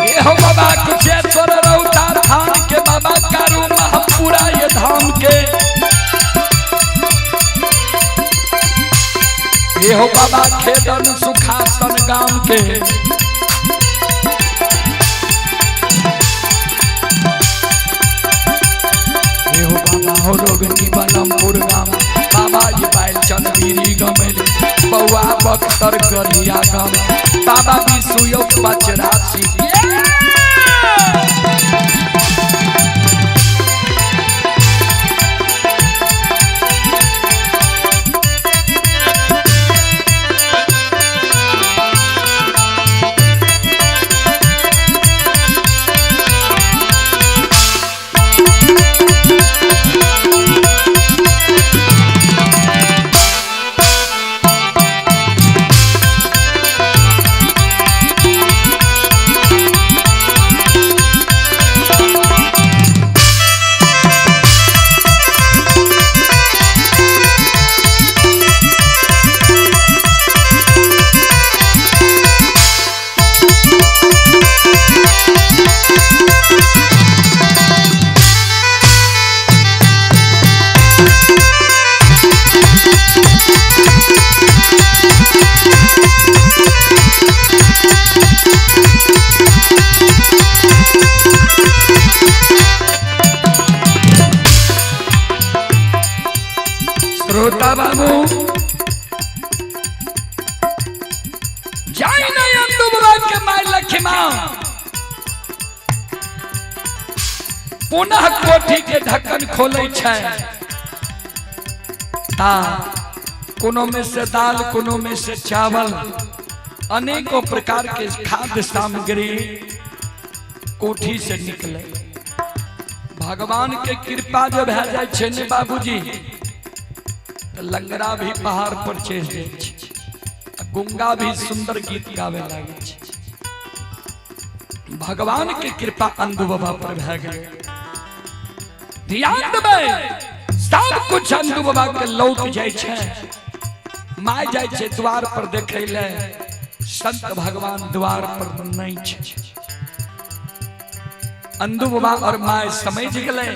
ये हो बाबा कुशेश्वर रौता थान के, बाबा कारू महपुरा ये धाम के। ये हो बाबा खेदन सुखासन गांव के। ये हो बाबा हो रोगनी बनमपुर गांव, बाबा जी बाइल चंदीरी गमेल बउआ बख्तर करिया गांव, बाबा विसुयो पचरासी। श्रोता बाबू जाई नहीं अंदु बाबा के my Lakhima पुनः कोठी के ढक्कन खोले छै ता कोनो में से दाल, कोनो में से चावल, अनेकों प्रकार के खाद्य सामग्री कोठी से निकले। भगवान के कृपा जब भए जाय छै ने बाबूजी, तो लंगड़ा भी पहाड़ पर चढ़ जाय छै, गुंगा भी सुंदर गीत गावे लागे छै। भगवान के कृपा अंधु बाबा पर भए गेलै। ध्यान देबै, सब कुछ अंधु बाबा के लौट जाय छै। My जाय छै द्वार पर देखै ले, संत भगवान द्वार पर नहीं छै। अंधु बाबा और my समझ गेलै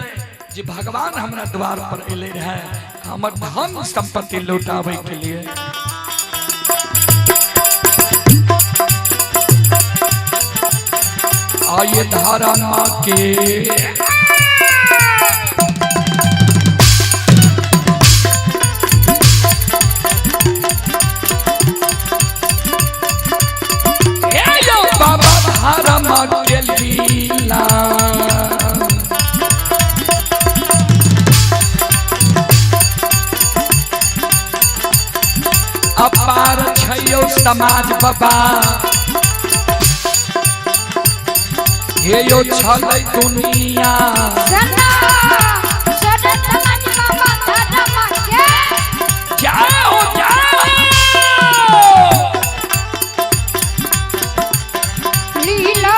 जे भगवान हमरा द्वार पर एले रहे हमर धन संपत्ति लौटाबै के लिए। आइए धारा माँ के यो बाबा धारा माँ के लीला। अपार छैयो समाज बाबा, हे यो छलै दुनिया। जाओ जाओ लीला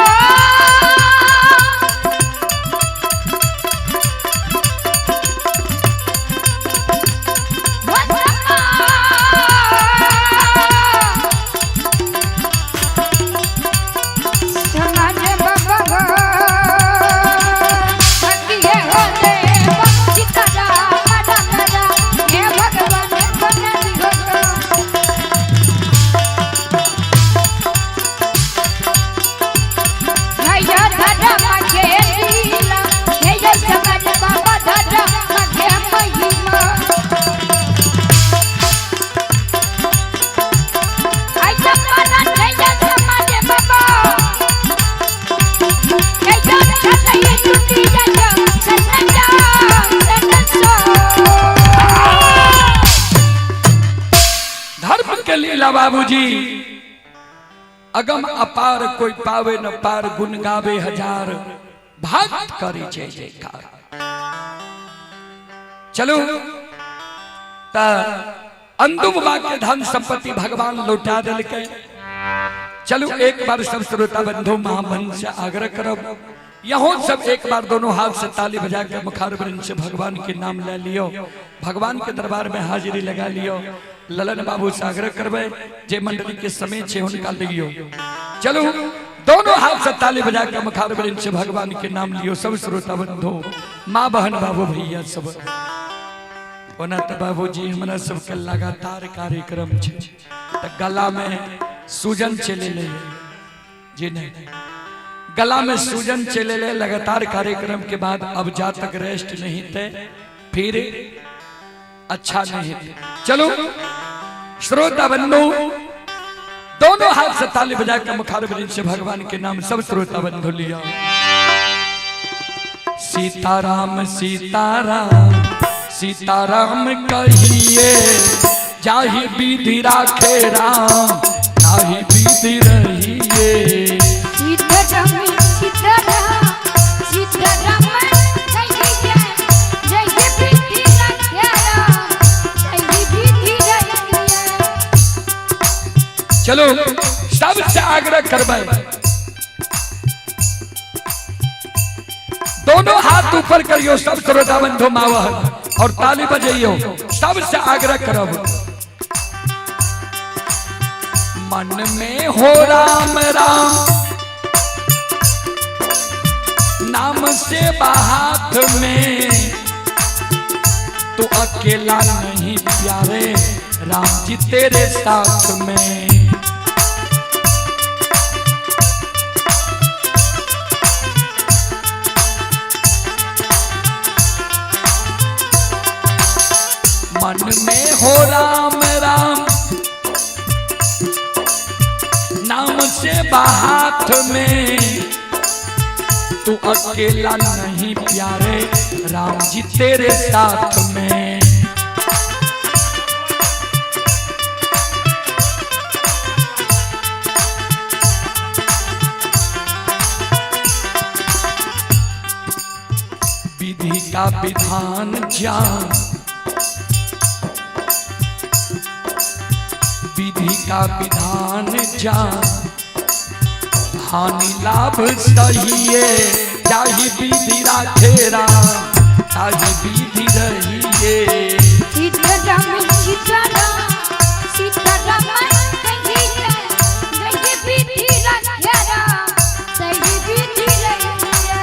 धर्म के लीला बाबूजी अगम अपार, कोई पावे न पार, गुण गावे हजार, भक्त करे जय जयकार। चलो त अंदु बाबा के धन संपत्ति भगवान लौटा दिलकै। चलो एक बार सब श्रोता बंधु महाबंध से आग्रह करब, यहो सब एक बार दोनों हाथ से ताली बजाकर मुखारवृंद से भगवान के नाम ले लियो, भगवान के दरबार में हाजिरी लगा लियो। ललन बाबू से आग्रह करबे जे मंडली के समय छे हुनका लियो। चलो दोनों हाथ से ताली बजाकर मुखारवृंद से भगवान के नाम लियो। सब श्रोता बंधु, माँ बहन बाबू भैया सब। ओना तो बाबूजी हमरा सबके लगातार कार्यक्रम छे त गला में सूजन चले ले जी नहीं, गला में सूजन चले ले लगातार कार्यक्रम के बाद अब जा तक रेस्ट नहीं थे फिर अच्छा नहीं थे। चलो श्रोता बंधु दोनों हाथ से ताली बजाकर मुखारवृंद से भगवान के नाम सब श्रोता बंधु लिया। सीताराम सीताराम सीताराम कहिए, जाहि विधि राखे राम ताहि विधि रहिए। सीताराम सीताराम सीताराम कहिए, जाहि विधि राखे राम ताहि विधि रहिए। चलो सबसे आग्रह करबै दोनों हाथ ऊपर करियो सब श्रोता बंधु मावहन और ताली बजाइयो। सबसे आग्रह करब मन में हो राम राम नाम से हाथ में, तू अकेला नहीं प्यारे राम जी तेरे साथ में। मन में हो राम राम नाम से हाथ में, तू अकेला नहीं प्यारे राम जी तेरे साथ में। विधि का विधान जान, विधि का विधान जान, हानि लाभ सहिए, जाहि विधि राखे राम ताहि विधि रहिए। सीताराम सीताराम सीताराम कहिए, जाहि विधि राखे राम ताहि विधि रहिए।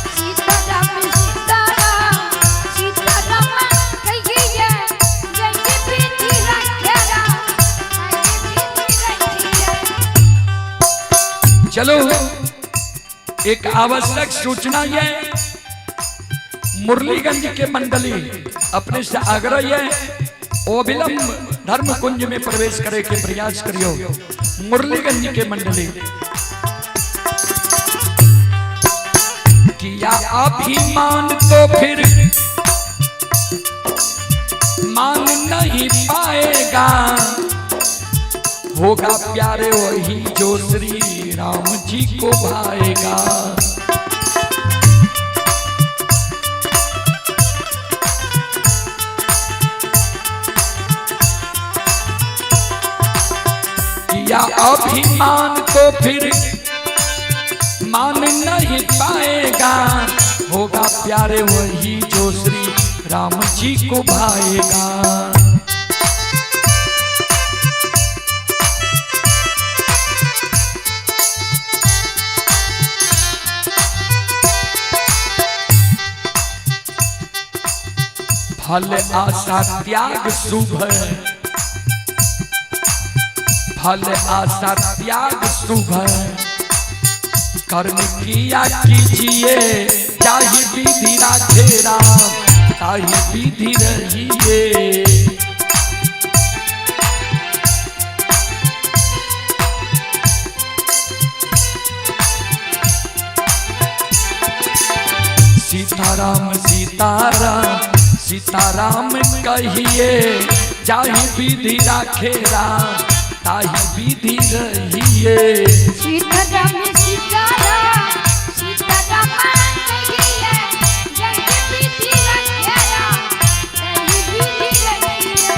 सीताराम सीताराम सीताराम कहिए, जाहि विधि राखे राम ताहि विधि रहिए। चलो एक आवश्यक सूचना ये मुरलीगंज के मंडली अपने से आग्रह है अविलंब धर्म कुंज में प्रवेश करे के प्रयास करियो। मुरलीगंज के मंडली किया अभिमान तो फिर मान नहीं पाएगा, होगा प्यारे वही जो श्री राम जी को भाएगा। किया अभिमान तो फिर मान नहीं पाएगा, होगा प्यारे वही जो श्री राम जी को भाएगा। फल आशा त्याग शुभ, फल आशा त्याग शुभ, कर्म किया कीजिए, जाहि विधि राखे राम ताहि विधि रहिए। सीताराम सीताराम सीताराम कहिए, जाहि विधि राखे राम ताहि विधि रहिए। सीताराम सीताराम सीताराम कहिए, जाहि विधि राखे राम ताहि विधि रहिए।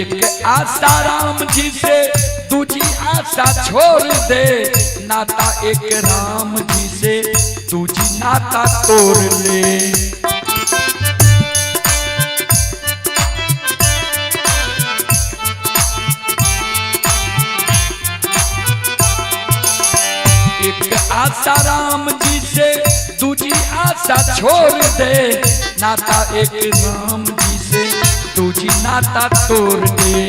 एक आशा राम जी से दूजी आशा छोड़ दे, नाता एक राम जी से दूजी नाता तोड़ ले। एक आशा राम जी से दूजी आशा छोड़ दे, नाता एक राम जी से दूजी नाता तोड़ दे।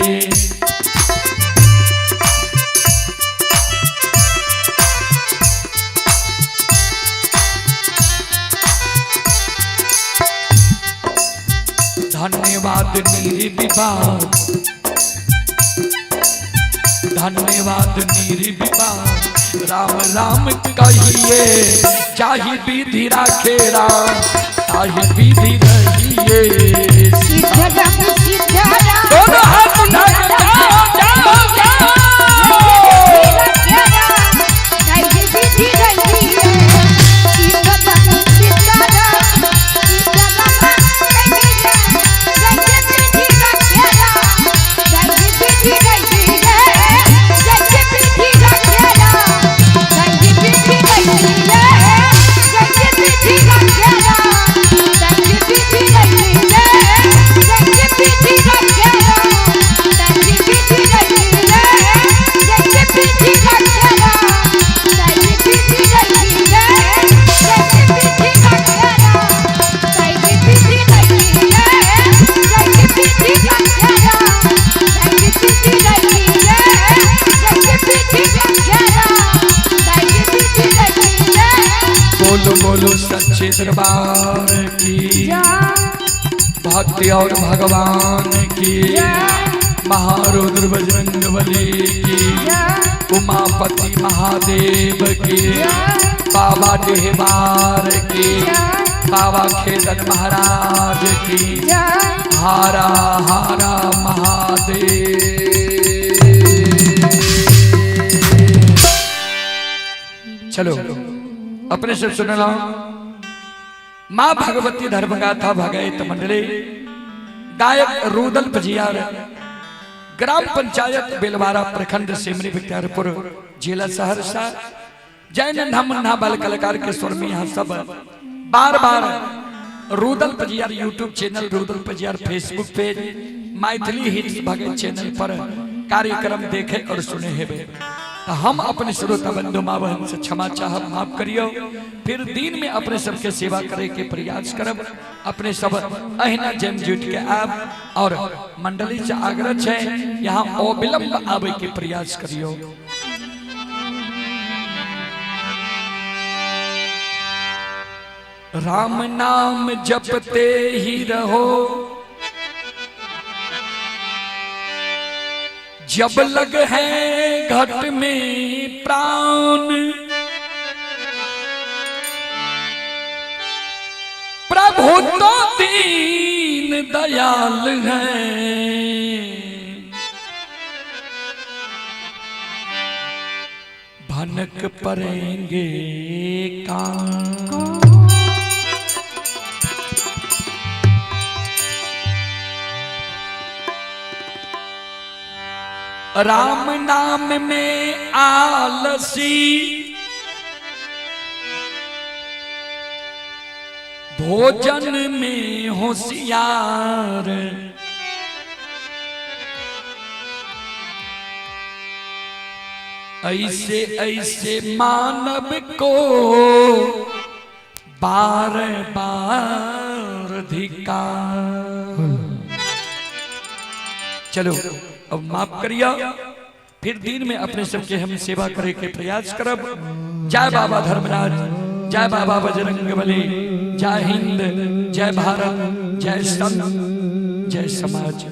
धन्यवाद निर्विवाद, धन्यवाद निर्विवाद, राम राम कहिए, चाहे विधि राखे राम ताहि विधि रहिए। सीताराम सीताराम दोनों हाथ उठा के जाओ जाओ जाओ। बोलो बोलो सच्चे दरबार की, भक्ति और भगवान की, महारुद्र बजरंग बली की, उमापति महादेव की, बाबा देहबार की, बाबा खेदन महाराज की, हारा हारा महादेव। चलो अपने से सुन लो। माँ भगवती धर्मगाथा भगैत मंडली, गायक रुदल पजियार, ग्राम पंचायत बेलवारा, प्रखंड सिमरी बख्तियारपुर, जिला सहरसा। जय नन्हा मुन्ना बाल कलाकार के स्वर में यहाँ सब बार बार Rudal Pajiyar YouTube channel, Rudal Pajiyar Facebook page, Maithili hits Bhagat channel पर कार्यक्रम देखे और सुने हेबे। तो हम अपने श्रोता बंधु माँ बहन से क्षमा चाहब, माफ करियो। फिर दिन में अपने सबके सेवा करे के प्रयास करब। अपने सब अहिना जम जुट के आब और मंडली से आग्रह है यहाँ अविलंब आवे के प्रयास करियो। राम नाम जपते ही रहो, जब लग है घट में प्राण, प्रभु तो दीन दयाल है। भनक पड़ेंगे कान। राम नाम में आलसी, भोजन में होशियार, ऐसे ऐसे मानव को बार बार धिकार। चलो अब माफ करियो। फिर दिन में अपने सबके हम सेवा करे के प्रयास करब। जय बाबा धर्मराज, जय बाबा बजरंग बली, जय हिंद, जय भारत, जय संत, जय समाज।